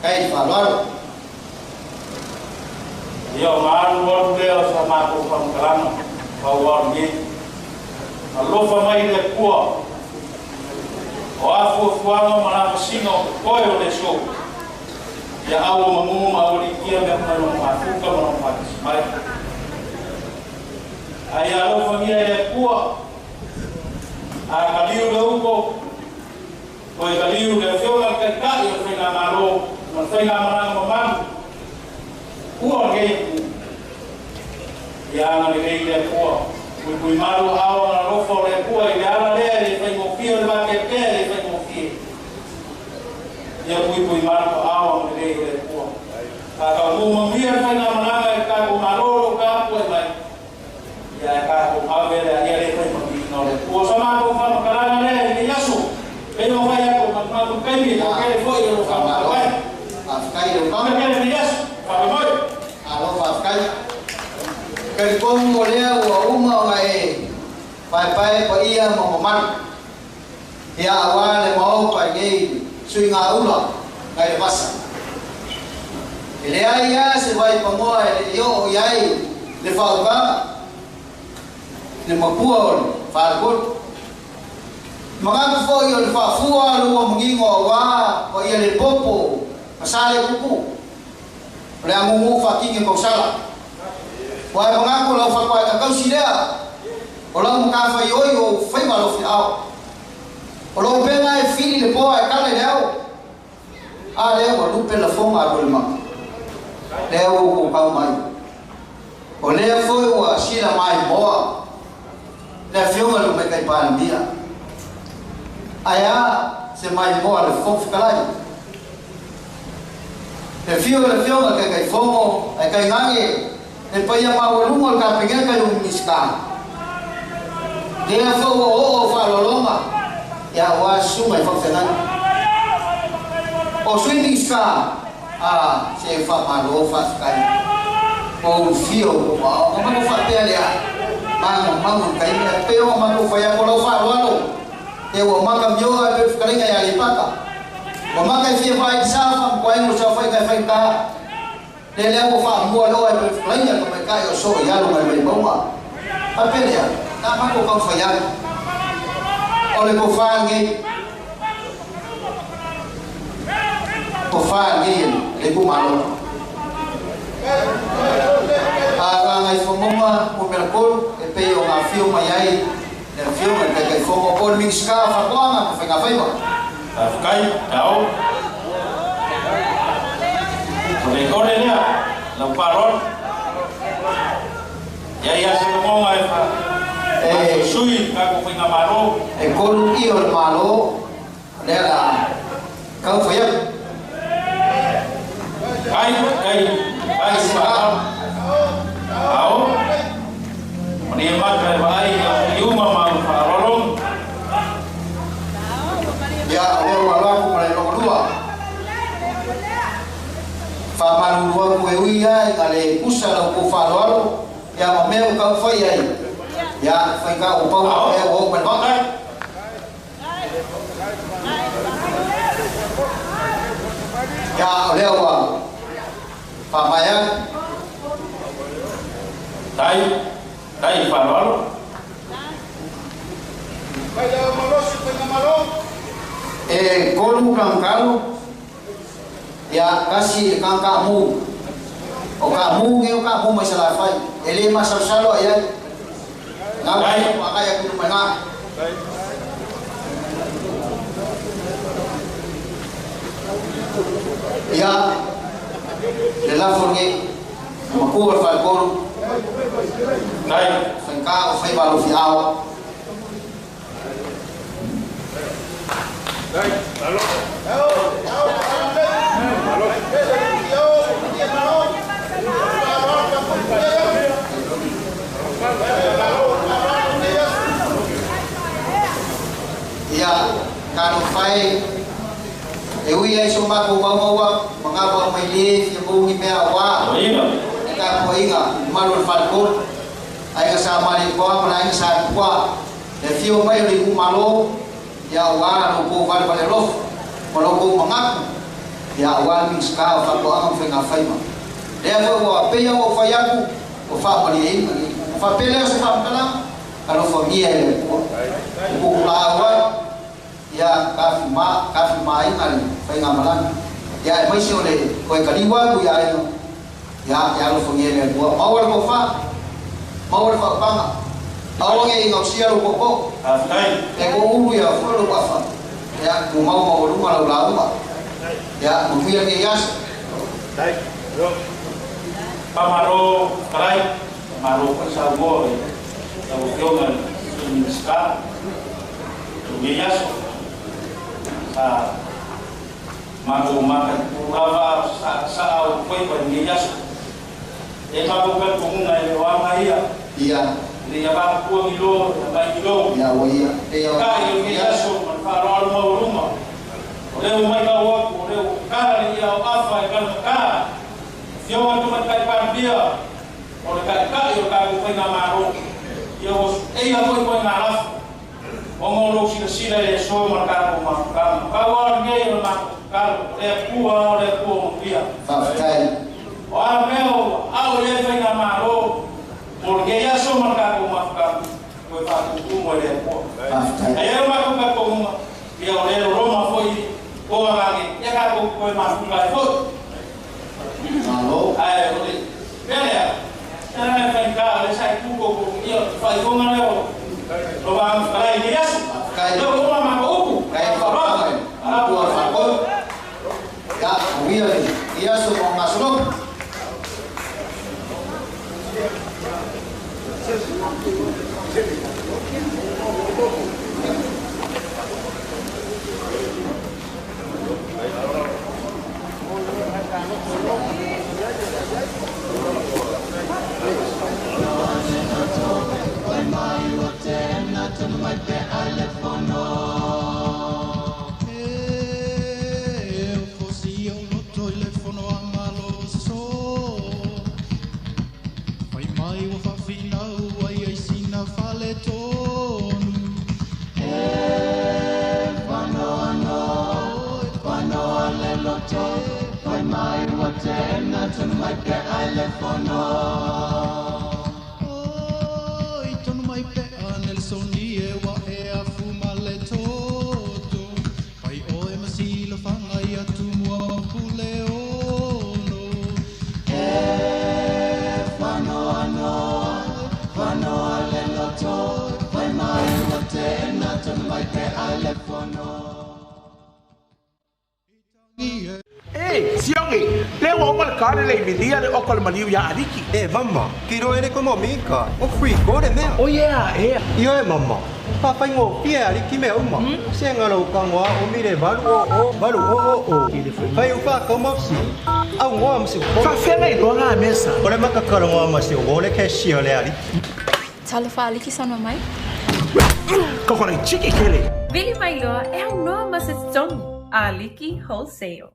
kai le faaaloalo. Ia o maalu alu lea o sa matou faamatalaga pauao lenei alofa mai le Atua o afuafuaga ma lavasiga o totoe o le aso ia au o mamu ma aualiitia mea mai lona mafuta ma lona faatasi mai ae ia alofagia e le Atua a kaliu le uko toe kaliu le afioga le taita'i o le faigamālō ma le faigamalaga mamalu ua lenei atunuu ia agalelei le Atua puipui malu aao ma alofa o le Atua i le ala lea e le faigofie o le vateatea e le faigofie ia puipui malu aao agalelei o le Atua faataunuu manuia le faigamalaga i le tatou mālō lou tapuai mai ia e tatou ave le aia le faimanuiina o le Atua o sa matou faamatalaga lea i lenei aso pei ona fai atu matumatu taimi e toatele foi o lou faamatala Faafetai le mai utaga. kele lenei aso faamoemoe. Alo faafetai. Talitonu o lea ua uma ona e paepae paia ma mamalu ia auā le maopa i nei suigaula nai le vasa. E leai lava se vaipagoa e le'i oo i ai le faautaga le makua o le faletolu. Manatu fo'i o le faafua lua manino auā paia le popo ma sa le pupu o le agugū faatini tausala. Ua e manatu o lau faatoaega tausi lea o lau matafaioi o ou faiva alofiaao. O lou upega e fili le poa e kala i le ao a lea ua lupe lafoga a lualemaka lea ua ou kau mai. O lea foi ua sila maimoa le afioga i le Tamaitai Palemia. Ae a se maimoa a le Fofoga Fetalai? Le afio o le afioga i le Taitaifono ae tainane le paia maualuga o le Kapeneta i o Minisita. Lea foi ua oo au faaaloaloga ia auā susuga i faafeagaiga. O Sui Minisita a se faamalo faafetai ua ulufia o outou aoga. Ona matou faapea lea, magumagu i le taimi ae pei ona matou fai atu o lau faaaloalo e ua maka mioa e pei o le fetalaiga ia Aleipata. Ua maka e fia vaai i le sa faamukuaina o le saofaiga e faigata. Lea lea ua faamua loa e pei o le fetalaiga le tamaitai o soo i alo mai le Vaimauga. Faapea lea, na matou taumafai atu o le tofa lenei, tofa lenei e le itumalo. A Gagaifomauga Nu.3 e pei ona afio mai ai le afioga i le Taitaifono po o le Minisita o Faatoaga ma Faigafaiva. Kai, tao. O le kore lea, lau whaaroalo. Ia ia se monga e wha. E sui ka ko whainga malo. E kolu i o le malo, lea la kau whai. Kai, kai, kai whaaro. Ao. Mani e maka e whaai a iuma mau whaarolo. Ia, o lea ua loa ku ma le lokolua. Whamalulua ku e ui ai, nga le kusa lau ku whaaloalo. Ia ma mea u kau whai ai. Ia, whai ka u pau mea u au mai waka. Ia, o lea ua whamaya. Tai, tai whaaloalo. Vai lea malosi whai nga malo. E kolu kangkalu ya kasi kang kamu o kamu nge o kamu mai salafai ele masal salo ya ngai pakai aku mana ya le la fornge maku al falkolu ngai sangka o fai balu fi ao. Ia, kano fai e ui ai so mako maua mangapa mai le fia bungi mea wa. E ka poinga malu falkol ai ka sa mali kwa mana ai sa kwa le fio mai le ku malo ya wa no ko vale vale lof ko lo ko mangaku ya wa mi ska fa ko anga fa nga faima le fo wa pe ya o fa yaku o fa mali e fa pe le so fa kala alo fa mi e ko ko la wa ya ka fi ma ai ngale fa nga malang ya mai se ole ko e kaliwa ku ya ya ya lo fa mi e ko ma wa ko fa ma wa fa panga Awang e ngau sia lo koko. Afkai. E ko ulu ya fu lo afa. Ya ku mau mau lu malau lau ma. Ya ku ya ke yas. Dai. Yo. Pamaro karai. Pamaro ko sa go. Ta o kyo ngan minska. Tu yas. Sa mako maka lava sa sa au koi pa yas. E mako ka ku ngai wa mai ya. Iya. Le ia va kua milo, ia vai milo. Ia o ia. E ia. Ka ia ke aso man fa ro mo ruma. O le mai ka o ku le ka le ia o afa e ka ka. Fio atu mai kai pa bia. O le ka ka ia ka ku nga maro. Ia o e ia ko ko nga laf. O mo lo si si le so ma ka ko ma ka. Ka o nge o ma ka le ku o le ku mo bia. Fa kai. O a meo a o le fai nga maro. Porque ya somos marcado como africano, foi para o como ele é. Aí eu marco para uma, e eu leio Roma foi o agage, e acabou com mais um vai foi. Alô. Aí eu disse, beleza. Ela vai ficar, ela sai com o e faz como eu. Lo vamos para aí isso. Eu vou mamar o cu. Kai fa. A tua fa. Ya, o ia, ia so com a solo. Mai te ale fono. ua uma le kale le imilia le oko le maliu ia aliki. E mama, kiro ele ko mika. O free ko le mea. O yeah, e. Io e mama. Papai ngo pia aliki mea uma. Se ngalo kangwa o mire valu o o valu o o o. Pai upa ko mopsi. Au ngo am si ko. Fa fela i loga a mesa. O le makakalo ngo am si o le ke le aliki. Talofa aliki sana mai. Koko le chiki kele. Vili mailoa e au noa ma se tongi. Aliki Wholesale.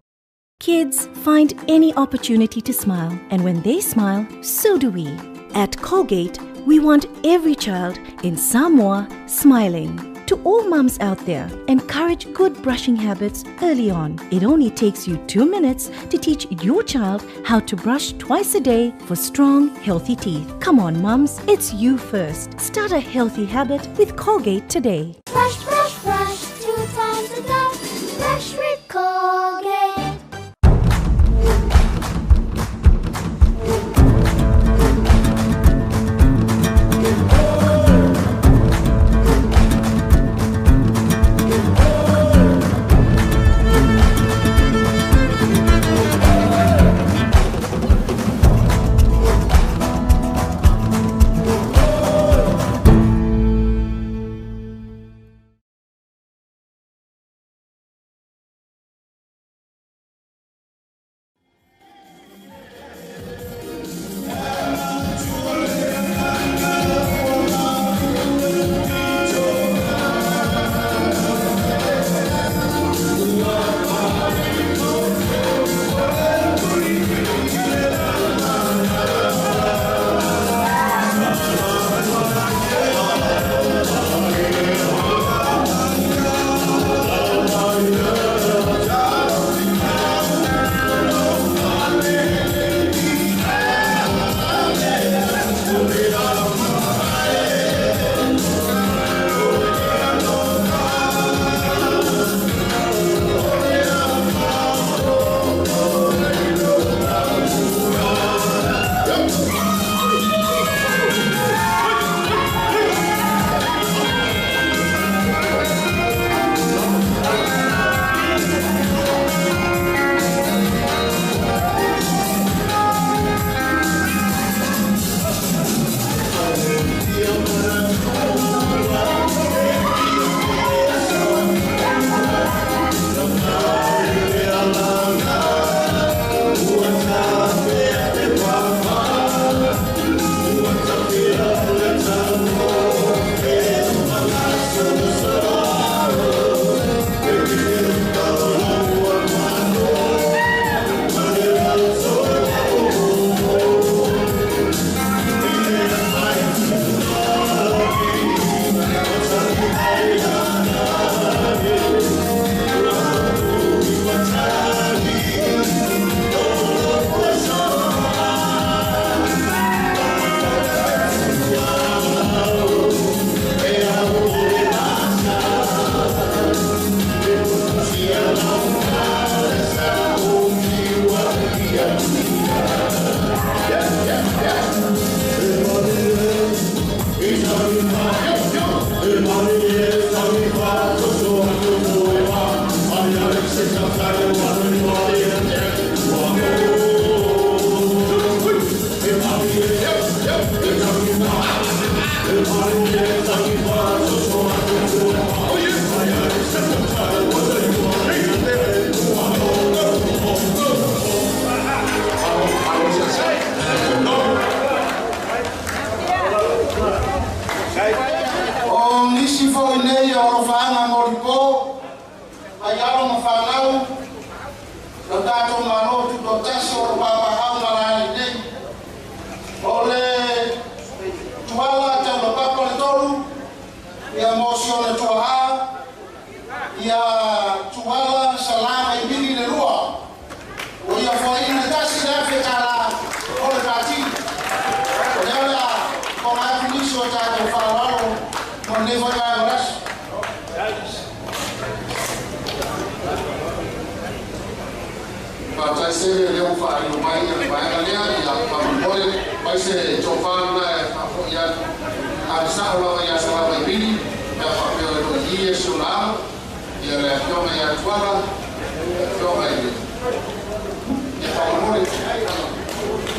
Kids find any opportunity to smile, and when they smile, so do we. At Colgate, we want every child in Samoa smiling. To all mums out there, encourage good brushing habits early on. It only takes you 2 minutes to teach your child how to brush twice a day for strong, healthy teeth. Come on, mums, it's you first. Start a healthy habit with Colgate today. Brush, brush, brush, 2 times a day. Brush with Colgate.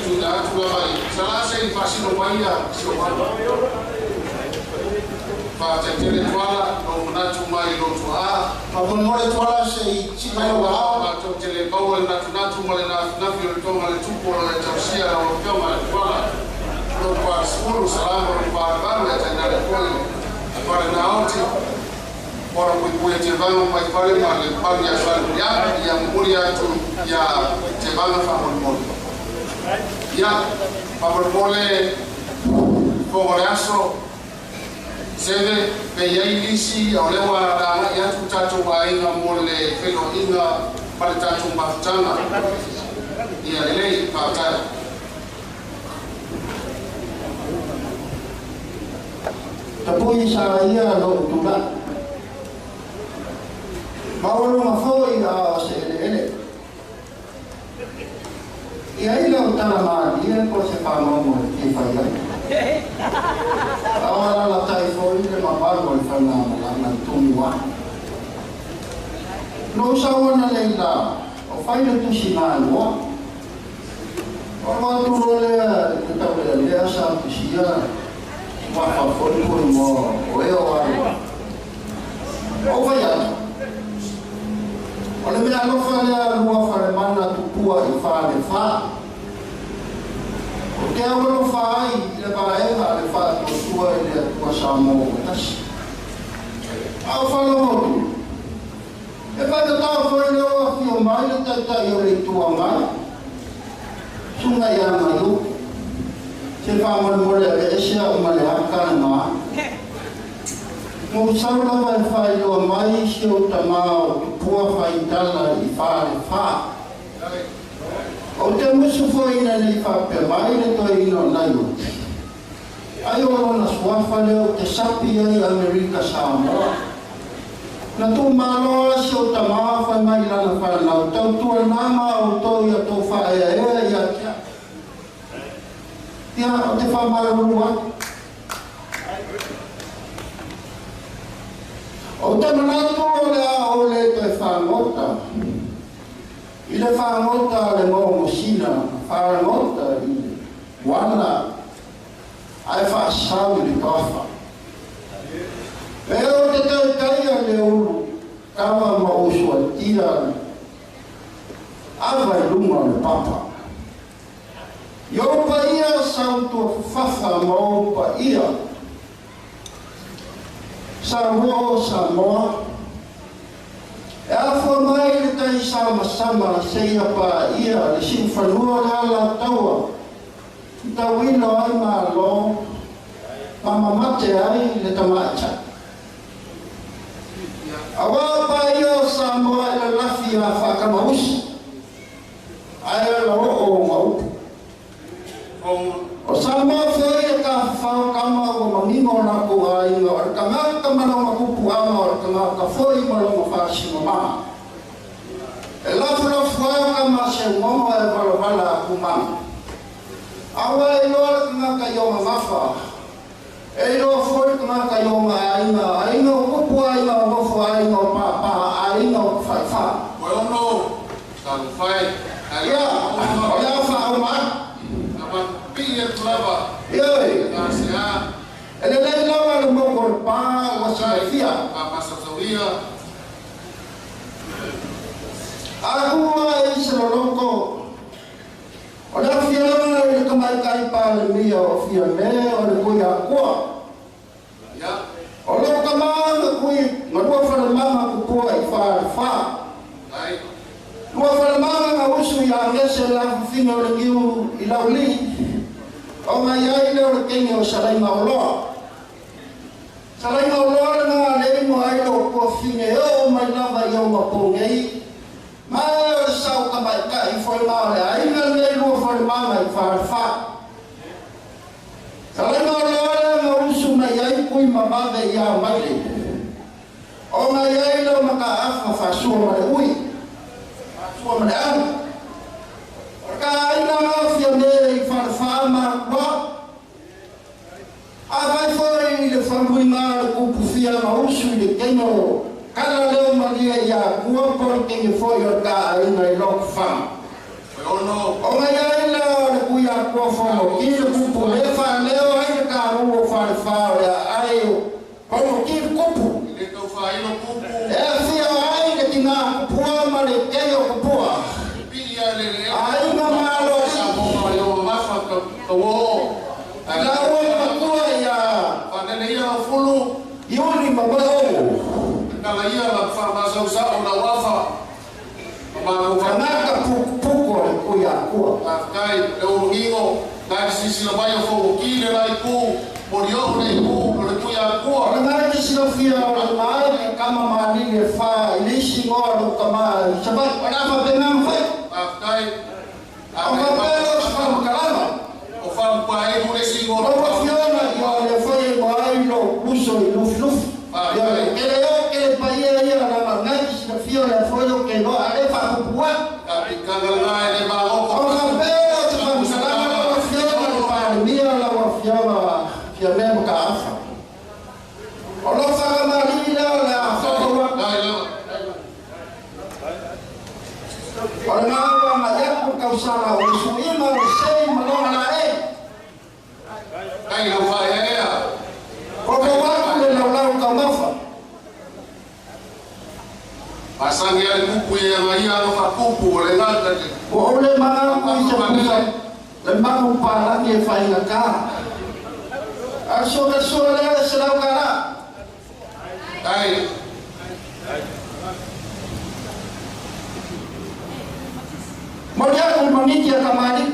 tuina atu lava i Salase i faasino mai ia si o matou. Faataitele Tuala, lou manatu mai i lou tuaa. Faamolemole Tuala se i sii mai lou aao. Matou te le maua le natunatu ma le nafinafi o le toga le tupu o le tausia lau afioga le Tuala. Lou pa-le-sefulu, salamo lou pa-le-valu ia tainane foi le fale naoti. Ora puipui e Tevaga mai fale ma le mamalu ia Salemuliaga, ia momoli atu ia Tevaga faamolemole. Ia, faamolemole fofoga o le aso, Seve, pe i ai nisi, o lea ua agai atu tatou aiga mo le feiloaiga ma le tatou mafutaga. Ia lelei, faafetai. Tapui sa ia lou tulai. Maualuga foi a o se eleele. E ai lau tala malie po o se faamoemoe e fai ai. A o alaalatai foi le mamalu o le faigamalaga i Tumua. Na ou sau analeila o fai le tusi galua. O le matou loa lea i le taulealea sa tusia suafa foi po igoa o e o alu ai. Ou fai atu, o le mea alofa lea Luafalemana Tupua i Falefa. Ou te aualofa ai i le vaega a le Faatuatua i le Atua Samoa ua tasi. A o Falamotu, e faigata foi lea ua afio mai le Taitai o le Itu Agai, Susuga ia Maiupu, se faamolemole aveese au ma le aka lena. Ua sau lava e faailoa mai si ou tamā o Tupua Faitala i Falefa. Ou te musu foi ina nei faapea mai le toeaina o Naioti. Ai o lona suafa lea ou te sapi ai Amerika Samoa. Na tuumalo lava si ou tamā fai mai i lana fanau, Tautuana ma outou ia tou faaeaea ia te au. Ia, ou te faamalulu atu. Ou te manatu o le a ou le toe fagota i le fagota a le gogosina, fagota i le uana ae faasau i le toafa. E ou te taitaia le ulu kava ma ou suatia ava i luga o le papa. I ou paia sautuafafafa ma ou paia Samoa o Samoa, e afua mai le tai samasama seia paia le siufanua o le Alataua i tauilo ai Malo ma mamate ai le tamaitai. Auā paia o Samoa e lalafi a faakamausi ae alaoo o maupu. O Samoa foi e tafafao kama ua manino o lakou aiga o le tagata ma lona pupuaga o le tagata foi ma lona faasilomama. E lafulafuaga kama seumoga e valavala aku mana. Aua e iloa le tagata i ona gafa, e iloa foi le tagata i ona aiga, aiga o kupu, aiga o nofo, aiga o pāpā, aiga o tafaifa. Koe ono, talofa e. Ia, o le a faauma atu. Ioe, e lelei lava le moku o le pā ua silafia. A kū ai i se loloko, o le afiaga i le tamaitai Palemia o Fiame o le Tuiakoa. O lou tamā na kui na Luafalemana Tupua i Falefa. Luafalemana na usu ia Gese le afafine o le niu i Laulii, ona i ai lea o le teine o Salaigaoloa. Salaigaoloa lena a le igoa ai lou tuafine e oo mai lava i ona pou nei, ma o le sao tamaitai foi ma o le aiga lenei Luafalemana i Falefa. Salaigaoloa lea na usu mai ai kui ma vave ia Maile, ona i ai lea o mataafa faasua ma le ui, faasua ma le amu. O le taaiga na Fiame i Falefa ma Atua. Afai foi i le famuiga a le kupufia na usu i le teine o kala leo malie ia Atua po o le teine foi o le taaiga i Lotofaga. Ona i ai lea o le Tuiakoa. akua fono ki le kupu le whaneo ai le kāru o whare whao le ai o kono ki le kupu. E awhia ai le ki ngā kupua ma le kei o kupua. Ai ngā malo i. La ua matua ia. Iuli ma o. Kanaka puku le kuia kua. Kai le urugingo, kai sisi la mai o fo ki le lai ku, mori o le ku, le kuia kua. O le ngai te silafia o le mai le kama mani le fa i le isi ngoa lo kama i sabai. O le afa pe ngam fai. Kai. O ka pelo se fa makalama. O fa mpa e mu le singo. O ka fiona i o le fai e mai lo uso i lufi lufi. Ia le kele o kele paia ia la ngai te silafia o le foi o ke no ale fa kupua. O ka pelo se fa makalama lo fiona le palemia la wa fiona fia mea maka afa. O lo whakamari leo le a whakawa. O le ngā ngā yaku kausara o le suima o le sei malonga la e. Kai lau whaea. O ka waku le laulau kaumafa. Pasangi ale kupu ia ngā ia alo whakupu o le ngata. O o le mangaku i se pusa le mangu pālangi e whainga kā. A soka soa lea se lau kara. Kai. Mori aku maniki a kamari.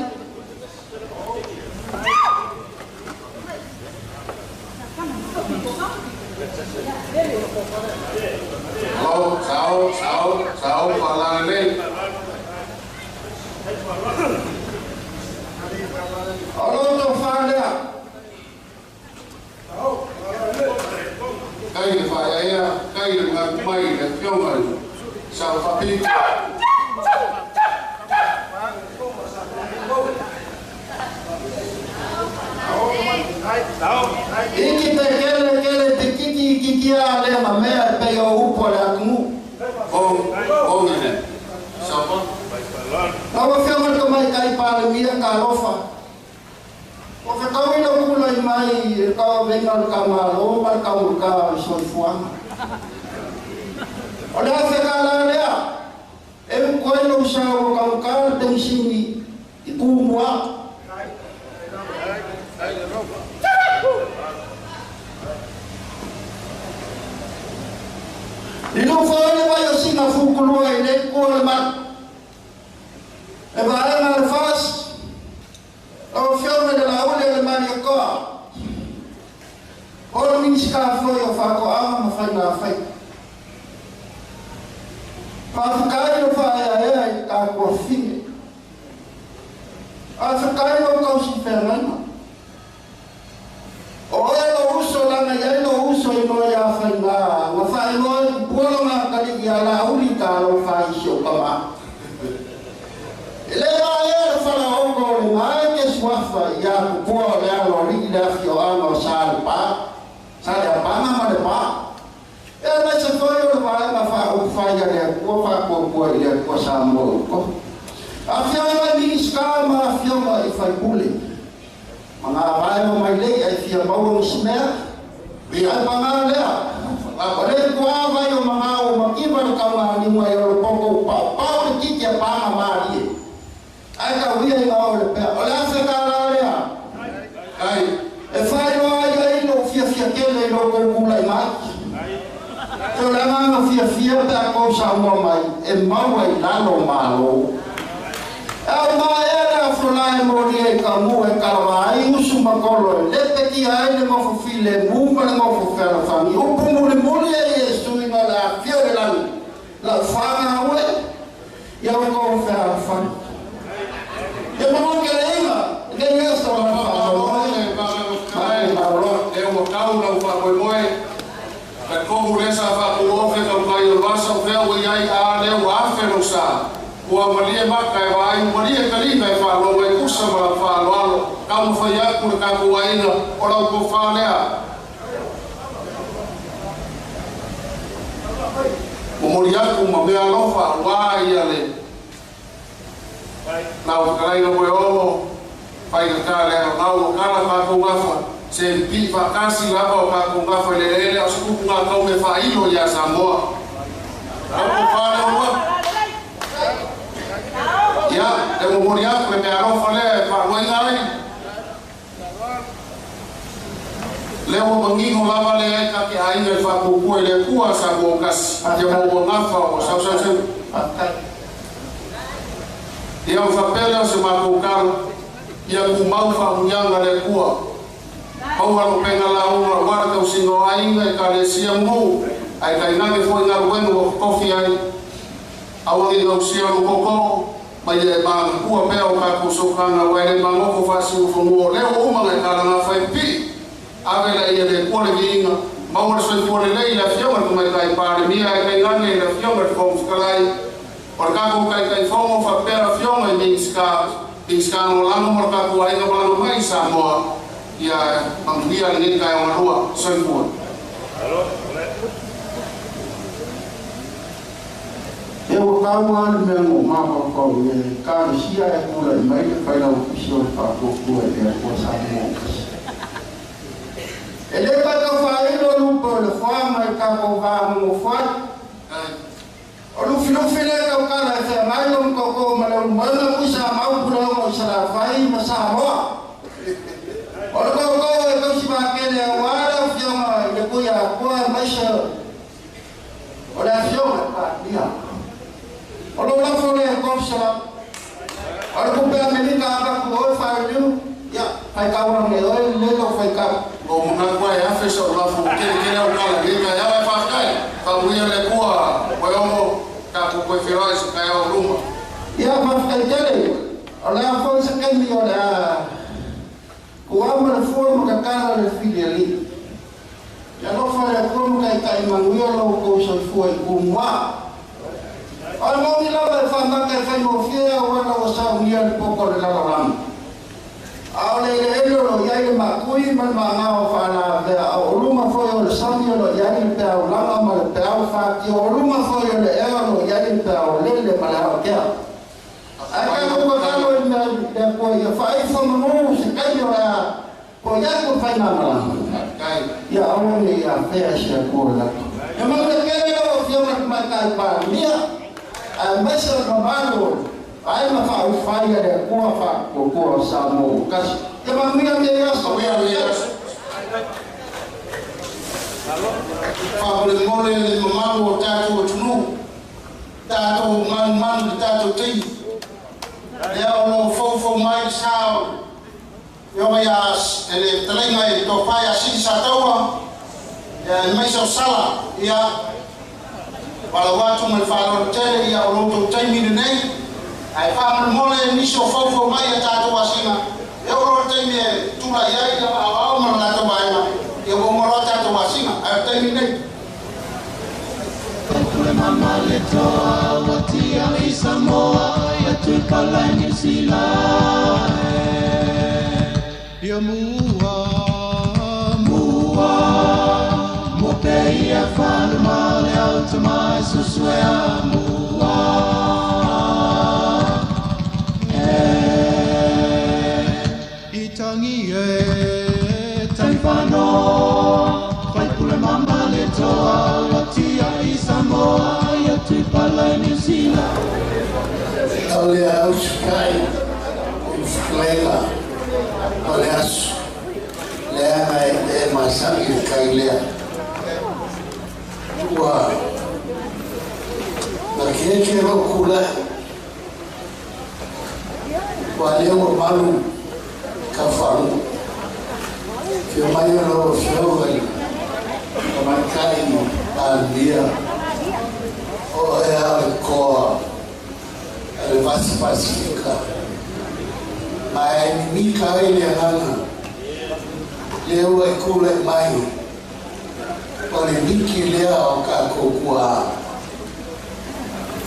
Sao, sao, sao, sao, palane. Alo to whalea. Kai le whaea, kai le ngā mai le fionga le sao whapi. Iki te kele kele te kiki kiki a le ma mea e pei o upo le akumu. Ong ine. Sao pa? Lau afionga le mai kai pālemia ka alofa. O whakauina kula i mai e ka venga le ka malo ma le ka muka i soifuaga. O le afe ka la lea, e ukoe lo usau o ka muka le penisini i kumua. I lou whaele mai o singa fukulua i le kua le manu. E vaega le fas, lau afioga le laule o le Mariakoa. O le Minisita foi o Faatoaga ma Faiga Fai. Faafetai lo faaeaea i le tatou afine. Faafetai lo tausifeagaiga. O oe lo uso lana iai lo uso i noa ia faiga na faailoa i kupua lo gakalii ia lauli tālo faaisi o kamā. E le vaea le falaogo o le gae ke suafa ia kupua o le alo alii le afioaga o sa le pā, sa le apaga ma le pā. E mai se foi o le vaega faaufai a le Atua faapuapua i le Atua Samoa uko. Afioga mai Minisita ma afioga i faipule. Ma ngā vae mo mai lei ai fia maua misimea. Ai pangā lea. O le kua vai o mga o makiwa le kaunga i o le poko upau. Pau le kiki a pānga mārie. Ai ka wia i ngā o le pea. O le afe ka la lea. Ai. E whai roa ai ai lo fia fia kele i lo kōkula i mai. Te o le anganga fia fia pe a kou sa mua mai. E maua i lalo malo. Au mai ele a fulai mori e ka mu e kalawa ai usu makolo e lepe ki ai le ngofu file mu ma le ngofu fela fangi. Upu muli muli e Yesu inga le afio le lani. La whanga ue, ia o kou fela fangi. Ia mamu ke le inga, le Yesu o la whanga ue. E ua kau lau wha moe, ka kohu lesa wha kuofe kau kai o vasa o fea ua iai a leo afe lo sa. Ua malie maka e vai, malie kalina e wha e kusa ma la wha alo, kau mawhai aku le kākou aina, o lau ko wha lea. Momori aku ma mea alofa, wā ia le. Lau whakaraina moe oho, Faigata le alogau o kala kākou gafa se pi'i faatasi lava o kākou gafa i le eleele a o se kupu gatau me faailo iā Samoa. Lau tofā le olua. Ia, le momoli atu le meaalofa lea e faaluaina ai. Lea ua manino lava leai ta te aiga i le faapuapua i le Atua a Samoa o tasi, ia maua gafa ua sausausau. Ia ona faapea lea o se matou tala, ia tumau faamuniaga a le Atua. Maua lopega lauga aua le tausiga o aiga, ekalesia ma nuu, ae tainane foi galuega ua totofi ai. Aua ne i gausia lou tootoo, ma ia e manatua pea o tatou sokaga aua e le magoto faasiufanua o lea ua uma ona e talagafa e pipii. Ave laia le Atua le viiga, maua le soifua lelei i le Afioga i le Tamaitai Palemia ae tainane i le Afioga i le Fofoga Fetalai, o le tatou Taitaifono faapea le Afioga i Minisita, Minisita Lagolago ma le tatou aiga malaga mai i Samoa, ia manuia lenei taeao galua. Soifua. Ia ua taua lava le mea na ou mafaufau i ai, Ekalesia e tulai mai le Failautusi o le Faatuatua i le Atua Samoa o Kasi. E le toe tau faailo lupe o le foaga i tatou va nonofo ai. O lufilufi lea tautala e feagai lona tootoo ma le ulumaina pui sa mau Puleono i Salafai ma Samoa. O le tootoo e tausi vatele aua le afioga i le Tuiatua aemaise o le afioga i le Palemia. O lou lafo lea e 300. O le tupe Amerika avatu oe Failiu, ia, faitau ane oe lelei lou faitau. Ua ou manatu lava e afe sau lafo ua tele tele au tala i lenei taeao ae faafetai. Faamanuia le Atua Moeono tatou toe feiloai i se taeao o luma. Ia, faafetai tele. O le a foi se taimi o le a ua ma le fua ma tatala le fili alii. Ia alofa le Atua ma taitai manuia lo outou soifua i Tumua. O le moni lava e faamata e faigofie auala ua saunia le poto o le lalolagi. A o le eleele o lo o i ai le maatui ma le maagao faalavea, a o luma foi o le sami o lo o i ai le peaulaga ma le peau faatio, o luma foi o le ea o lo o i ai le peaolele ma le aotea. Ae tatou tatalo i le Atua ia faaifo manu se taimi o le a Ko ia ko faigamalaga. Ia aua ne i afea e se Atua o le lagi. E maua tele lau Afioga i le Tamaitai Palemia, aemaise o le mamalu o Vaega Faaupufai a le Atua Faatuatua o Samoa ua tasi. Ia manuia lenei aso. Manuia lenei aso. Faamolemole le mamalu o tatou atunuu, tatou manumanu i le tatou taimi lea o lo o foufou mai le sa o le Afioga ia le fetalaiga i le Tofa ia Sili Sataua, aemaise o Sala, ia, valaau atu ma le faaaloalo tele, ia o lo outou taimi lenei, ae faamolemole nisi o foufou mai ia tatou asiga, e oo loa le taimi e tulai ai ia aoao ma le latou vaega, ia ua uma loa tatou asiga, ae o le taimi lenei. Pule mama le toa ua tia i Samoa ia Tuipala i Niu Sila e. Ia mua mua mua pe ia whanuma le au tama e susue a mua e. I tangi e Taniwhano Whaipule mama le toa ua tia i Samoa ia Tuipala i Niu Sila. O le ausukai i le fetalaiga o le aso, leaga e le masani le kai lea. Ua nakeke lou kula'i, ua lea ua malu ka faalugu. Afio mai o lau Afioga i le Tamaitai Palemia, o oe lava o le koa a le Vasi Pasifika, ma e mimika ai le agaga lea ua e kula'i mai, o le liki lea o tatou tuaa.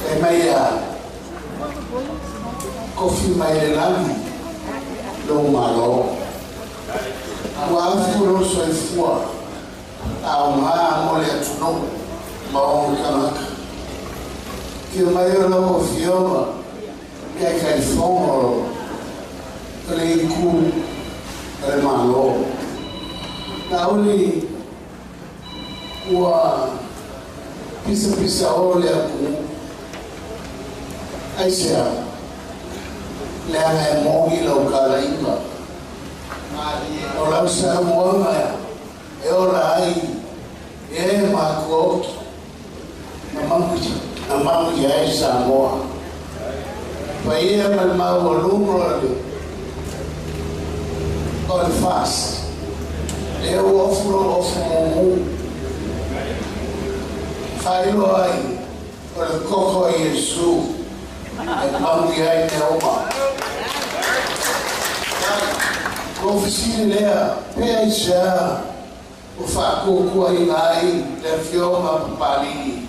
Fai mai a kofi mai le lagi lou Malo. Ua afu lou soifua aoga mo le atunuu ma ona tagata. Afio mai o lau Afioga Taitaifono O le itu o le Malo. Laauli ua pisapisaō le atunuu aisea leaga e moni lau talaiga o lau saunoaga e ola ai e matuaoti na manuia ai Samoa. Paia ma le maualuga o le FAST lea ua ofu lou ofu mumu faailoa ai o le koko o Iesu e manuia ai mea uma. Ua ou fesili lea pe aisea ua faakuakuaina ai le Afioga a Papalii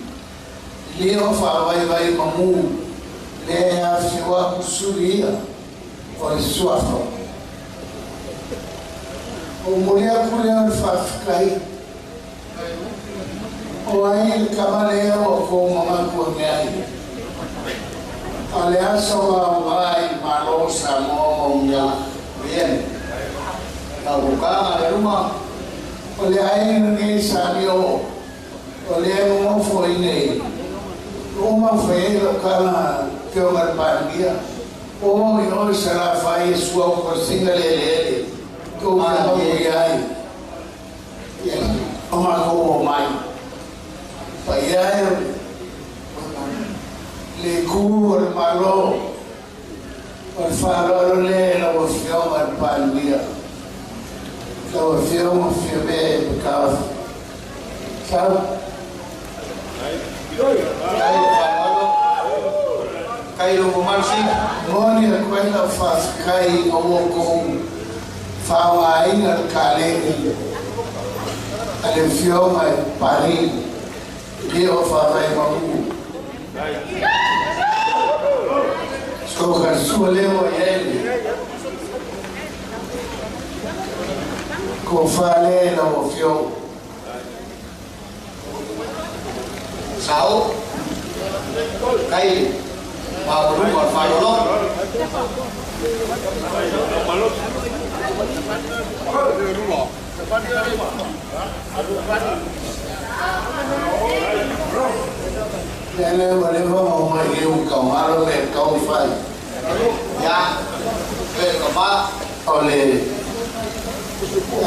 i le o faavaivaimamu lea e afifio atu sui ia o le Suafa. Ua momoli atu lea o le faafetai o ai le tama lea ua outou manatu ane ai. A o le aso aoga i le Malo o Samoa ma Uniana. Bien. Tautukaga le luma. O le aiga lenei sa lio o lea e nonofo ai nei. Ua uma fai ai lau tala Afioga i le Palemia, o i oe Salafai e sua o kosiga le eleele tou te manuia ai o matou omai. Paia e o le itu o le Malo o le faaaloalo lea i lau Afioga i le Palemia, lau Afioga Fiame McCarthy. Sau. Kai le faaaloalo. Kai lou mamalu sili. Momoli atu ai lau faafetai ina ua outou faaaogaina le kaleni a le Afioga i Palii i le o faavae-malu. Soka sua lea ua i ai le tofa lea i lau Afioga. Sao kai le maualuga o le faaaloalo. Lea lea ua leva ona omai i uka o alo le tau fai. Ia, e ka ma. O le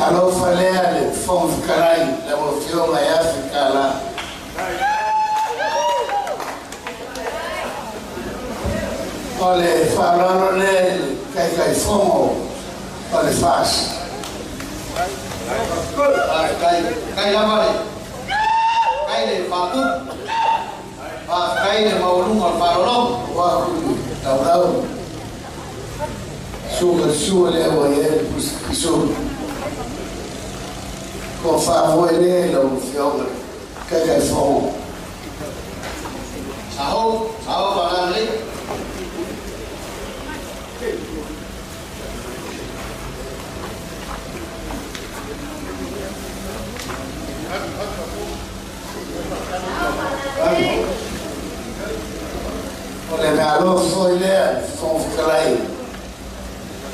alofa lea le Fofoga Fetalai lau Afioga e $1,000. O le faaaloalo lea i le Taitaifono o le FAST. Faafetai, kai lava le kai le faatupu. Faafetai le maualuga o le faaaloalo. Ua aku i laulau suka sua lea ua i ai le pusi. Ko faafoe lea i lau Afioga i le Taitaifono. Sao, sao faalalelei. O le mea alofa foi lea le Fofoga Fetalai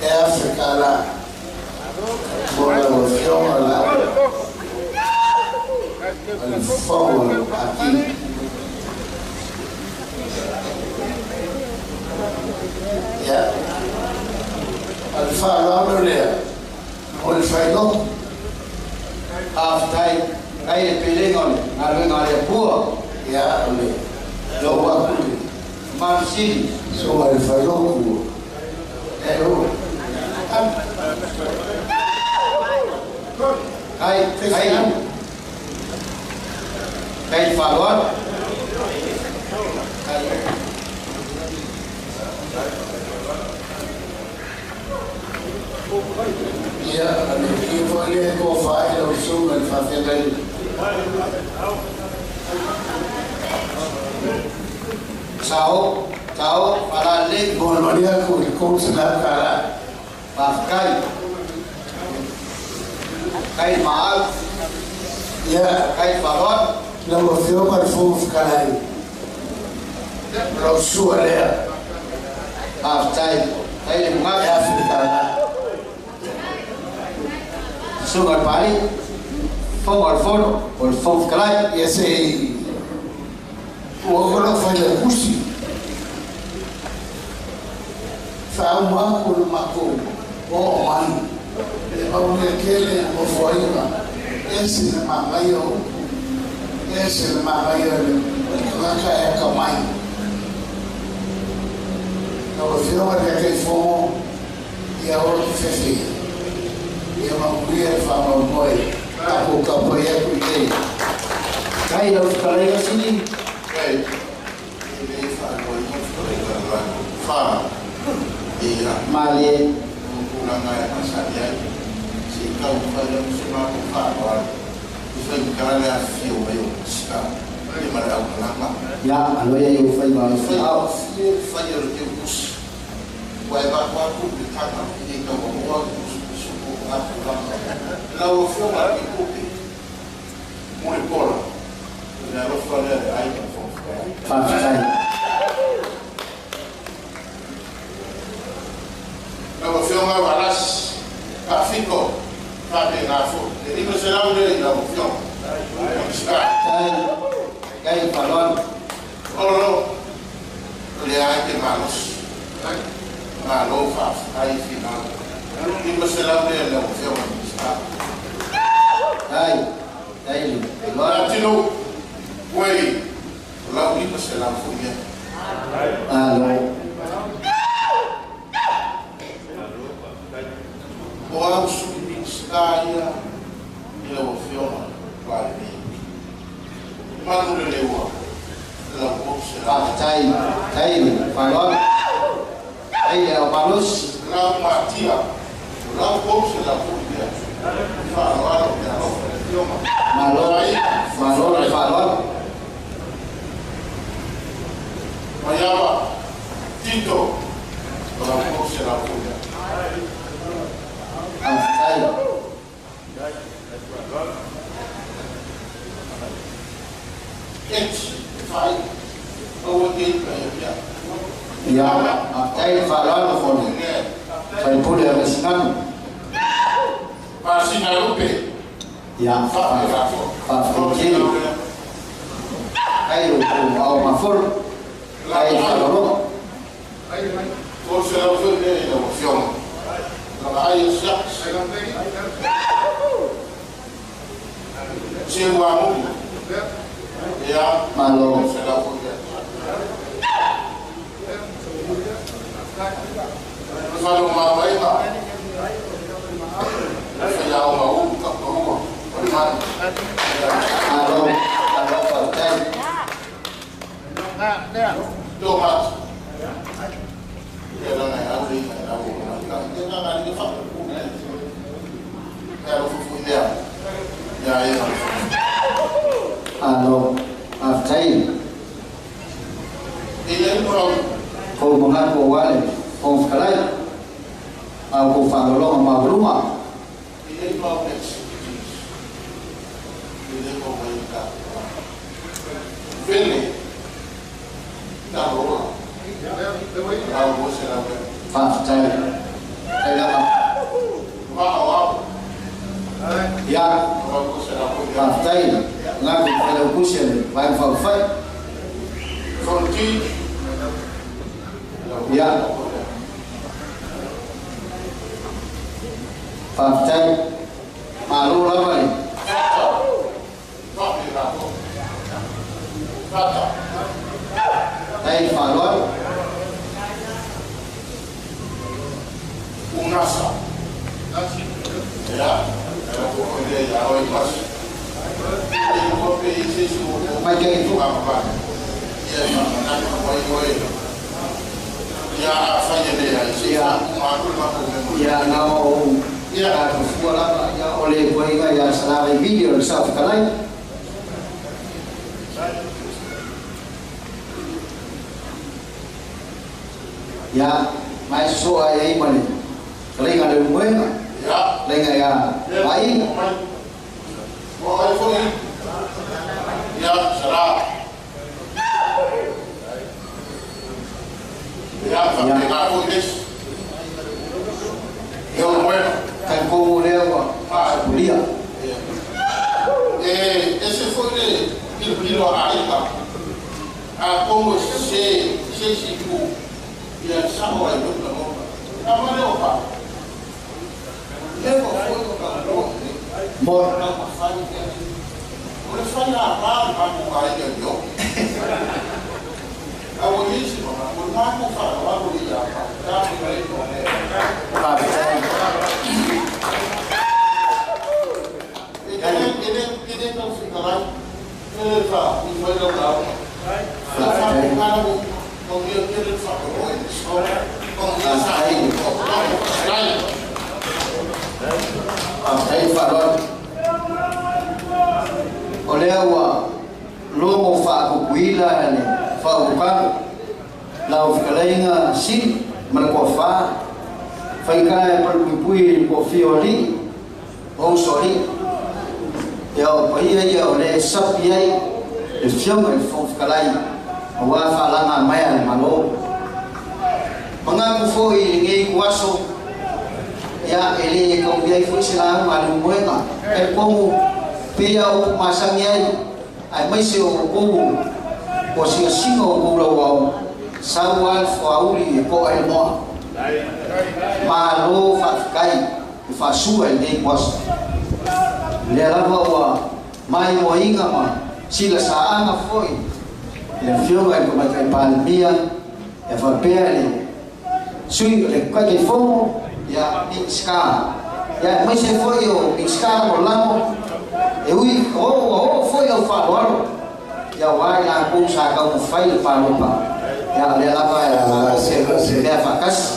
e $1,000 mo lau Afioga Laauli o le Fofoga o le Pati. Ia, o le faaaloalo lea mo le failotu. Faafetai kai le pelega o le galuega a le Atua. Ia, o le lou aku le Mamalu sili. Susuga i le failotu e o. Kai, kai, kai le faaaloalo. Kai. Ia, o le pili foi lea e tofa ai lau susuga i le faafeagaiga. Sao, sao, faalalelei. Molimoli atu i le $300. Faafetai. Kai le maau. Ia, Kai le faaaloalo. Lau Afioga i le Fofoga Fetalai, o lau sua lea. Faafetai. Kai le E mugafi. $1,000. Suga le Paali, Fofoga o le Fono, o le Fofoga Fetalai. Ia se i ua oo lau failautusi faauma aku le matou oo mai le maulia tele nofoaiga ese le manaia o upu ese le manaia o le tagata e atamai lau afioga le Taitaifono ia o le fefe ia manuia le faamoemoe tatou taumafai atu i nei. Tai lau fetalaiga Sili. Malie. Ia, aloia i ou faiva o le ao. Faafetai. Lau Afioga Wallace Fafiko faapena foi le 500 lea i lau Afioga Minisita. Tai faaaloalo. Ololo lea ai te malosi malo faafetai finau 500 lea i lau Afioga Minisita. Tai tai le Atino uei o lau 500 foi ia. Alo. O au sui Minisita ia i lau Afioga Palemia. Manu le leua lau 300. Faafetai. Tai le faaaloalo. Tai le au malosi. Lau matia lau 300 foi ia. Faaaloalo le alofa le Afioga. Malo. Malo le faaaloalo. Maiava Tito lau 300 foi ia. Faafetai. Eti fai aua te ipa ia pia. Ia, faafetai le faaaloalo foi faipule o Vaisigano. Pasina Lupe. Ia, faafetai tele. Tai o ao mafolo. Tai faaaloaloga. 300 foi lea i lau Afioga. Langa ai e siaki. Seu amuli. Ia. Malo. 300 foi lea. Falo mamaina. Whai ao mau ka paua. O le manu. Malo. Malo faafetai. Tō matu. Ia langa e au le mai au o mai. Ia langa le wha. Ia alo fufu i lea. Ia e alo. Alo. Faafetai. E ia i morau. Kou manatu o wale. Fofoga Fetalai. Au kou faalologa maualuga. E ia i mau expertise. E le mau mai ka. Vele. Ta rola. Au mo se la wele. Faafetai. Tai lava. Maa o au. Ia. Au mo se la wele. Faafetai. Ngā ku whailaukusi a le Vaega Faaupufai. Fonti. Ia. Faafetai. Malo lava le. Tai faaaloalo. Unasa. Ia. Ia o i masi. Mai ke fu. Ia a whai e lea. Ia. Ia na o Ia. A fua lava ia o le koiga ia salava i video le sa fetalai. Ia mai soa ia i male. Kalenga le muenga. Ia. Lenga ia mai. O ai foi. Ia sara. Ia fa foi des. Ia o bueno. Tai komo lea ua. Ulia. isi tu ia sao ai lo ka mo ka ma le o pa le mo foi ko ka lo mo ka ma fai ke o le fai la ra ma ko ai le yo a o isi mo ma mo ma ko fa wa ko ia pa ka ni le ko ne ka e ne ko fi ka rai e fa ni foi lo ka fa fa ka na mo mo ni ke le fa ko e so ko ni sa ai ko ai ai fa lo o lea ua logo faakukuila le faaukukalo lau fetalaiga sili ma le koafā faigā e palepuipui i le koafia o alii o uso alii ia o paia ia o le sapi ai le fioga i le fofoga fetalai auā faalaga mai a le Malo magaku foʻi i lenei kuaso ia e lē kaumia ai foʻi se lauga a le umoega talitonu peia o masagi ai ae maise o outou ua sigasiga o kou lauao sau a le foauli e ko'a i le moa malo faafetai e faasua i lenei kuaso lea lava ua maimoaina ma silasaaga foʻi le afioga i le tamaitai Palemia e faapea le sui o le Taitaifono ia Minisita ia aemaise foʻi o Minisita lagolago e ui o ua oo foʻi au faaaloalo ia uā i lakou sa taumafai le paloka ia lea lava e mea faatasi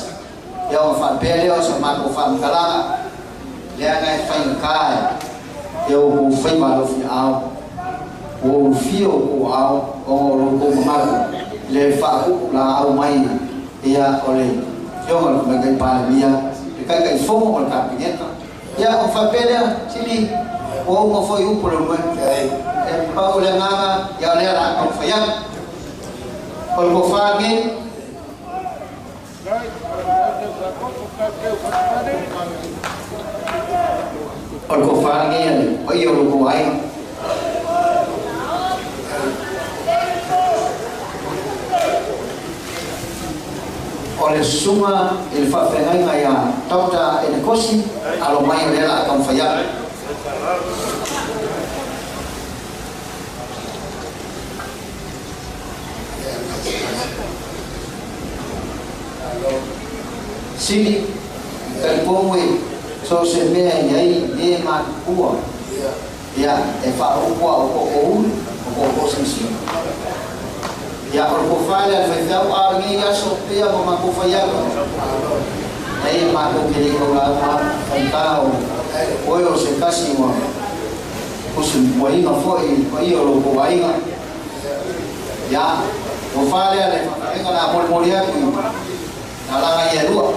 ia ona faapea lea o sa matou faamatalaga leaga e faigata e outou faiva alofiaao ua ulufia outou ao ona o loutou mamalu le faaku'u laau mai ia o le afioga le tamaitai Palemia le Taitaifono o le Kapeneta ia ona faapea lea sili ua uma foʻi upu le uluega e pau le agaga ia o lea la taumafai atu o le tofa nei o le tofa lenei a le paia o loutou aiga. O le susuga i le faafeagaiga iā Dr Enekosi alo mai o lea la a taumafai atu. Sili talitonu e so se mea i ai e matutua ia e faaupua o to'oulu o to'oto'o sigasina ia o le tofa lea le faifeau a o lenei aso pea ma matou fai atu e ia matou ke lei taulauga faigā o oe o se tasi ua usi muaiga foʻi i le paia o loutou aiga ia tofa lea le faafeaiga la molimoli atu i lalaga ia e lua.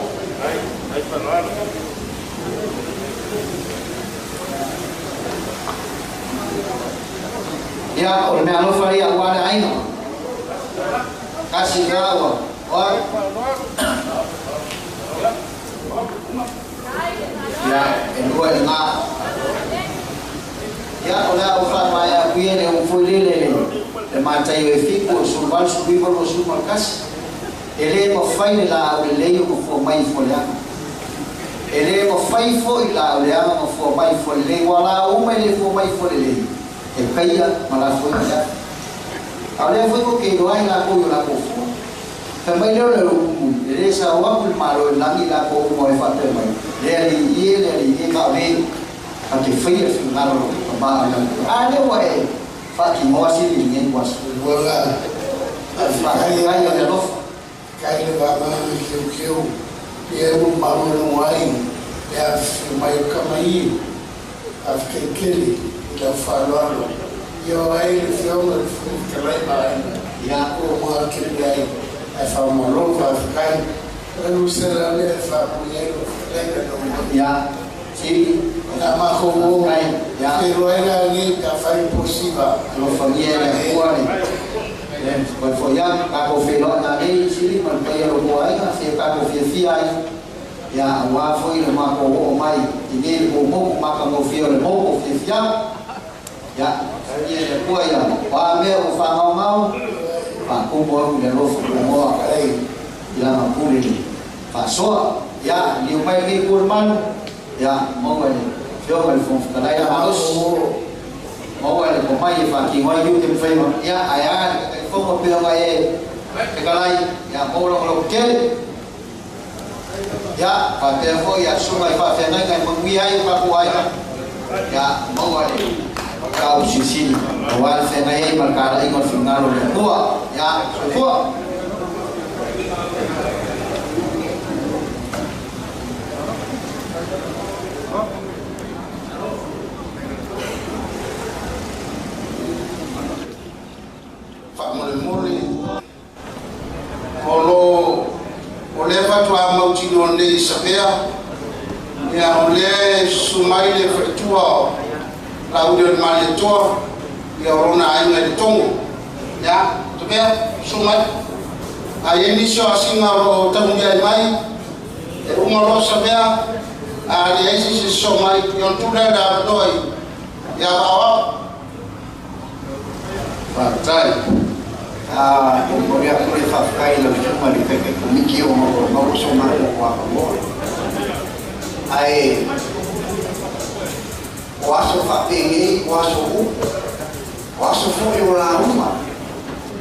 Ia o le mea alofa ia auā le aiga kasi lena ua oe ia e lua i lena ia o le a ou faamaea atu ia le upu foi lele le matai o e fitu o le 18 19 21 e lē mafai le laau lelei o mafua mai i fualeaga e lē mafai foʻi laau leaga mafua mai i fualelei ua laau uma e lē fua mai i fualelei e kaia ma lafoina le afi a o lea foi ko ke iloa ai lakou i o lakou fua fai mai lea o le upu e lē sao aku le Malo i lagi lakou uma e faapea mai le alii e le alii e ka o lē ka te faia le finagalo o lou tamā o le a lea ua e faatinoa sili i lenei kuaso faafetai o le alofa kai le vaavaai keukeu ia ua malolo ai le afifio mai o kamai faafetai i lau faaaloalo ia o ai le Afioga i le Fofoga Fetalai ma aiga ia ua moatele ai ae faamalo faafetai o le usela lea e faamuli ai lou fetalaiga lau ia sili na makou o faafetai ia feiloai lagia pe afai posiva alofagia e le Atua le le toe foʻi atu tatou feiloai nanei sili ma le paia o loutou aiga seia tatou fiafia ai ia auā foʻi le matou oo mai i nei le momoku matagofie o le moku fiafiaga ia ia le Atua ia o a mea ua faagaogao Faakomo au i le alofa puamoa i lana pule le faasoa. Ia liu mai lenei itu o le malu, ia maua i le Afioga i le Fofoga Fetalai le malosi, maua i le pomai e faatino ai iute ma faiva, ia ae a le Taitaifono pei ona e fetalai, ia maua lona lautele. Ia faapea foi ia susuga i faafeagaiga e manuia ai o tatou aiga, ia maua le tausilisili aua le feagai ai ma le talaiga o le finagalo o le Atua. Ia soifua. Faamolemole o lo o lea faatoa mautinoa nei Sapea, ia o lea e susu mai le faletua o Lauli o le Malietoa, ia o lona aiga i le Togo. Ia, Sapea, susu mai. A i ai nisi o asiga o lo o taumia ai mai, e uma loa Sapea, a leai se isi sosoo mai, ia ona tuu lea le avanoa i ia Vaoao. Faafetai. Momoli atu le faafetai i lau Susuga i le Taitai Komiti ona ua maua so matou avanoa. Ae o aso faapenei, o aso upu, o aso foi o lauga,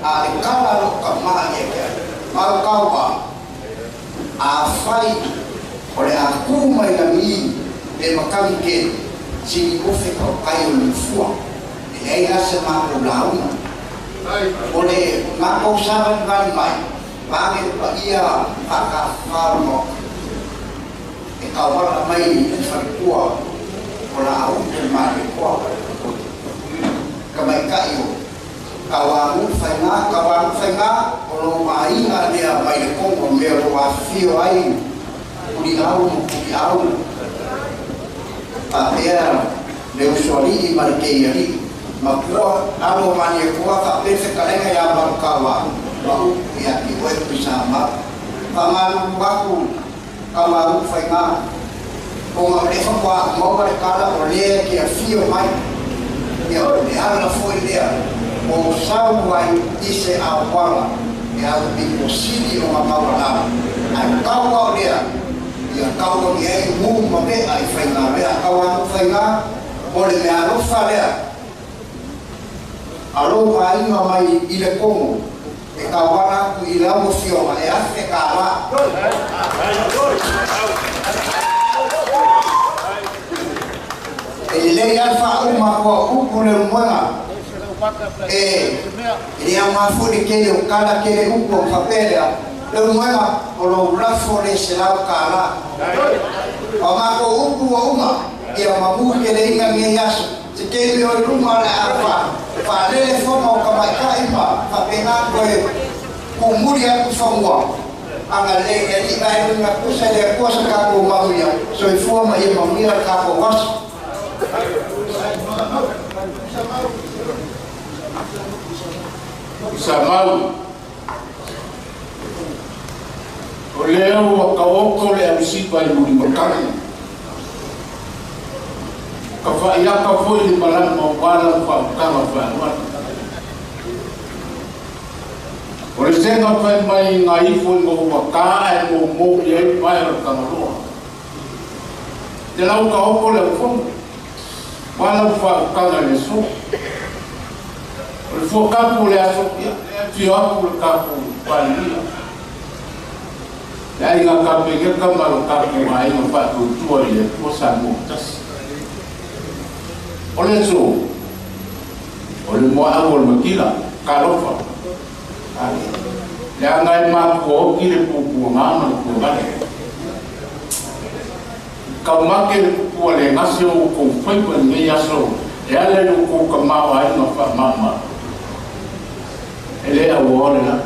a le tala a lou tama ia te au, Maukauā, afai o le a tu mai lagi le matagi tele, sili ofe tautai o le mafua, e leai la se matou lauga. O le matou savalivali mai, vae le paia faatafafā o le Maota, e tauala mai i le faletua o Laauli le Malietoa, tamaitai o Tauagu Faiga, Tauagu Faiga, o lou aiga lea mai le Kogo, mea o lo o afifio ai Puliau ma Puliau, faapea le usoalii ma le keialii, matua, alo o Malietoa, faapea le fetalaiga ia Malukauā, ma upu ia te oe Tuisamau. Faamalulu atu Tauagu Faiga, ona o lea faatoa ou maua le tala o lea e te afio mai, ia o le ala foi lea o sau ai i se auala e au pito sili ona maualalo, ae tau lava o lea ia tau agi ai mu ma mea i faigamea. Tau atu faiga o le meaalofa lea a lou aiga mai i le Kogo e tauala atu i lau afioga e $1,000. E lelei lava le faauma atu o upu le ulumoega e le aoga foi le tele o tala tele upu ona faapea lea, le ulumoega o lou lafo le $100. O matou upu ua uma, ia mamu teleina lenei aso. Se taimi o i luma o le a faalele fono o tamaitai ma faapena toe tumuli atu fanua. Agalelei le Alii ma e luga tusa i le Atua sa tatou manuia, soifua ma ia manuia le tatou aso. Samau, o lea ua taoto le ausipa i mulimatagi, ka faaiaka foi le malama aua lau faautaga faaloalo. O le sega fai mai ga ifo i maua kā ae moumou i ai pae o le Tagaloa. Te lau taoto le aufono, aua lau faautaga i le aso. O le fuakapu o le aso, ia, lea e afio atu le tatou Palemia, le aiga Kapeneta ma lo tatou aiga faatuatua i le Atua Samoa tasi. O le aso, o le muaau o le matila, talofa, leaga e mafua oti le puapuaga ma le puavale. Taumate le pupua le gase o outou faiva i lenei aso e ala i lo outou tamaoaiga faamama. E le auaoa le la.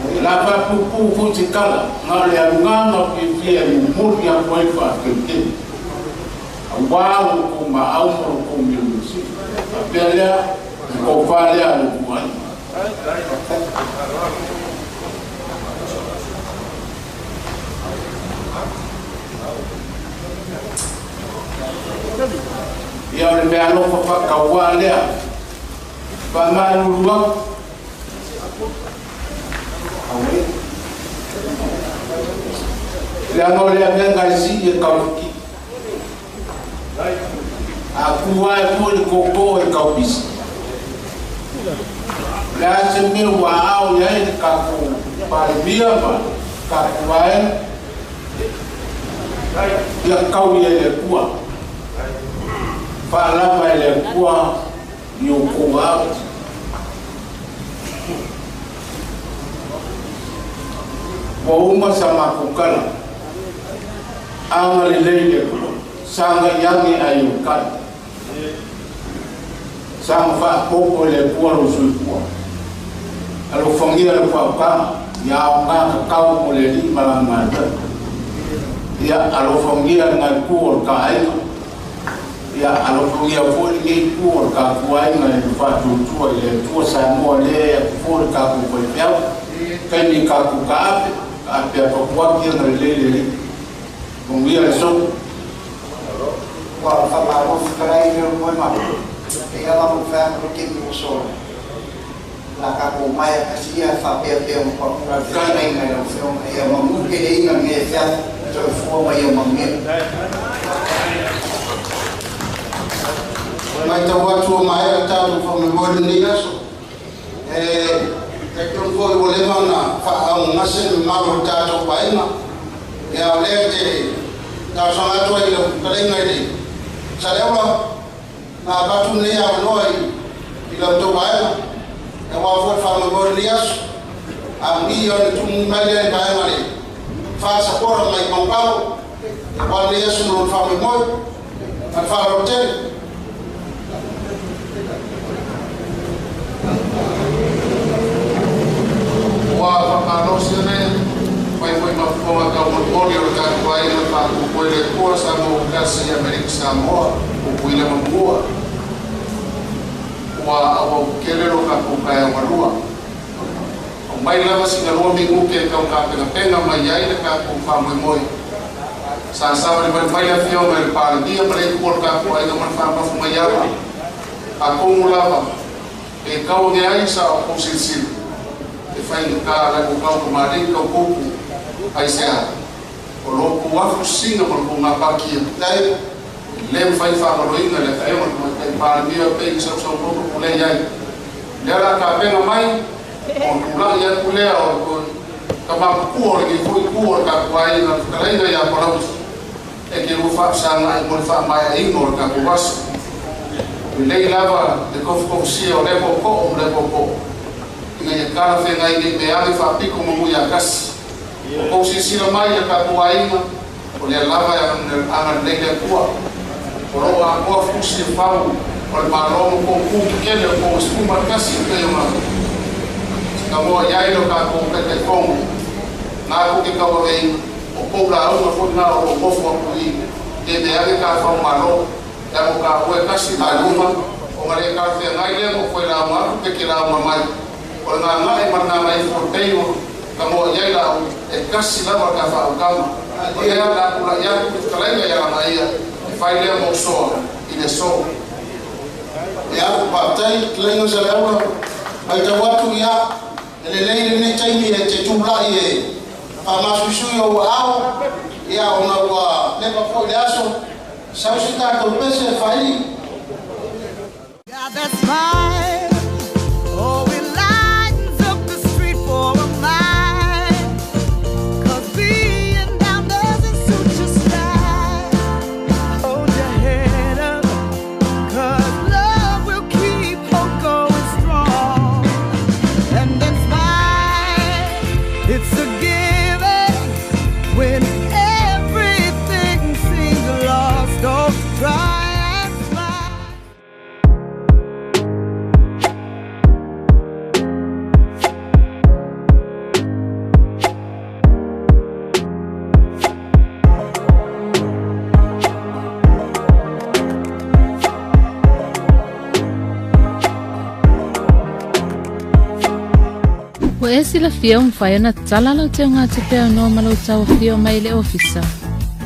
O le a faapuupuu foi se tala, na o le aluga fiafia e momoli atu ai faafetai tele aua lo outou maau ma lo outou milomilosili. Faapea lea, le tofa lea a lo outou aiga. Ia o le meaalofa faatauā lea, faamalulu atu. Leaga o le avega e sii e kauliki. A kua e fua le koko e kaupisi. Le a se mea ua ao i ai le tatou Palemia ma tatou vaega. Ia kau ia i le Atua. Faalava e le Atua i outou ao. Ua uma sa matou tala. Agalelei le Atua. Sagai age ae ou tali. Saga faaopoopo e le Atua lou soifua. Alofagia lau faautaga, ia aoga tatau mo le Alii ma Lana galuega. Ia alofagia lena itu o le ta aiga. Ia alofagia foi lenei itu o le tatou aiga i le faatuatua i le Atua Samoa lea e atu foi le tatou faifeau. Taimi tatou taape, taape apapuaki agalelei le Alii. Manuia le aso. Ua faamalo fetalai i le moe ma e ala mo fai atu ke mi so la ka ko mai ka sia fa pe pe mo pa ka fetalai ngai lau fionga ia mamu ke le inga me fia to fua mai ia mamu. Mai tau atu o mai a tātou whamemoi lenei aso. E talitonu foi ua leva ona faaagogase le mamalu o le tatou paega. Ia o lea te talosaga atu ai i lau fetalaiga i le Saleaula na avatu lenei avanoa i lau tou vaega. Aua foi le faamoemoe lenei aso. Amuia o le tumu mai lea i le vaega le Fasapora mai Paupau. Aua lenei aso ma lona faamoemoe. Ma le faaaloalo tele. Ua faamalosi le fai foi ma fofoga taumolimoli o le tatou aiga faapuupuu e le Atua Samoa ua tasi i Amerika Samoa, Pupuila ma Mua. Ua auau tele lo tatou taeao galua. Aumai lava sina lua minute e tau tapenapena mai ai le tatou faamoemoe. Sa savalivali mai le Afioga i le Palemia ma le itu o le tatou aiga ma le faamafu mai ala. Atonu lava e tau age ai sa outou silasila e faigata la ua tau tamalii tau kupu aisea o lo outou afu sisiga ma le tou gapakia e le mafai faamaloina le Afioga i le Tamaitai Palemia pei ona sausaunoa pulei ai. Lea o le a tapena mai ona tula'i atu lea o le tama matua o lenei foi itu o le tatou aiga le fetalaiga ia Palauli e te lua faafesaga'i mo le faamaeaina o le tatou aso. Lelei lava le tofutofusia o lea tootoo ma lea tootoo ina ia talafeagai nei mea age faapito ma mui atasi. O tou silasila mai i le tatou aiga, o lea lava e agalelei le Atua. O lo o atoa fusi e fau o le Malo ma tou tu tetele o tou 11 e pei ona tamoa i ai lo tatou Taitaifono. Na tou te tauaveina, o tou lauga foi na o lo o nofo atu i i te mea age tafau Malo. E amo taua e tasi ma luma, ona le talafeagai lea ma ou lauga atu pe ke lauga mai. O le gagae ma le gagaifo e pei ona tamoa i ai laau, e tasi lava le tafaaautama. O lea o le a tulai atu le fetalaiga ia Lagaia e fai lea mo soa i le aso. Ia, faafetai fetalaiga Saleaula. Matau atu ia, e lelei lenei taimi e te tulai e faamasuisui ou aao, ia ona ua leva foi le aso. Sau se tatou pese e faili. Got that smile, oh, it lightens up the street for a mile. 'Cause being down doesn't suit your style. Hold your head up, 'cause love will keep hope going strong. And then smile, it's a given when everything seems lost. Oh, try and smile. Ua e silafia ua mafai ona tatala lau teugatupe aunoa ma lou tauafio mai i le ofisa.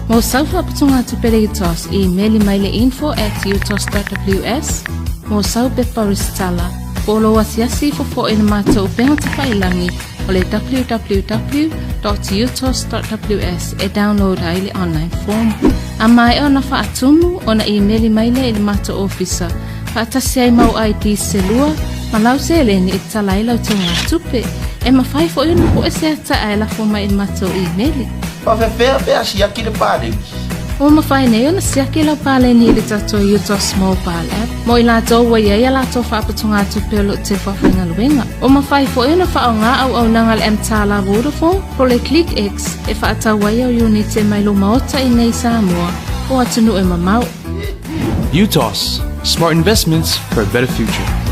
Mo sau faaputugatupe le UTOS, imeli mai le info at utos.ws mo sau pepa resitala po o lou asiasi ifo foi i le matou upega tafailagi o le www.utos.ws e download ai le online form. A maea ona faatumu ona imeli mai lea i le matou ofisa faatasi ai mau ID se lua ma lau seleni e tatala ai lau teugatupe. E mafai foi ona pue se ata ae lafo mai i le matou imeli. Faafefea pe a siaki le paleni? Ua mafai nei ona siaki lau paleni i le tatou UTOS Mobile App mo i latou ua i ai a latou faaputugatupe o lo o teu faafaigaluega. Ua mafai foi ona faaaoga auaunaga a le mTALA Vodafone po o le ClickX e faatau ai au iunite mai lou maota i inei i Samoa po o atunuu e mamao. UTOS, smart investments for a better future.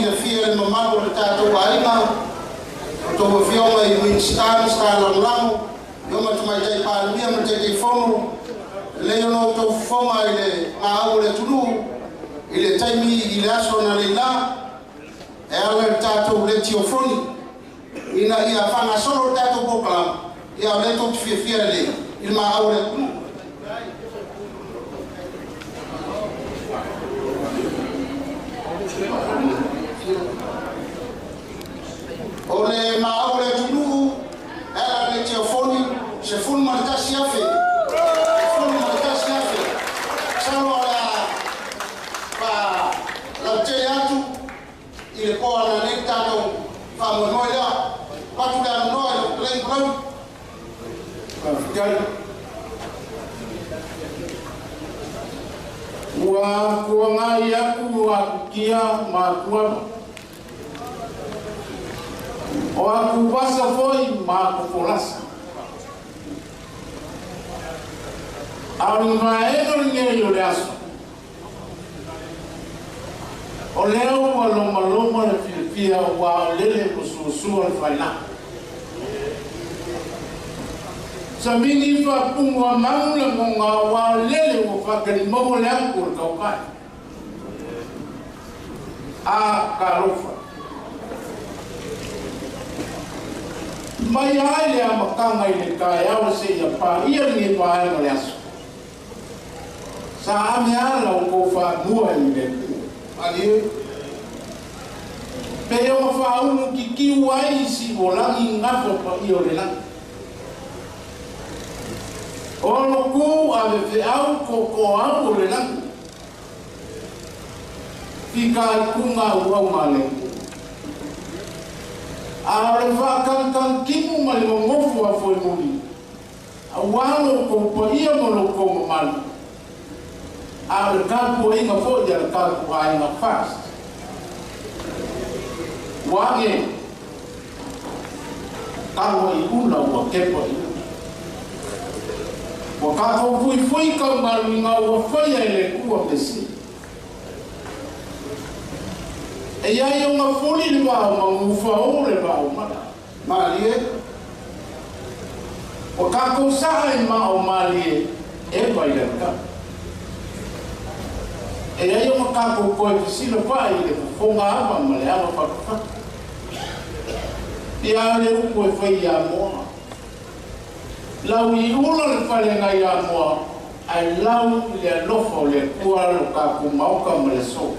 fiafia le mamalu o le tatou aiga, o tou afioga i Minisita, Minisita Lagolago, ia ma Tamaitai Palemia ma le Taitaifono, lelei ona outou fofoga i le maau o le atunuu i le taimi i le aso analeila e ala i le tatou letiofoni ina ia faagasolo le tatou polokalame, ia o lea tou te fiafia lelei i le maau o le atunuu. O le maau o le atunuu e ala i le letiofoni 11,000. 11,000. Masalo o le a faalautele atu i le po ananei le tatou faamoemoe lea. Avatu le avanoa i lau fetalaiga Palauli. Faafetai. Ua tuagai atu akutia ma atuava. O atu vasa foi ma atu folasa. A o le vaega lenei o le aso. O lea ua lomaloma le fiafia ua o lele ma suasua le failagi. Samini faapugu a magu le moga ua o lele ua faatalimaua le atu o le tautai. A talofa. Mai ai le amataga i le taeao seia paia lenei vaega o le aso. Sa ame ala o kou faamua i le Atua. Malie. Pe o faaulu kikiu ai si o lagi gafa paia o le lagi. O loku ave feau koko au o le lagi. Fika ai kunga uau male. A o le faakankang kimu ma le momofu a foe muli. A ualo kou paia ma lo kou mamalu. A o le tapuaiga foi a le tatou aiga FAST. Ua age tago i ula ua kepa i ula. Ua tatou fuifui kaumaluiga ua faia e le Atua pesi. E iai ona fuli le vao magufa o le vao mala. Malie. Ua tatou sa'a i mao malie e vai le tau. E iai ona tatou toe fesila fa'i i le fofoga ava ma le ava fatufatu. Pia le upu e fai ia moa. Lau i ula le falega ia moa, ai lau i le alofa o le Atua lo tatou maoka ma le aso.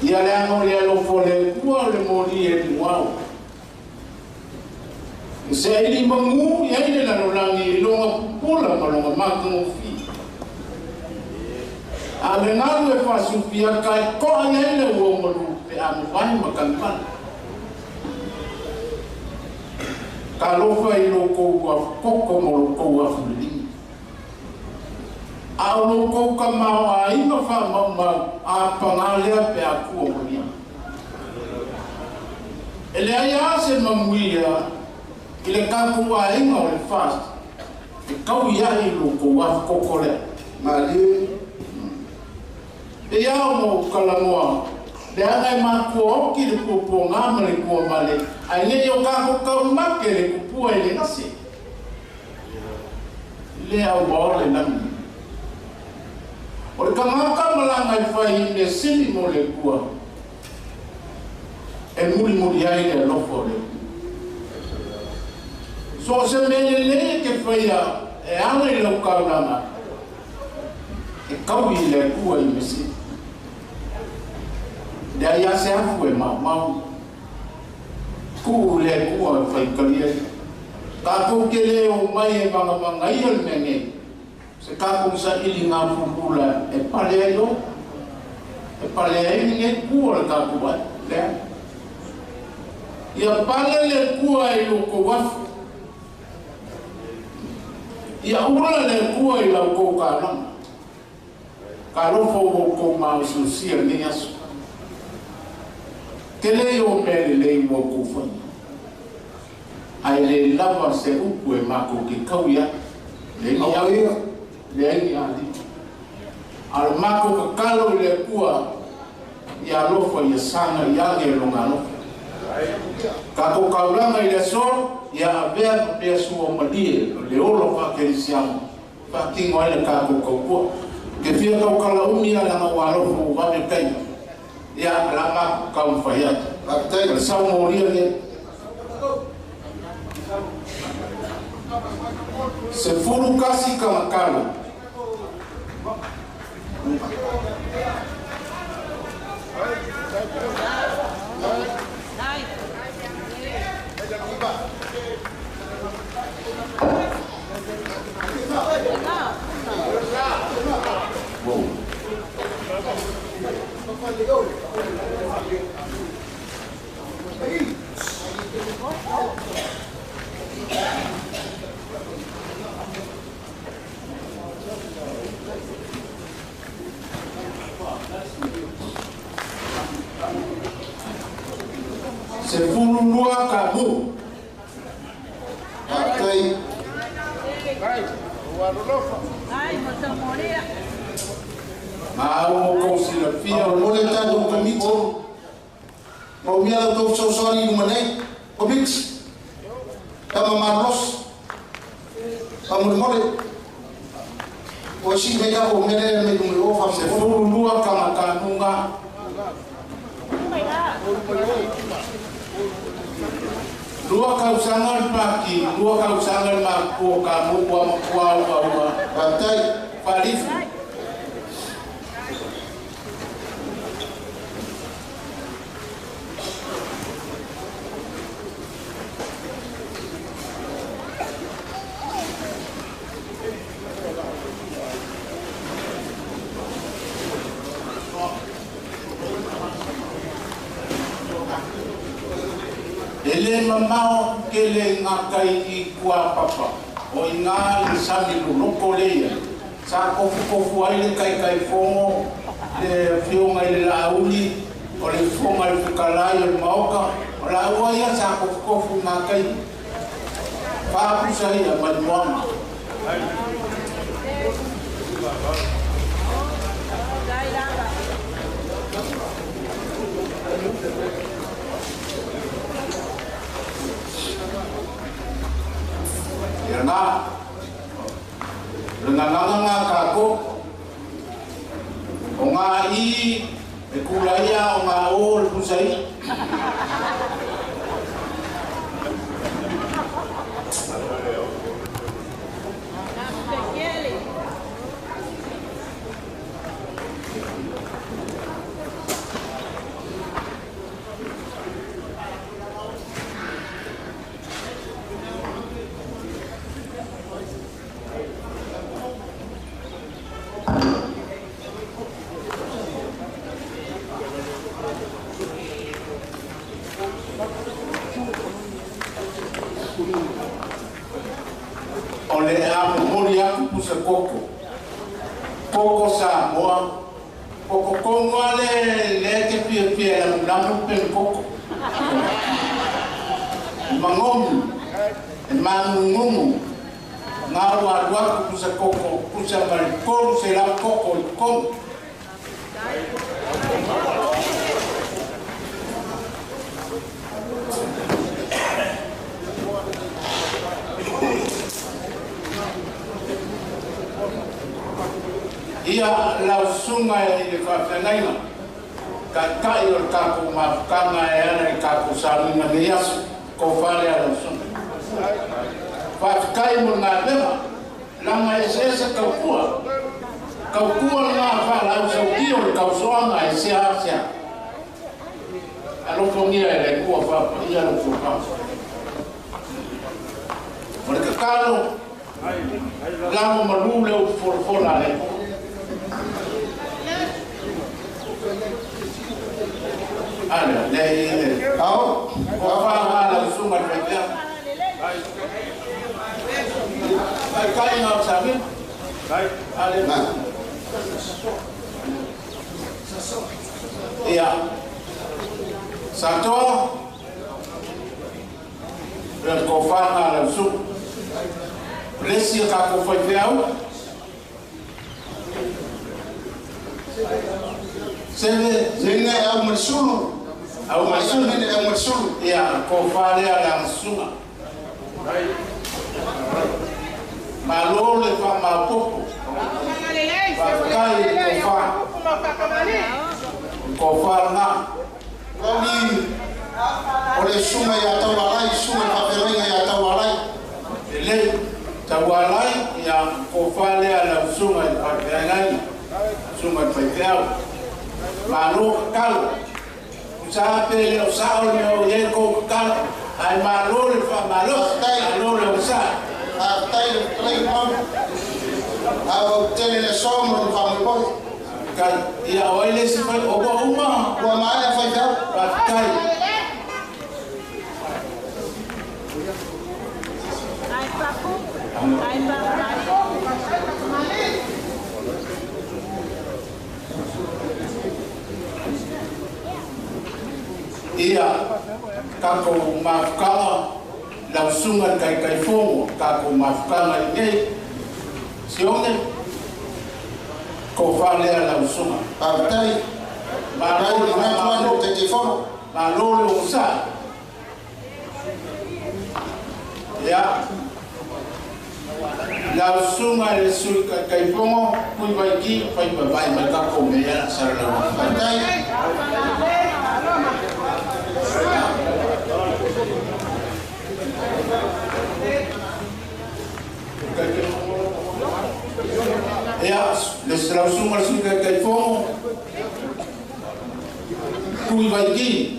Ia le aga o le alofa o le Atua o le moli e luau. E se aili magu i ai le lalolagi i loga pupula ma loga matagofie. A le galu e faasufia ka e to'a i ai le ua malu pe a mavae ma kanekane. Talofa i lo kou afukoko ma lo kou afuleligi. A o lo kou kamao aiga faamaumau a pagā lea pe a kua malia. E leai lava se manuia i le tatou aiga o le FAST e tau i ai lo kou afukoko lea. Malie. E ia o mo kalanoa, leaga e matua oki le puapuaga ma le kuamale, ae nei o tatou taumake le kupua i le gase. Le au o le lagi. O le tagata malaga e fai i mea sili mo le Atua, e mulimuli ai le alofa o le Atua. So o se mea lelei e ke faia e ala i lau taulaga, e tau i le Atua i mea sili. Leai lava se afu e maumau. Tuu i le Atua e faitalia ai. Tatou te le omai e vagavagaia le mea nei, se tatou sailiga pupula e pale ai o, e pale ai lenei ku o le tatou ai. Leai. Ia pale le Atua i lo kou afu. Ia ula le Atua i lau kou kalaga. Talofa ua outou maosiosia i lenei aso. Tele i o mea lelei ua outou faia. Ae le lava se upu e matou te tau i ai. Leai ni au, leai ni alii. A o le matou tatalo i le Atua, Ia alofa ia saga i age e loga alofa. Tatou kaulaga i le aso, ia avea ma pea sua malie o le ola faakerisiano faatino ai le tatou tautua. Ke fia taukalaumi a laga ua alofa ua vave taimi. Ia la matou taumafai atu. O le saumolia lea. 11 kamakalo. 12 kamu. Faafetai. Mau kou silafia o le tatou komiti. Maumia la tou fesoasoani i luma nei. Komiti. Tama Marlos. Faamolemole. O si mea ia o mele me luma o faafetai. 12 kamakanuga. Lua kausaga le paki, lua kausaga le mapua ka mo ua makua ua ua. Faafetai. Faalifu. E le mamao ke le ngā kai i kua papa o i ngā i sami loloko leia. Sa kofu ai le kai kai fongo, le fionga i le lauli, o le fonga i le fukalai o le maoka, o la ua ia sa kofu ngā kai. Whaapusa ia mai moana. Ia ngā, le nganganga ngā kako, o ngā i, e kula ia o ngā o le pusa i. O le a momoli atu pusa koko. Koko Samoa. Koko kongo le le te pia pia la mulamu pen koko. Mangomu. E mangungungu. Ngā ua atu pusa koko. Pusa marikolu se lau koko i kongo. Ia lau sunga e le whawhengaina, ka kai o le kākou mafukanga e ana i kākou saluina nei aso, ko whare a lau sunga. Whawhikai mo ngā lewa, langa ese ese kaukua, kaukua ngā whalau sauki o le kausoanga e sea sea. Alofongia e le kua whapa, ia lau whapa. O le kakalo, lamo malu le upufolafola le. Ale, le le. Ao, o fa ala sunga le pea. Ai kai ngā sabi. Ale. Ia. Sato. Le ko fa ala su. Lesi ka ko fa feau. Seve Nene au malisulu. Au malisulu. Nene au malisulu. Ia kofa lea le susunga. Malo le faamaopopo. Faafetai le kofa. Kofa lena. Lauli o le susunga ia Taualai, susunga i le faafeagaiga ia Taualai. Lelei Taualai ia kofa lea lau susunga i le faafeagaiga. Susunga i le faifeau. Malo kakalo. Usa pe le o sao le mea o i ai kou kakalo. Ae malo le faamalosi. Malo le ogasai. Faafetai le fetalaiga Malu. Auau tele le aso ma lona faamoemoe. Faafetai. Ia o ai le isi fai o ua uma. Ua maea faifeau. Faafetai. Ia tatou mafukaga lau susuga i le Taitaifono tatou mafukaga i nei Sione tofa lea lau susuga. Faafetai. Malo le manatu ane le Taitaifono. Malo le ogasai. Ia lau susuga i le Sui Taitaifono Kui Vaiki fai vavae mai tatou mea ia salalau atu. Faafetai. Ia le lau susuga i le Sui Taitaifono Kui Vaiki.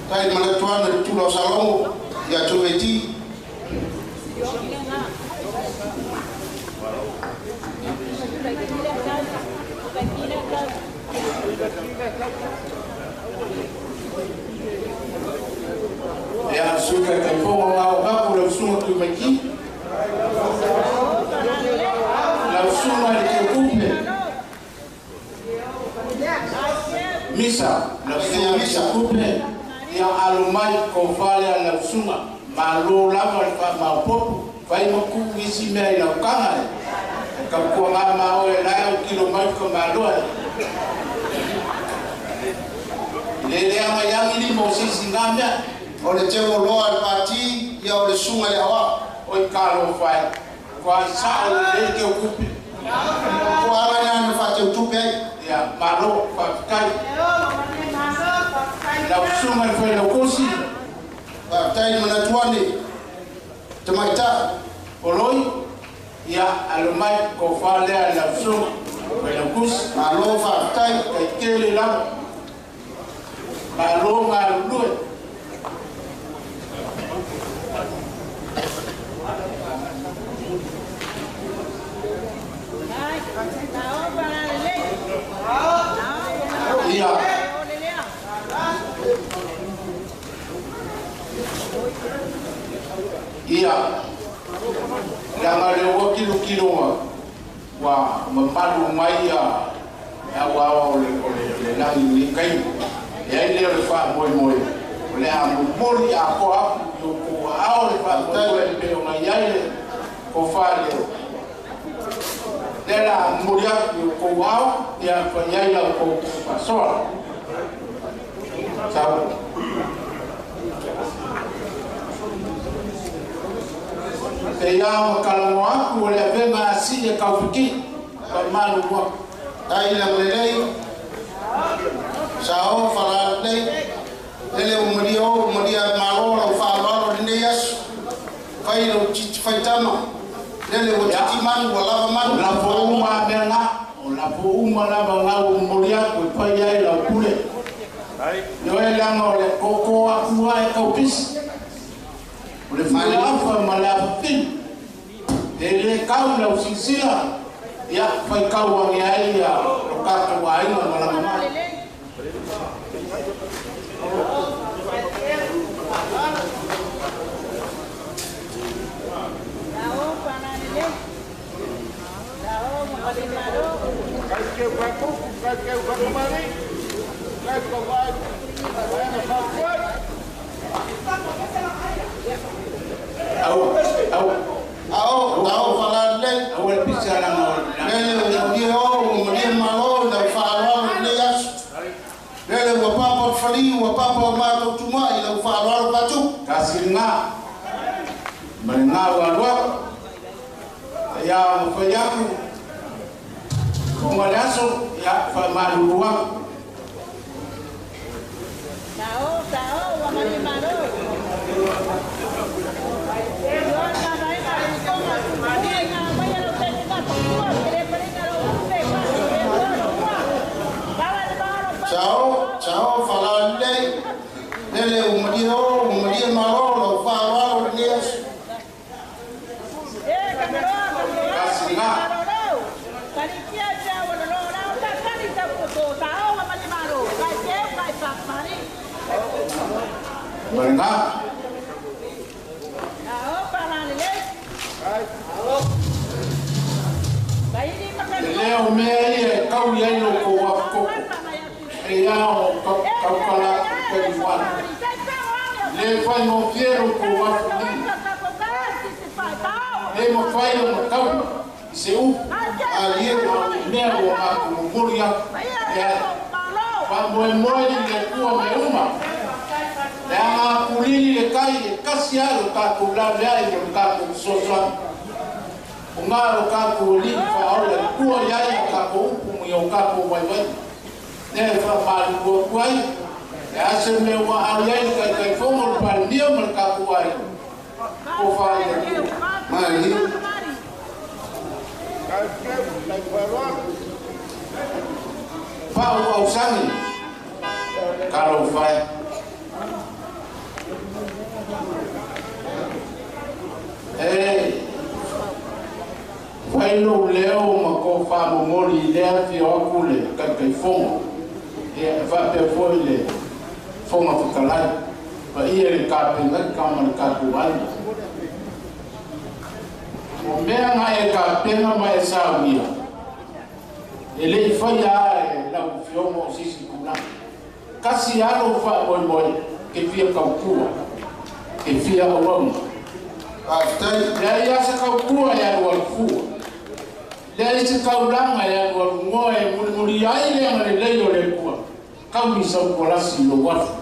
Tai manatu ane le tula o Salogo ia Tuveti. Ia Sui Taitaifono o gapu lau susuga Kui Vaiki. Lau susuga i le Teutupe. Misa, lau susuga i le Teutupe. Ia alo mai tofa lea lau susuga. Malo lava le faamaopopo. Fai ma tuu isi mea i lau taga e. E tautuaga ma oe la e o kilo mai ka malo e. Le leaga i agi lima o sisi ngā mea. O le teu o loa le pati, ia o le susuga i le aoao. Oi talofa e. Ua sao lelei teutupe. Ua ala lea na faateutupe ai. Ia malo faafetai. Lau susuga i le Failautusi. Faafetai le manatu ane tamaitai. Oloi, ia alo mai tofa lea i lau susuga Failautusi. Malo faafetai. Taitele lava. Malo galulue. Ia ia leaga le ua kilokiloga ua mamalu mai ia auao o le lagi i lenei taimi. E ai lea o le faamoemoe o le a momoli atoa atu i outou aao le faamoemoe e pei ona i ai le tofa lea. Lea la a momoli atu i outou aao ia fai ai la outou faasoa. Sau. Te ia ma kalaloa atu o le avega a sii e kaufiki faamalu atu. Tai lagalelei sao falalalelei lele ua malia o ua malia malo lau faaaloalo i lenei aso. Fai lau titi faitama lele ua titi manu ua lava manu. O lafo uma a mea na, o lafo uma lava na ua momoli atu e fai ai lau pule. Ioe leaga o le koko atu lava e taupisi. O le fale afa ma le afafine. E le kau lau silasila, ia faitau ane ai ia lo tatou aiga malaga mai. Au, au. papa o mātou tumai lau whaaloalo patu. Kasi ngā, ma le ngā ua lua. Ia mawhai aku, konga le aso, ia wha aku. Sao, sao, wa mani malo. Sao, sao, whalalei, lele umaria o, umaria malo, lau whaaloalo le ni aso. Kasi ngā. Marenga. Leo mea ia kau ia lo ko wako. E ia o kau kala kau wana. Le fai mo fiero ko wako ni. Le mo fai mo kau se u ali o mea o ma ko moria. Ya pa moe moe le kua me uma. Le anga pulili le kai le kasi alo tātou la mea i le tātou sosoa. O ngā lo tātou li whaola le kua iai a tātou upu mo i o tātou waiwai. Ne wha malu kua kuai. E ase mea ua au iai le kai kai fongo le palmia ma le tātou ai. Ko wha ia kua. Mai hi. Pau au sangi. Ka lau whai. E whai lou leo ma ko whamomori i lea whio aku le kaikai fongo. E whapea foi le fonga whakalai. Pa ia le kāpenga ka ma le kāpu ai. O mea ngā e kāpenga ma e sāuia. E le i whai a e lau whiongo o sisi kuna. Kasi alo wha ke fia kaukua, ke fia auauna. Lea ia se kaukua ia lua fua. Lea i se kaulanga ia lua lungoa e mulimuli ai lea ngare lei o le kua. Kau mi sau kolasi lo wafu.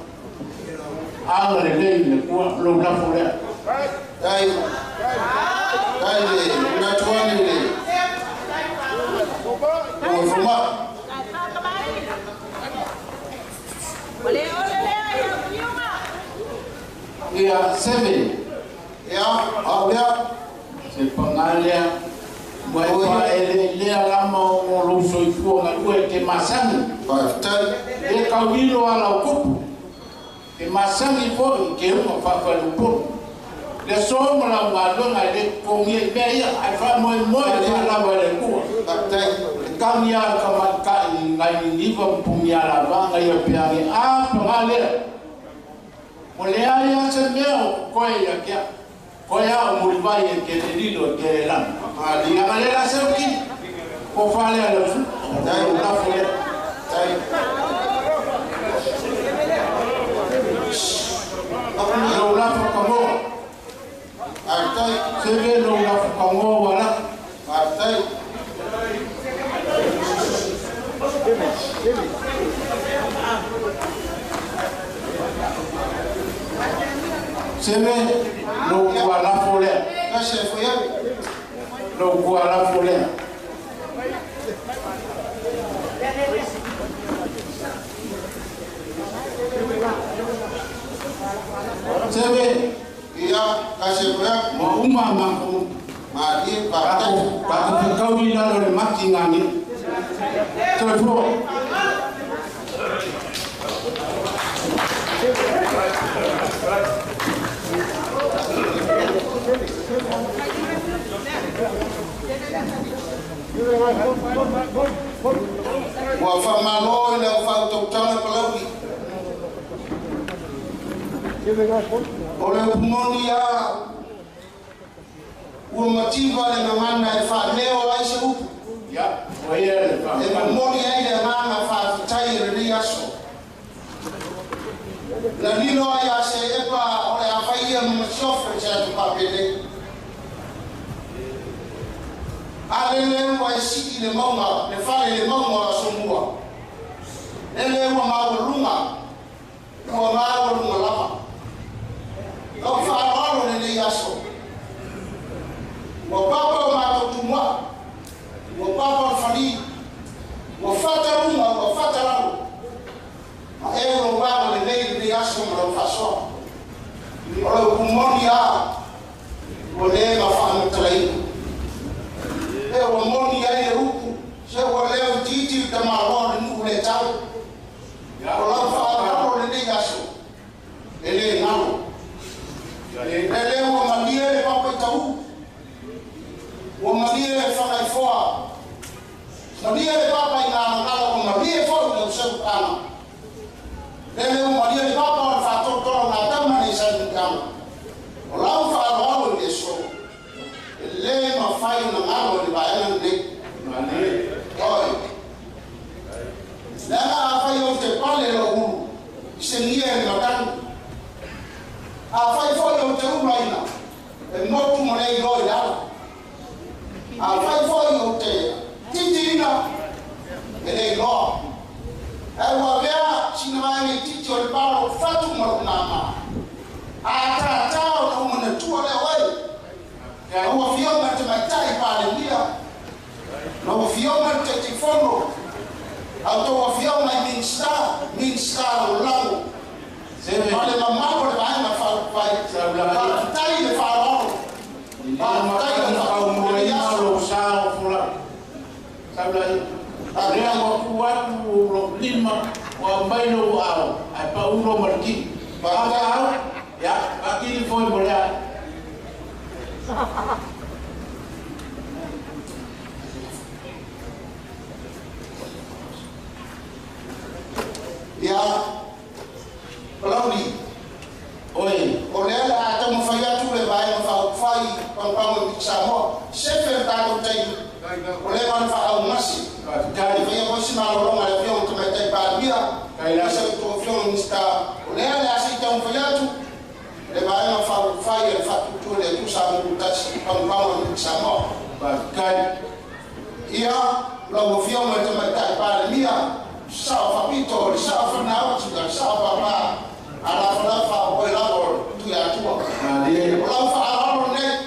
A ngare lei le kua, lo lafo lea. Dai, dai le, unatuani le. Ua fuma. Ia seve. Ia, au lea. Se pangalea. Mua e pa e le lea lama o lou soifua galue te masangi. Faafetai. E kauilo ala o kupu. Te masangi foi ke uma whawhalupuru. Le so ma lau galuega e le kongia i mea ia, ai wha moe moe le whalawa le kua. Faafetai. E kangia ka makai ngai niniva mpungia la vanga ia peange a pangalea. O le ai a se mea o koe ia kia. Koe a o muriwai e ke te lilo e ke le lana. Nga le la se o ki. Ko whalea le fu. O lafo lea. Lou lafo ka moa. Seve lou lafo ka moa wala. Seve lou kua lafo lea. Lou kua lafo lea. Seve ia kasi koe mo uma maku ma di pa pa ku kau ni lalo le maki ngani. Toi fo. Ua whamalo i leo whautautanga palauli. O le upumoni a ua mativa le ngangana e whaaleo ai se upu. Ia, o ia le wha. E mamoni ai le nganga whaafetai e lenei aso. Na lilo ai a se epa o le awhai ia mamasiofe se atu papele. A lele ua e sii le maunga, le whale le maunga o somua. Lele ua maua lunga. Ua maualuga lava. Lau faaaloalo lenei aso. Ua papa o matou tumuaʻu. Ua papa o le falī. Ua fata luga, ua fata lalo. Ma e lou agalelei lenei aso ma lau faasoa. O le upu moni lava, ua le faamatalaina. E ua moni ai le upu, se ua leo itiiti le tamaloa o le nuu le tau. O lau faaaloalo lenei aso, e le galo. E le ua malie le papa i taū. Ua malie le Fagaifoa. Malie le papa i galagala, ua malie foi le useupaaga. Lele ua malie le papa o le faatolotolo ngā tama nei sa nukiama. O lau faaaloalo i le aso, e lē mafai ona galo i le vaega lenei. Oi. Leaga afai ou te pale lou ulu i se gia i le matagi. Afai foi ou te ulaina, e motu ma le iloa i le ala. Afai foi ou te titiina, e le iloa. Ae ua avea sina vaega itiiti o le pala o fatu ma lou māmā. A tātā ona ou manatua lea o oe. Lau Afioga i le Tamaitai Palemia, lau Afioga i le Taitaifono, a outou afioga i Minisita, Minisita Lagolago, ma le mamalu o le Vaega Faaupufai, faafetai le faaaloalo, faafetai le faatupu i lenei aso. Lea ua tu atu lou lima ua aumai lou aao ae pau lo ma le kili. Faafetai. Ia, faakili foi mo lea. Ia, Palauli, Oi. O lea le a taumafai atu le Vaega Faaupufai Pagopago i Samoa, sefe le tatou taimi, ua leva ona faaaugase. E faia foi se malologa a le Afioga i le Tamaitai Palemia, aemaise o tou Afioga i Minisita, o lea le a se i taumafai atu le Vaega Faaupufai a le Faatuatua i le Atua Samoa Tasi Pagopago i Samoa. Ia, lau Afioga i le Tamaitai Palemia, Sao faapito, le sao fanauti, le sao papa, a lafalafa o oe lava o le Tuiatua. O lau faaaloalo lenei,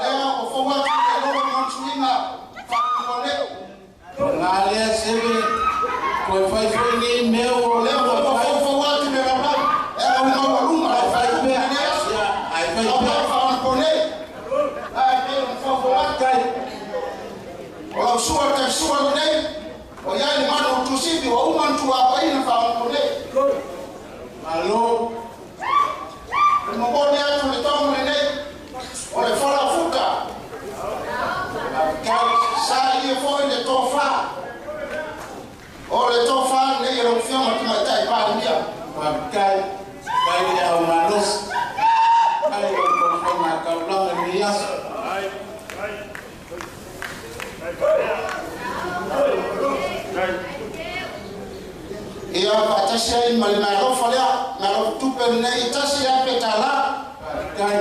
lea ua fou atu le lolo ma suiga faapitoa nei. Nga lea seve, koe fai foi nei mea ua lea ua foufou atu le laulau, e ala maualuga lau fai pea, lenei aso. Ai fai Lau pea. faaonaponei, ae pei ona foufou atu. O lau sua le tausua lenei, o iai le manu o Tusivi, ua uma ona tuapaina faaonaponei. Malo. Le momoli atu le togo lenei, o le falafuta. Sa ia foi le tofa. O le tofa lenei e lau Afioga i le Tamaitai Palemia. Faafetai. Kai le au malosi. Kai le kofonga taulaga i lenei aso. Ia faatasi ai ma le malofa lea, malofa tupe lenei e $1,000. Faafetai.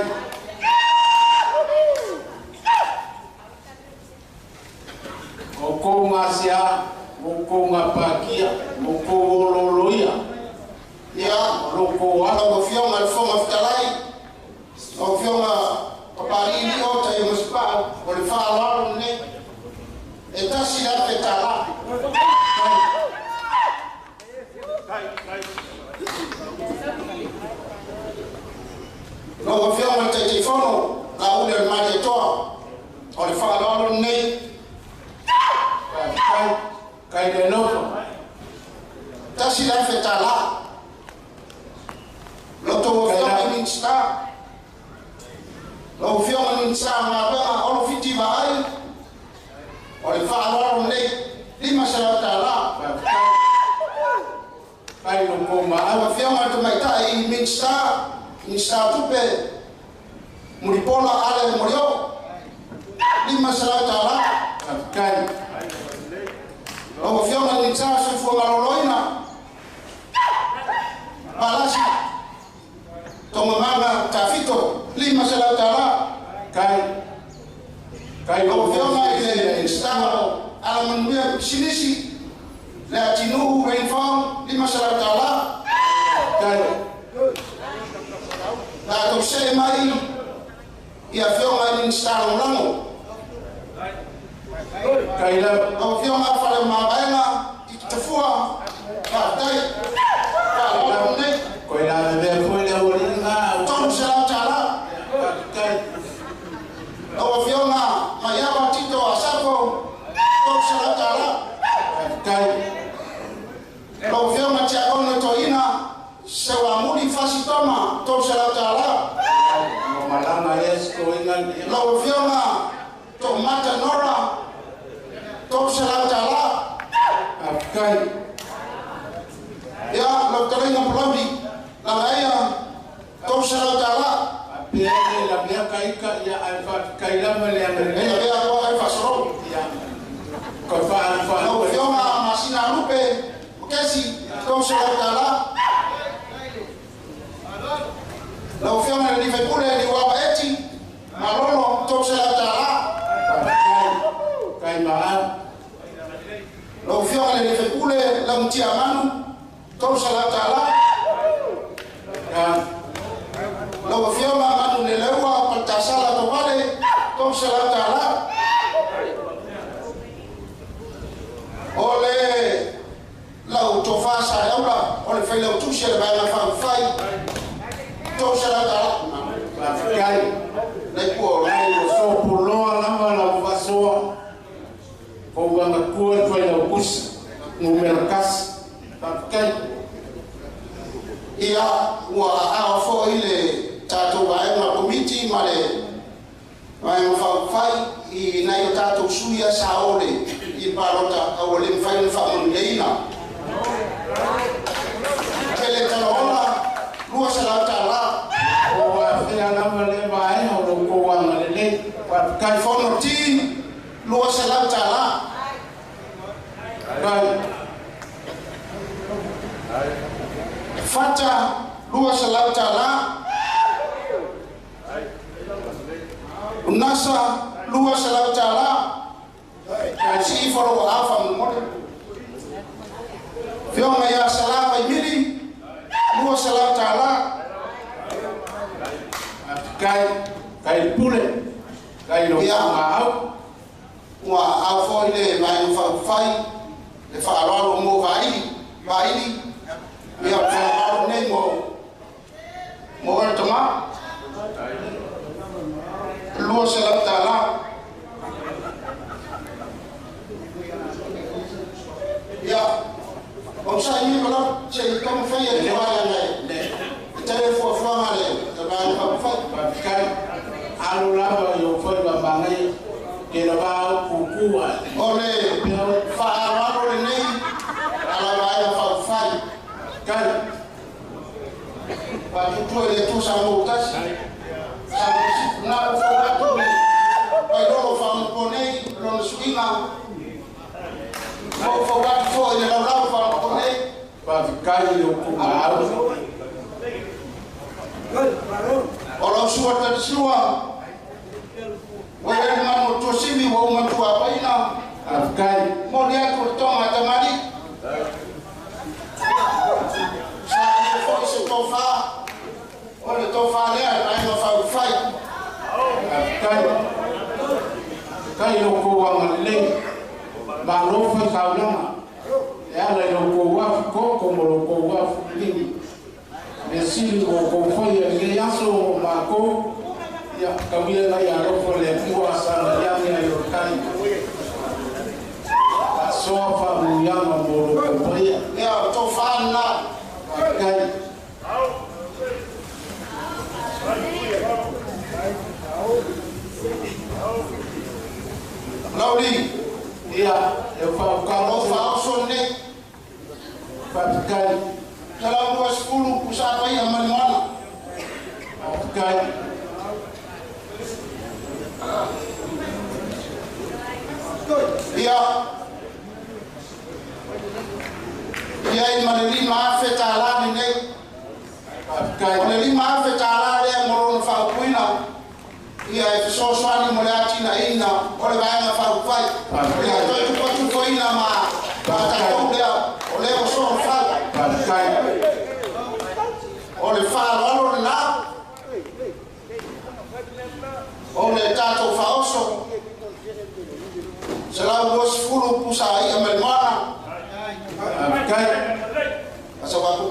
O kou ngā sia, o kou ngā pākia, o kou ololoia. Ia, o lo kou atu. Lau Afioga i le Fofoga Fetalai, lau Afioga Papali'i o tai Masipa'u, o le faaaloalo lenei, e $1,000. Lau Afioga i le Taitaifono, Lauli o le Malietoa, o le faaaloalo lenei. Faafetai, kai le alofa. $1,000. Lau tou Afioga i Minisita, lau Afioga i Minisita o Galuega, Olo Fiti Vaai, o le faaaloalo lenei, $500. Faafetai. Kai lo kou maau. Lau Afioga i le Tamaitai Minisita, Minisita o Tupe, Mulipola Ale Molioo, $500. Faafetai. Lau Afioga i le Minisita o Soifua Maloloina, Palasi Togamaga Tafito, $500. Kai. Kai Lau Afioga i le Minisita o Alamanuia Pisinisi, le Atinuu Rainfall, $500. Tatou se'e mai i afioga i Minisita Lagolago. Lau Afioga Faleomavaega Tafua, faafetai. Faaaloalo lenei. $300. Lau Afioga Maiava Tito Asafo, $300. Lau Afioga Tiakono Toina Seuamuli Fasi Toma, $300. Lau Afioga To'omata Nora, $300. Ia, lau fetalaiga Palauli Lagaia, $300. E lavea atoa ai faasologo. Lau Afioga Masina Lupe Makesi, $300. Lau Afioga i le Faipule Liuava Eti Malolo, $300. Lau Afioga i le Faipule Laumatia Manu, $300. Lau Afioga Manu Leleua Paletasala Tovale, $300. O le lau tofa sa aula, o le failautusi a le Vaega Faaupufai, $300. Lai pua o lai o sopuloa lava lau faasoa ou agatua le failautusi numera 1. Faafetai. Ia, ua aao fo'i le tatou vaega komiti ma le Vaega Faaupufai i nai o tatou sui a sa o le i palota a ua le mafai ona faamanuiaina. Kele Talaola, $200. O afea lava le vaega o lou tou agalelei. Faafetai. Fono T, $200. Fata, $200. Unasa, $200. Sii falo afa momole. Fioga ia Salama i Mili, $200. Faafetai. Kai le pule. Kai lou Ia. au. Ua ao foi le Vaega Faaupufai le faaaloalo mo Vaili. Vaili. Ia, faaaloalo nei mo oe tama. $200. Ia, o sa i ni pala, se i taumafai e tuai ana e tele fuafuaga le Vaega Faaupufai. Faafetai. Alo lava i ou faiva magaia. Ke lava au kukua. O le faaaloalo lenei a la Vaega Faaupufai. Kai. Faatutua i le Atua Samoa ua tasi. Samoa sipu na ua fau atu le pailolo faamanupo nei lona suiga. Ma ua fau atu foi i le laulau faamanupo nei. Faafetai i lou tuumaau. O lau sua talisua, ua i ai le manu o Tuasimi ua uma tuapaina. Faafetai. Moli atu le toga a tamalii. Sa ia foi se tofa, o le tofa lea e Vaega Faaupufai. Faafetai. Kai lou kou agalelei. Malo fai taulaga. E ala i lou kou afu koko ma lou kou afu lili. Mea sili o kou faia i lenei aso o mākou. Ia, tauia nai alofa le Atua sana iane ai o le tai. Faasoa faamuiaga mo lou kou paia. Ia, o tofa lena. Faafetai. Lauli. Ia, e faafetai. O faaoso lenei. Faafetai. 120 pusa paia ma le moana. Faafetai. Ia, ia i ma le $5,000 lenei. Faafetai. O le $5,000 lea mo lona faaupuina. Ia e fesoasoani mo le atinaeina o le Vaega Faaupufai. Faafetai. Ia toe tupatupaina ma tatou lea o lea ua soona fai. Faafetai. O le faaaloalo lena. 120 pusa ai ma le moana. Kai. Asa waku.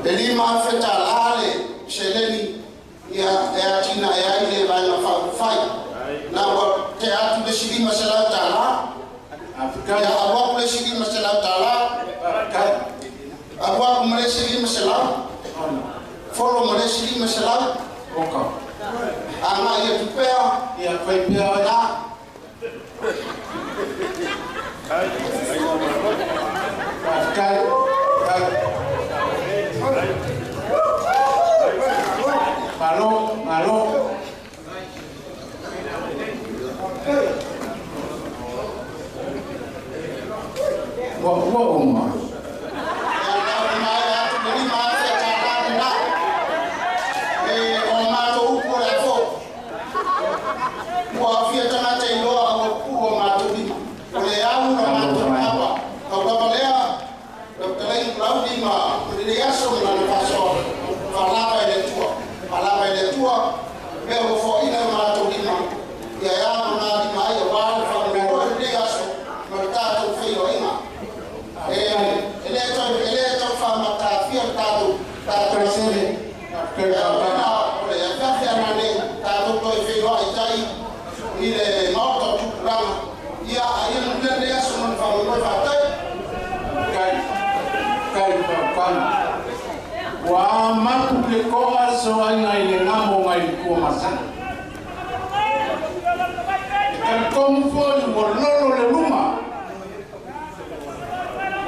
E 5,000 tālā le seleni ia e atina e ai le vaenga faaupufai. Na ua te atu le isi 500 tālā. Ia alu aku le isi 500 tālā. Alu aku ma le isi 500. Folo ma le isi 500. Agai atu pea. Ia fai pea ai. Na. Faafetai. Malo, malo. Ua ua uma. Ia atu le 5,000 tālā lena. E o matou upu o le afo. Ua afia tagata i loa au pu o matou lima. O le au na matou papa. Kau lava lea, lau talai lauli ma le aso ma lana faasoa. Faalava i le Atua. Faalava i le Atua, mea ua foaina i matou lima. Ia e a ma lima ai auā le faamoemoe lenei aso ma le tatou feiloaiga. E le tau faamatafia le tatou tatou o le afiafi ana nei tatou toe feiloai tai i le maota o tupulaga. Ia aia manuia lenei aso ma le faamoemoe faafetai. Kai, kai faafetai. Ua mapu le koa soaiga i le gamo ngai le kua masana. E talitonu foi ua lolo le luma.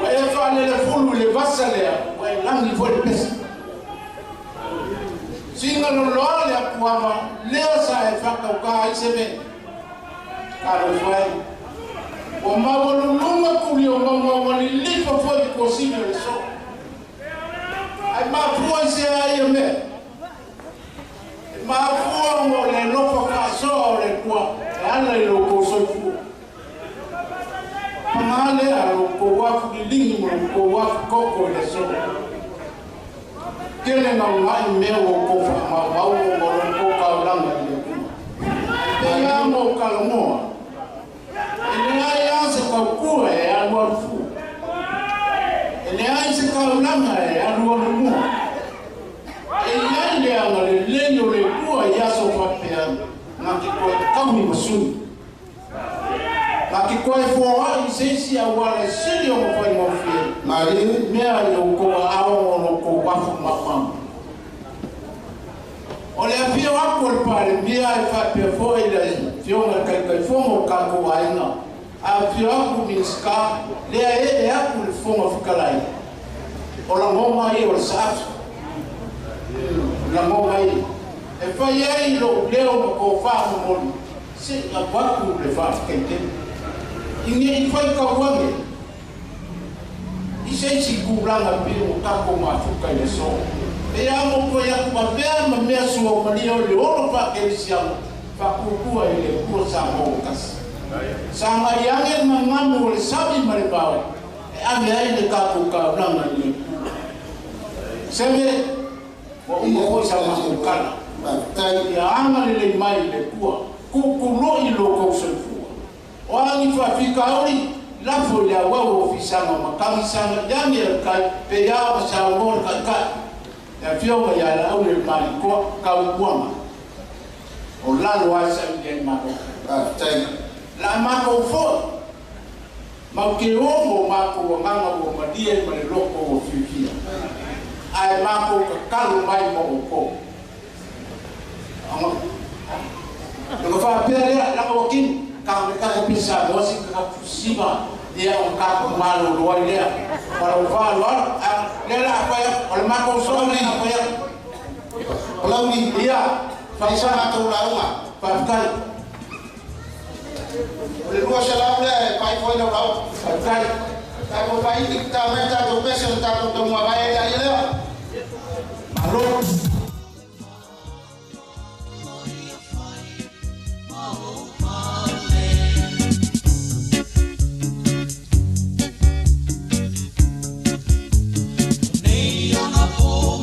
Ua e faalelefulu i le vasa lea, ua e lagi foi le pesa. Siga loloa le akuava, lea sa e faakaukā ai se mea. Talofa e. Ua maualuluga tuli o mauga ua lilifa foi i kuasili o le soo. Ai mafua i se ai ia mea. E mafua mo le alofa faasoa o le Atua e ala i lo kou soifua. Pagā lea lo kou afu liligi ma lo kou afu koko i le aso. Tele gaugaʻi mea ua kou faamaumau ona o lo kou kaulaga i le Atua. Ai pei a mo kalamoa. E leai lava se taukua e alualu fua. E leai se kaulaga e alualu mua. E iai le agalelei o le Atua i aso faapea na te toe taui ma sui. Na te toe foaʻi i se isi auala e sili ona faigofie. Mea i outou aao ona o outou afu maumau. O le afio aku o le Palemia e faapea foi le afioga i le Taitaifono o le tatou aiga, a afio aku Minisita, lea ee aku i le Fofoga Fetalai, o lagona ia o le saafi. O lagona ia e fai ai lou leo ma tofā momoli seʻi avatu le faafetai tele. I nei fai tauage i se isi tulaga pei ua tatou mafuta i le aso. E amo koe atu ma mea ma mea suaumalia o le olo faakerisiano faapuapua i le Atua Samoa ua tasi. Sagai age le mamalu o le sami ma le vao e ave ai le tatou taulaga i le Atua. Seve, ua uma foi sa matou tala. Ia agalelei mai le Atua, tuutuuloi lo tou soifua. O a ni faafitauli, lafo i le auau o fisaga ma tagisaga i age a le tai, pe a ma saunoa le taitai. Le afioga ia Laauli le Malikoa, taupuaga. O lalo ai saili ai malo. Faafetai. La matou foi, mau te o mo matou agaga ua malie ma le loto ua fiafia. Ae matou tatalo mai mo outou. Ona faapea lea, leaga ua kini, ka ka pisa mo si ka siva ia o ka malolo ai lea. Ma lou faaaloalo, a lea la fai o le matou soa lea fai atu. Palauli. Ia, Fai sa matou lauga. Faafetai. O le 200 lea e fai foi lau lauga. Faafetai. Tatou fai i ta mai tatou pese o tatou taumuavae ai ai lea. Malo. Nei ona po.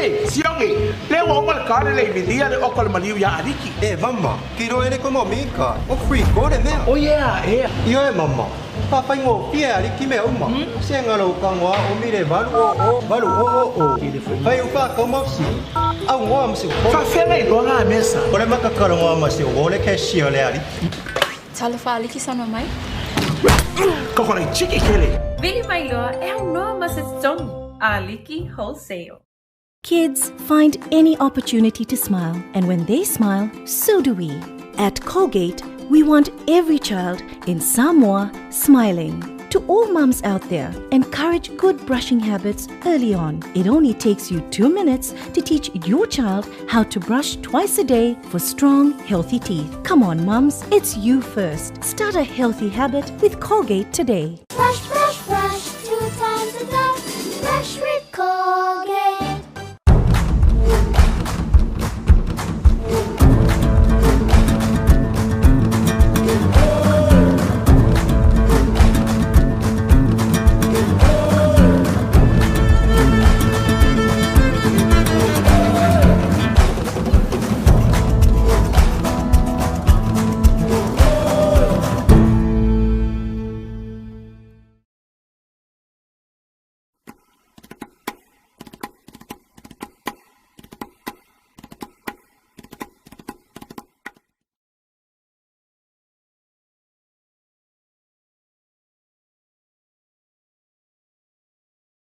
E, siogi, le ua uma le kale le ibilia le oko le maliu ia aliki. E, mama, kiro ele komo mika. O free ko le mea. O yeah, e. Io e mama. Faafaigofie aliki mea uma. Sega lou tagoa omi le 800 800. Fai ufaakau ma fesili. Augoa ma se Faafega iloaga a mesa. O le makakalogoa ma se uo le kesia o le aliki. Talofa aliki saunoa mai. Koko le tiki kele. Vili mailoa e aunoa ma se totogi. Aliki Wholesale. Kids find any opportunity to smile, and when they smile, so do we. At Colgate, we want every child in Samoa smiling. To all mums out there, encourage good brushing habits early on. It only takes you 2 minutes to teach your child how to brush twice a day for strong, healthy teeth. Come on, mums, it's you first. Start a healthy habit with Colgate today.